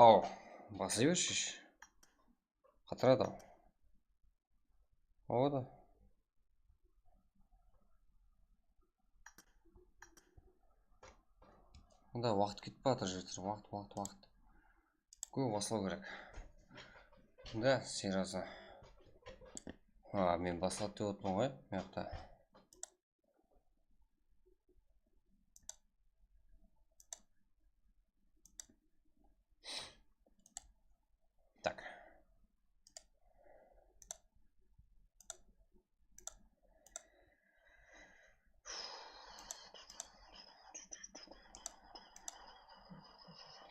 Aw, baslay bershi. Qatıradı-aw. Awa da. Mında waqıt ketip atır, jigitler. Waqıt, waqıt, waqıt. Kóp baslaw kerek. Da, sıyrazı. Ha, men basladı dep otırman ǵoy, mıyaqta. Так.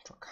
Çok.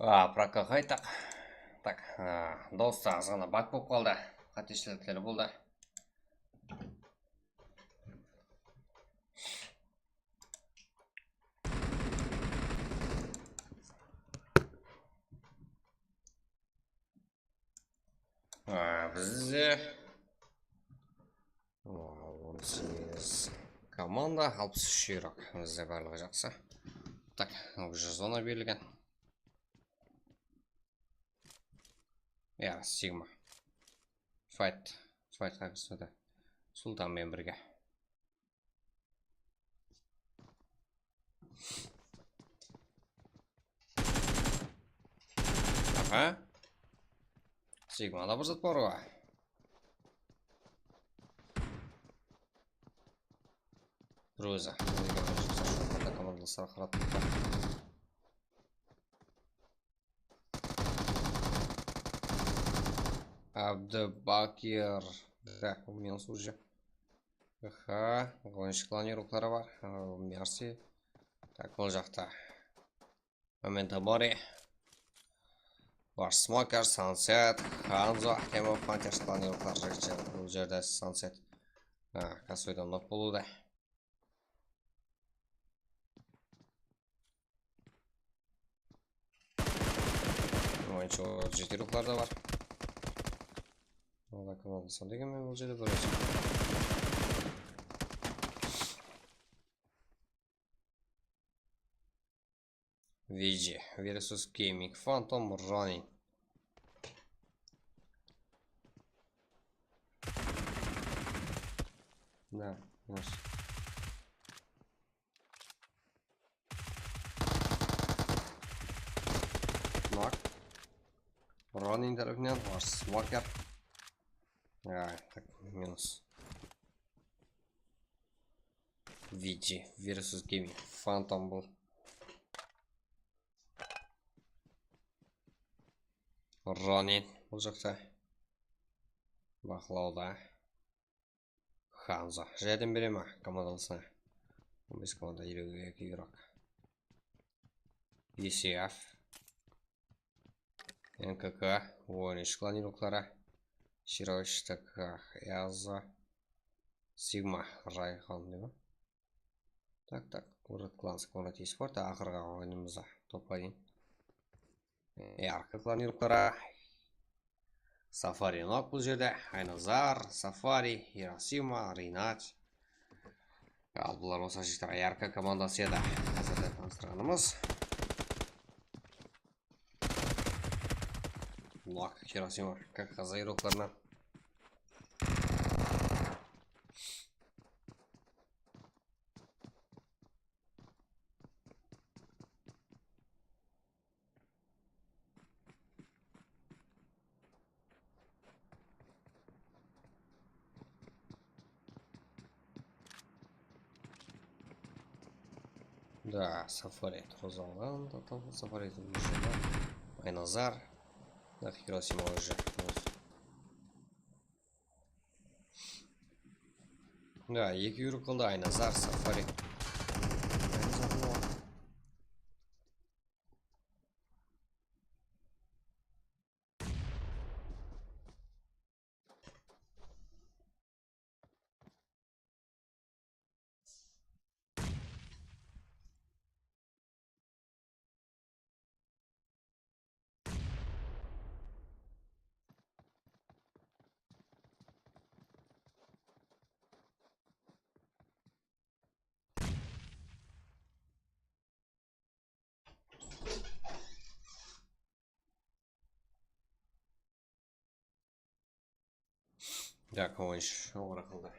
A, proka qaytaq. Tak, a, dawısta azǵana bak bolıp qaldı. Qáteshilikler boldı. A, bizde, a, on segiz komanda, alpıs úsh yuraq. Bizde barlıǵı jaqsı. Tak, уже zona berilgen. Ya, Sigma. Fight. Fightqa kirsin edi. Sultan menen birge. Aha. Sigmada bir zat bar ǵoy. Bir ózi. Komandalaslar qarap turıptı. Abdubakir. Da, bul minus уже. Aha, ǵılınısh klonirovları bar. Mersi. Tak, ol jaqta. Memento Mori. Bar Smoker, Sunset, Hanzo, Temo, Panter klonirovları jaqta. Bul jerde Sunset. Ha, Kasoydan nok bolıwda. Oyunshı jeti ruxlarda bar. Olar kim oldı? Sonda eken men bul jerde bir ózi. Viji versus Gaming Phantom Running. Da, minus. Knock. Running tárepinen var Smoker. Ay, tak, minus. Viji versus Gaming Phantom bul. Running bul jaqta. Baqlawda. Hanzo járdem bere ma komandalısına? On bes komanda, elli eki yuraq. E C F. N K K, on úsh klonirovları. Shirosh, T K, Yaza. Sigma, Rayxon, dep. Tak, tak, Город Кланс, Город Esporta, aqırǵı oyınımızda topqa deyin. Yarkı klonirovları. Safari nok bul jerde. Aynazar, Safari, Hirosima, Rinat. Al, bular bolsa jigitler Yarkı komandası edi. Házirde tanıstırǵanımız. Nok, Hirosima, K K Z yurıqlarınan. Da, Safari turǵızılǵan, Total Safari turǵızılǵan. Aynazar. Da, Hirosima уже. Da, eki yurıq qıldı, Aynazar, Safari. Aynazar, o. Ya, Kıvanç, oǵra qıldı.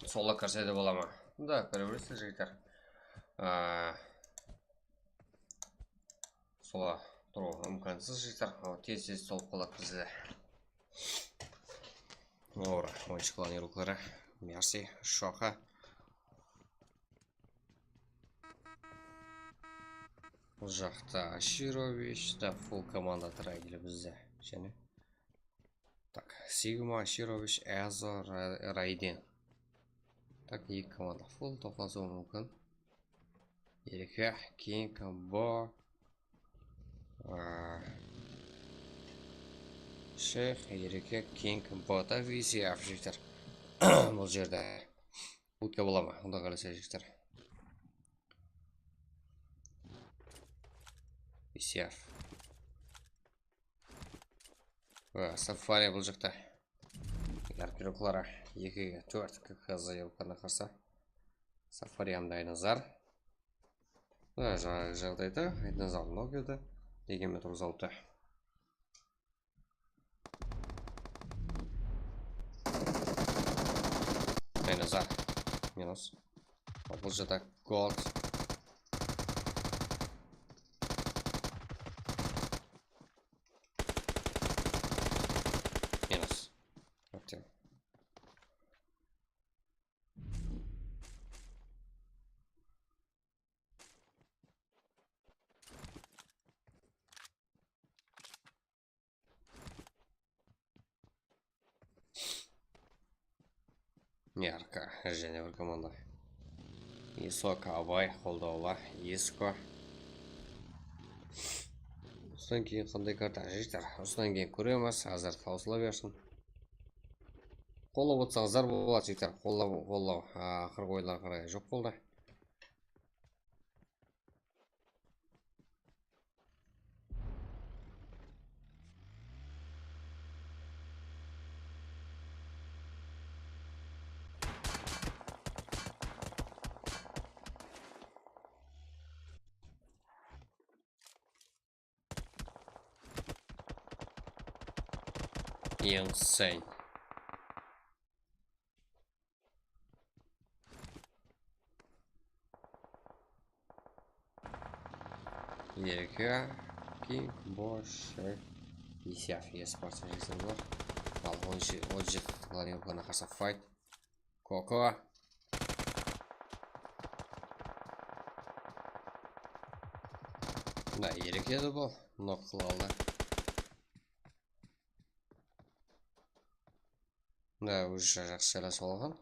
Sola kirse de bola ma? Da, kire beresiz, jigitler. Aa, sola turıw imkansız, jigitler. Tez-tez solıp qaladı bizde. Ora, oyınshıqlardıń ruqları. Mersi, Shoqa. Bul jaqta Ashirovich, da, full komanda tıraydı bizde. Jáne. Tak, Sigma, Ashirovich, Ezo, Ra-, Raiden. Tak, eki komanda full toqlasıwı múmkin. Erke, King, Bo. Aa, Sheyx, Erke, King, Bo, da, V C F, jigitler. Bul jerde. Utka bola ma? Onda qálese, jigitler. V C F. Aa, Safari bul jaqta. Yarkirokları ekige tórt K K Z yılqına qarsı. Safari hám Daynazar. Aa, jaǵ-, jaǵdayda Daynazar nok edi. Degenmen turǵızıp alıptı. Daynazar. Minus. Bul jaqta Gold. Minus. Okey. Yarka, jáne bir komanda. Isko, Abay, qoldawla, Isko. Usıdan keyin qanday karta, jigitler? Usıdan keyin kóremiz, házir tawsıla bersin. Qollap otsańızlar boladı, jigitler. Qollaw, qollaw. Aa, aqırǵı oyınlarǵa qaray joq boldı. Insane. Erke, King, Boş, Isyav, Esparsa, Jezerlar. Al, on jeti, on jeti Gladiolkana qarsı fight. Koko. Mına, Erke edi bul. Nok qılıp aldı. Mına, ózi jaqsı jaylasıp alǵan.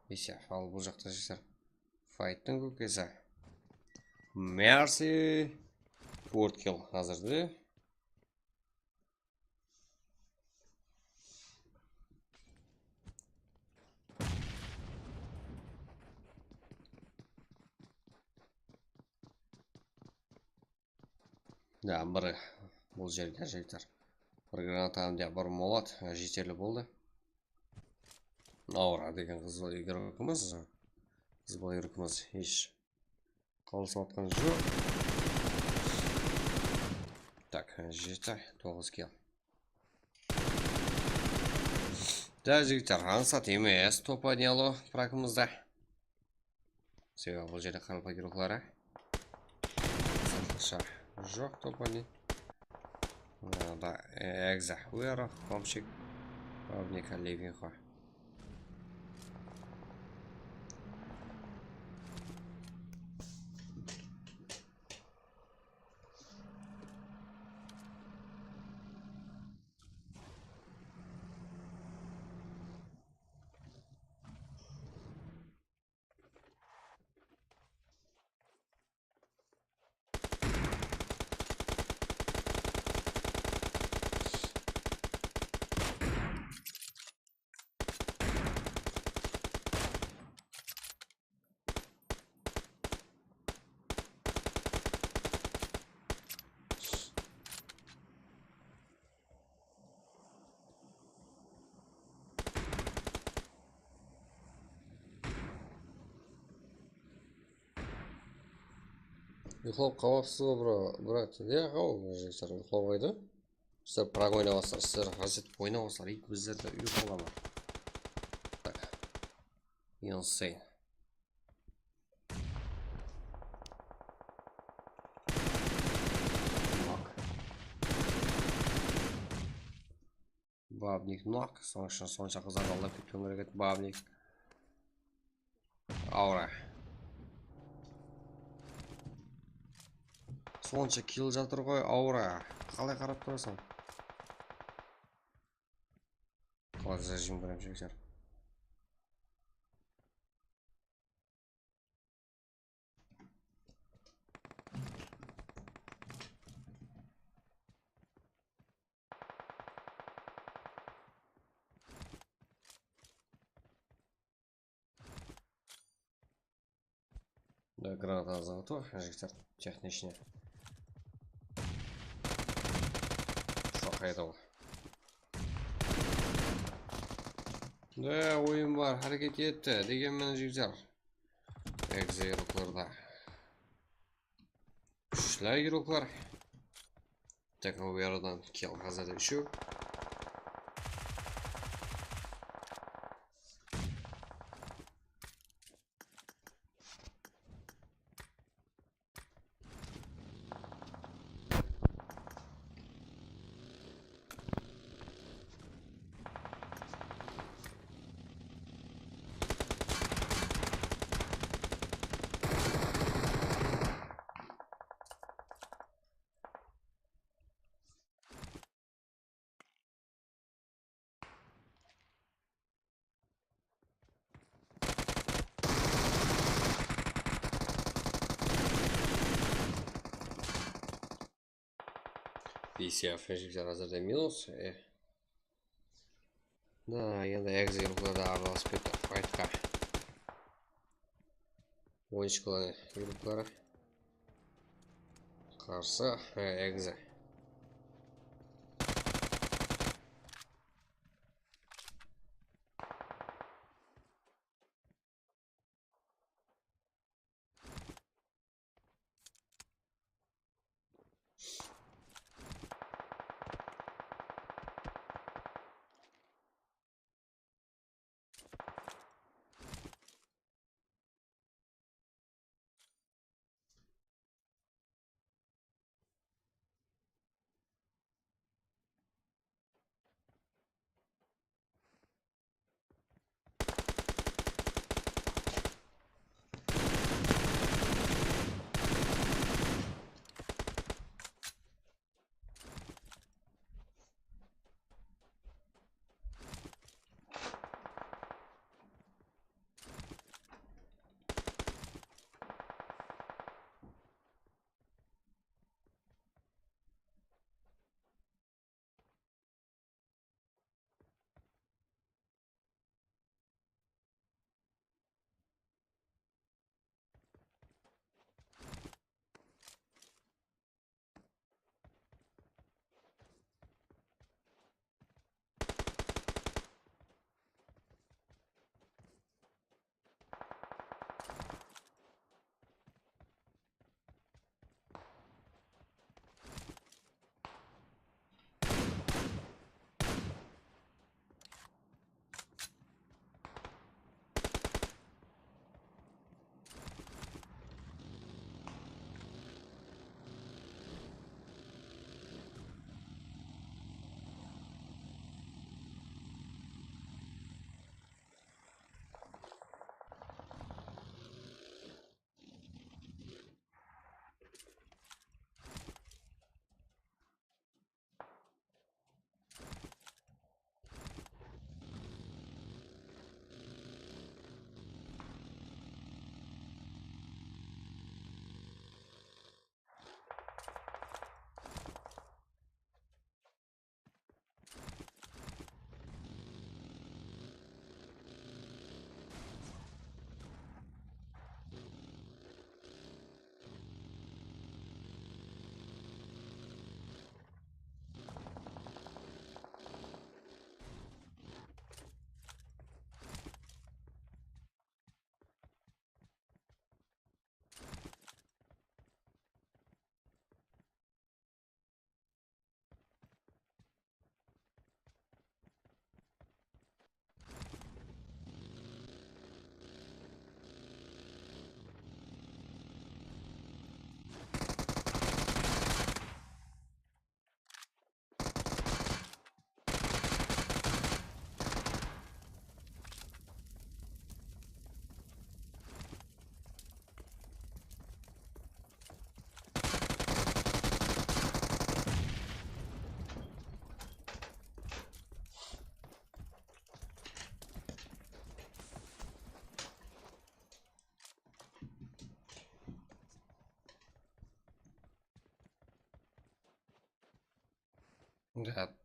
Ese, al bul jaqta jigitler. Fayttıń kókesi. Mersi. Tórt kill házirde. Ya, bir bul jerge jigitler. Bir granata hám de bir molot, e, jeterli boldı. Aura degen qız igorokımız, qız bala igorokımız hesh qalısıp atqan joq. Tak, jeti, toǵız kill. Da, jigitler, ańsat emes, topa ne alıw prakımızda. Sebebi bul jerde qaraqalpaq giroqları. Satqıshı joq topa ne. Mına da, e, egza, uero, komshik, pavnika, levinxo. Uyqılap qalmapsız ba, bro, brat? Ya, haw, mına jigitler uyqılap qoydı. Sizler prag oynap alsızlar, sizler hazır oynap alsızlar, ey, bizler de uyqılama. Tak. Insane. Nok. Babnik nok. Sonıń ushın sonsha qızardı aldap ketpewim kerek edi, Babnik. Aura. Sonsha kill jatır ǵoy, Aura. Qalay qarap turasań? Házir jim kóremiz, jigitler. Da, granata zavutu, jigitler, texnichne. Shaqaydı ol. Da, oyın bar, háreket etti, degen menen, jigitler. Egze yurıqlarda. Kúshli yurıqlar. Tek o yaradan kill házirde úshew. P C F jigitler házirde minus. E. Da, endi egze yurıqlarda aralasıp ketti faytqa. Oyınshılar yurıqları. Qarsı, e, egze.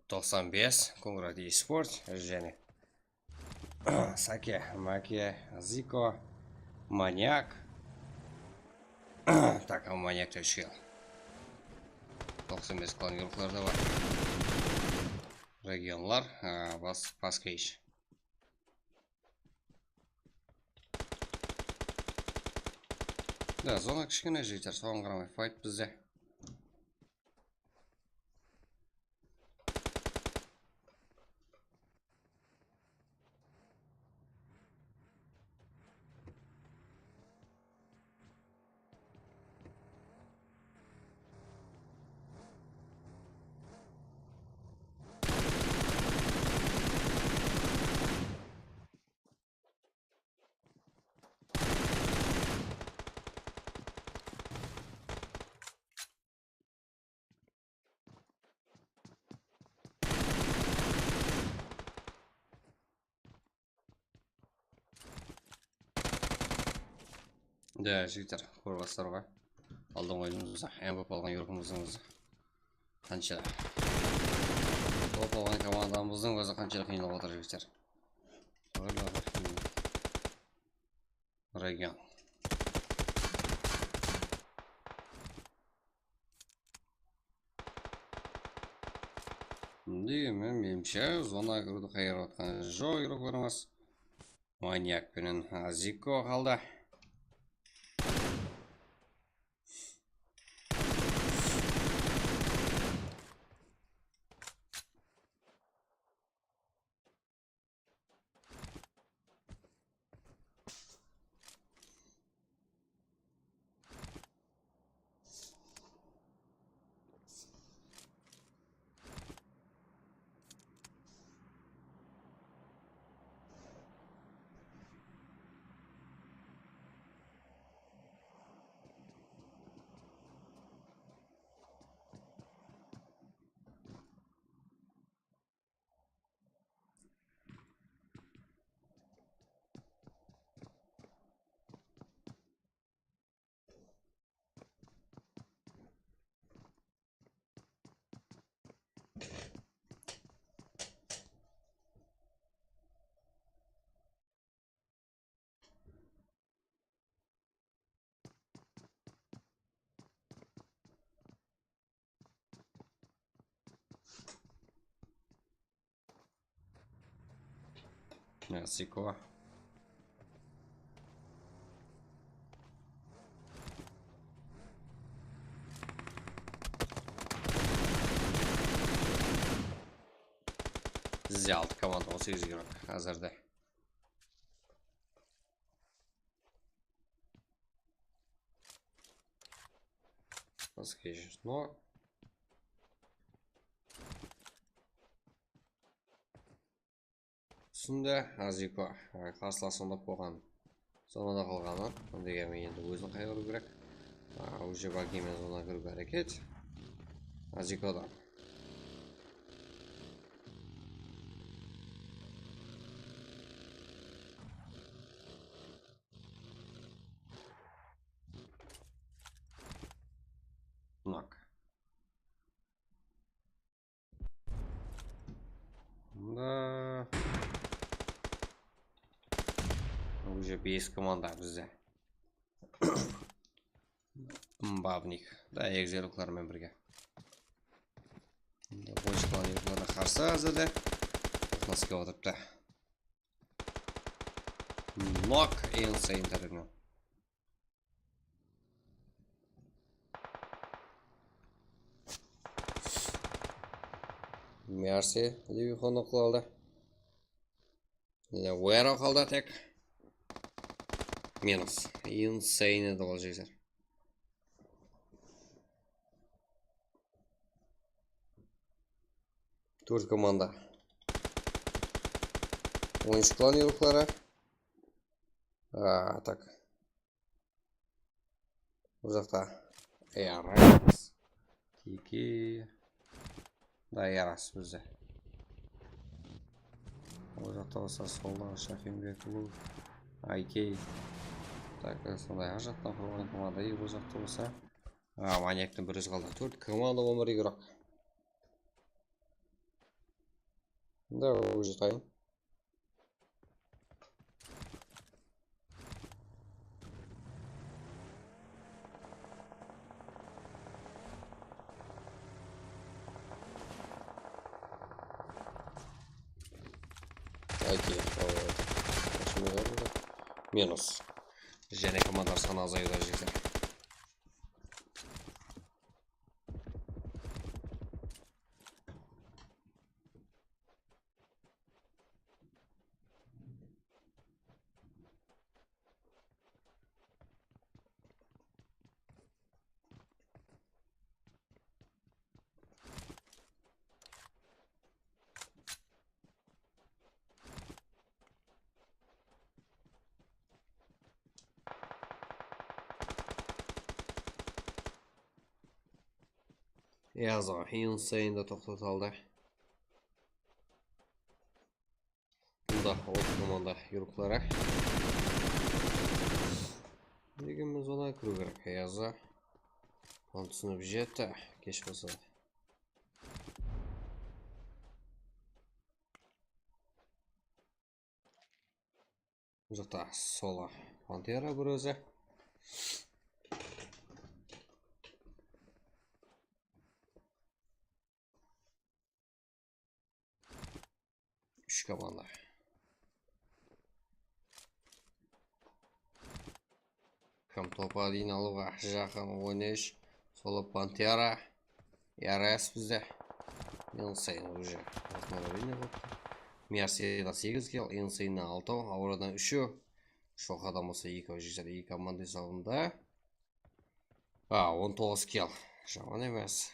Toqsan bes, Kongrad Esport, jáne Sake, Make, Ziko, Manyak. Tak, Manyak ta úshke. Toqsan bes klan yorıqlarda bar. Regionlar, a, bas, Paskeysh. Da, zona kishkene jigitler, soǵan qaramay fayt bizde. Da, jigitler, kórip atırsızlar ǵoy. Aldın oyınımızda M V P alǵan yorıqımızdıń ózi qansha, top alǵan komandamızdıń ózi qansha qıynalıp atır, jigitler. Region. Deymen, menimshe, zona kiriwdi qayırıp atqan joq, yorıqlarımız. Manyak penen Aziko qaldı. Aziko. Bizde altı komanda, on segiz igrok házirde. Bizge no. Túsindi, Aziko, e, qarsılasıńda bolǵan zonada qalǵanı. Degenmen endi ózin qaytarıw kerek. A, уже bagiymen zonaǵa kiriwge háreket. Azikodan. Nok. Da. Уже bes komanda bizde. Mbavnik. Da, egzeruklarmen birge. Boshqalar da qarsı házirde. Toqnas kelip atırıptı. Nok, Insane tarafınan. Mercy, Levixon qıla aldı. Mine, Wero qaldı tek. Minus. Insane edi ol, jigitler. Tórt komanda. Oyınshı klan yorıqları. A, tak. Bul jaqta Eras. Kiki. Da, Eras bizde. Ol jaqta bolsa solda Shahimbek, Lu, I K. Tak, sonday, ar jaqtan qurılǵan komanda, ol jaqta bolsa. A, Manyaktın bir ózi qaldı. Tórt komanda, on bir igrok. Da, уже tayın. Ayki, minus. Jáne komandalar sanı azayıp atır, jigitler. Yazıq, Insane da toqtatıp aldı. Bunda ot komanda yurıqları. Nege biz ona kiriw kerek? Yazıq. Onı túsinip jetti. Kesh bolsa da. Mına jaqta solo Pantera bir ózi. Úsh komanda. Kim topar, deydi, alıwǵa jaqın on úsh. Solo Pantera. Yaras bizde. Insane уже. Mercedes segiz kill, Insane altı, Auradan úshew. Shoqadan bolsa ekew, jigitler, eki komanda esabında. A, on toǵız kill. Jaman emes.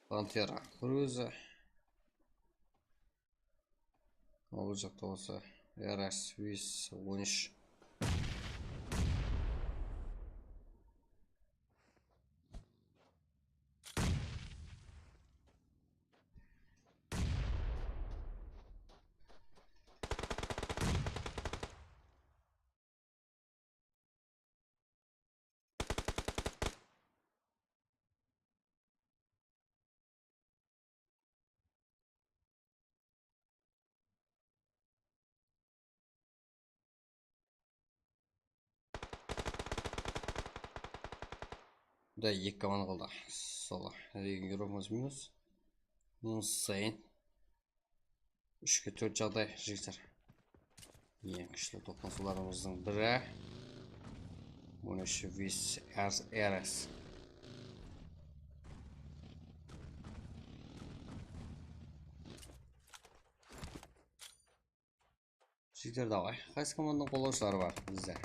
Pantera bir ózi. Al, bul jaqta bolsa R S bes on úsh. Da eki komanda qaldı. Sola. Regen Europamız minus. Minus sayın. Úshke tórt jaǵday, jigitler. Eń kúshli toqnasıwlarımızdıń biri. Bunı úshi Vis R S. Jigitler, davay. Qaysı komandanıń qollawshıları bar bizde?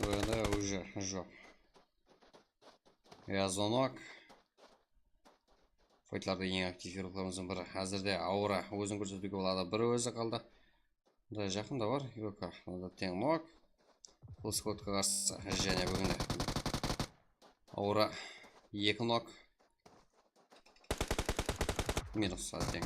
Bunda уже joq. Ya, Zonok. Faytlarda eń aktiv yurıqlarımızdıń biri. Házirde Aura ózin kórsetiwge boladı. Bir ózi qaldı. Mında jaqında bar, Yoka, mında teń nok. Bul skladqa qarsı jáne búginde Aura eki nok. Minus, teń.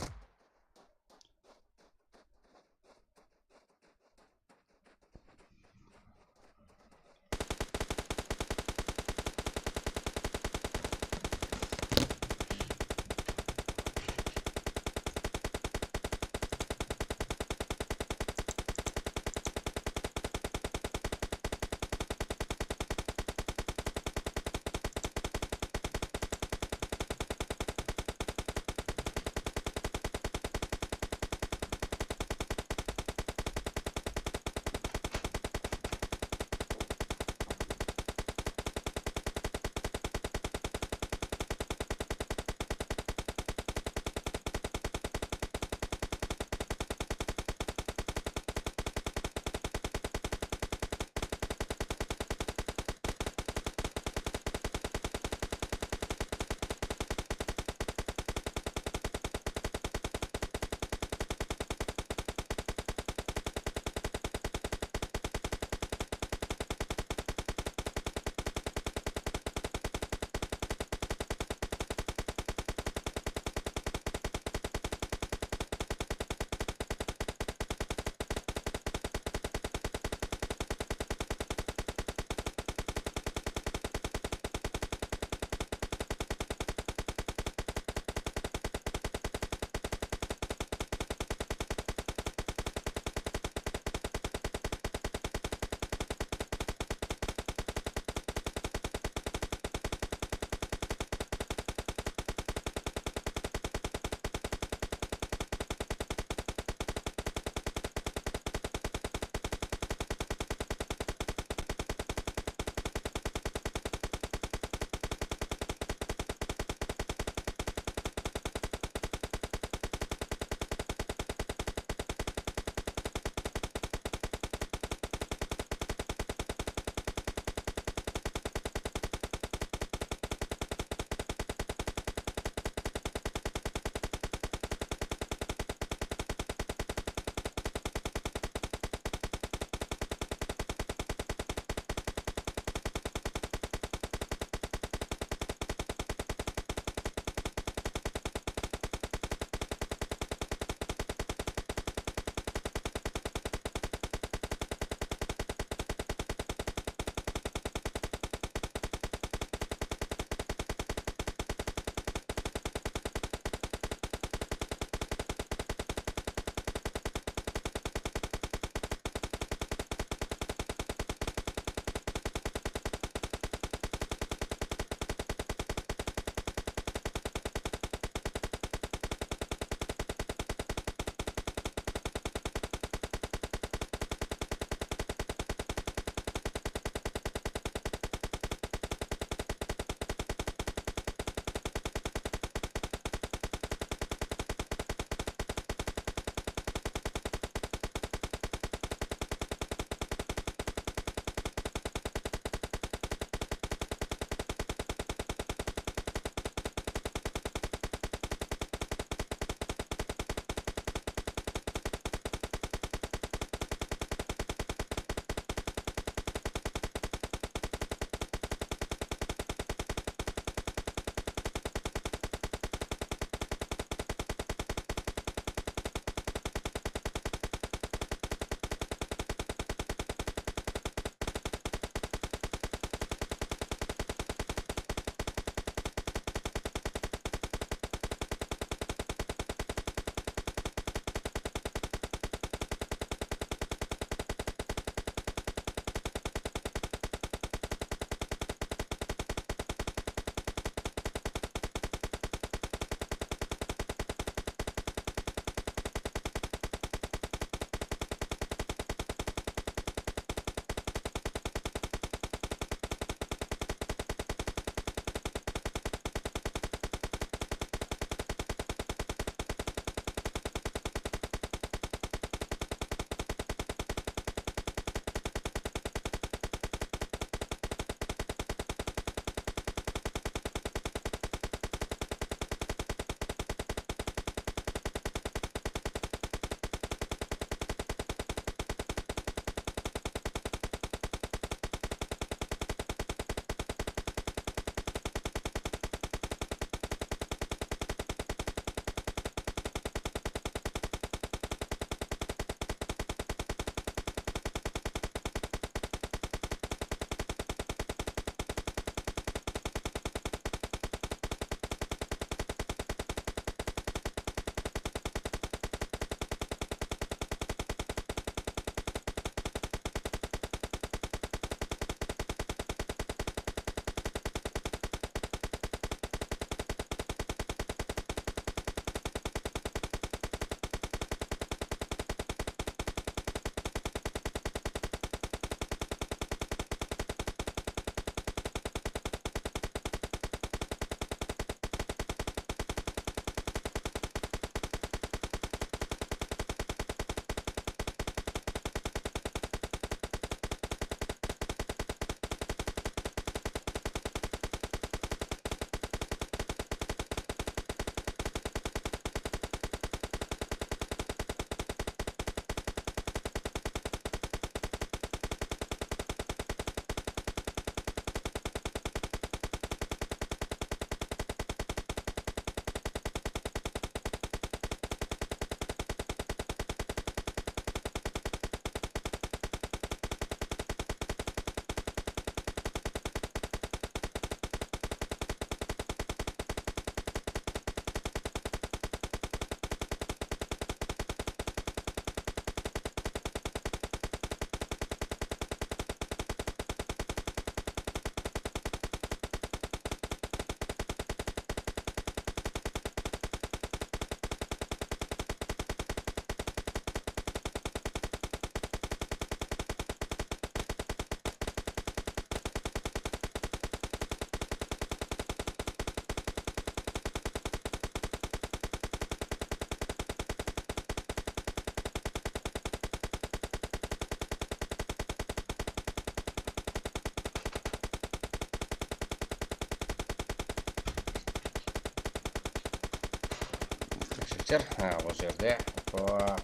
Jigitler, ha, bul jerde, bak,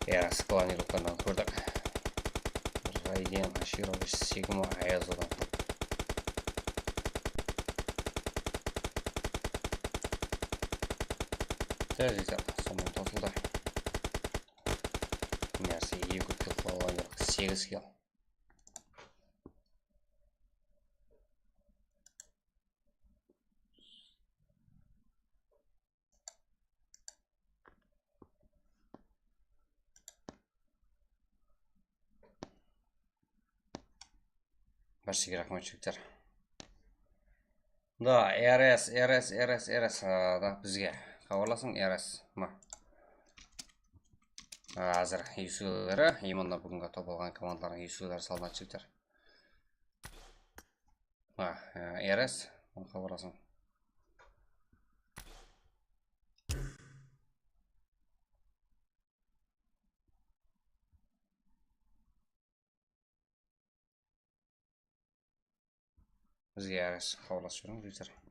Eras Klanirovtannan kórdik. Rayden Ashirovich Sigma Ayazodan. Jigitler, sonıń tosıldı. Nárse, eki kill qıla alayıq, segiz kill. Bárshege raxmet, jigitler. Da, R S, R S, R S, R S, a, da, bizge xabarlasıń, R S. Ma. Házir eshigileri, именно búgingi topılǵan komandalardıń eshigileri salınat, jigitler. Ha, e, R S, onı xabarlasıń. Bizge R S xabarlasıp júriń, jigitler.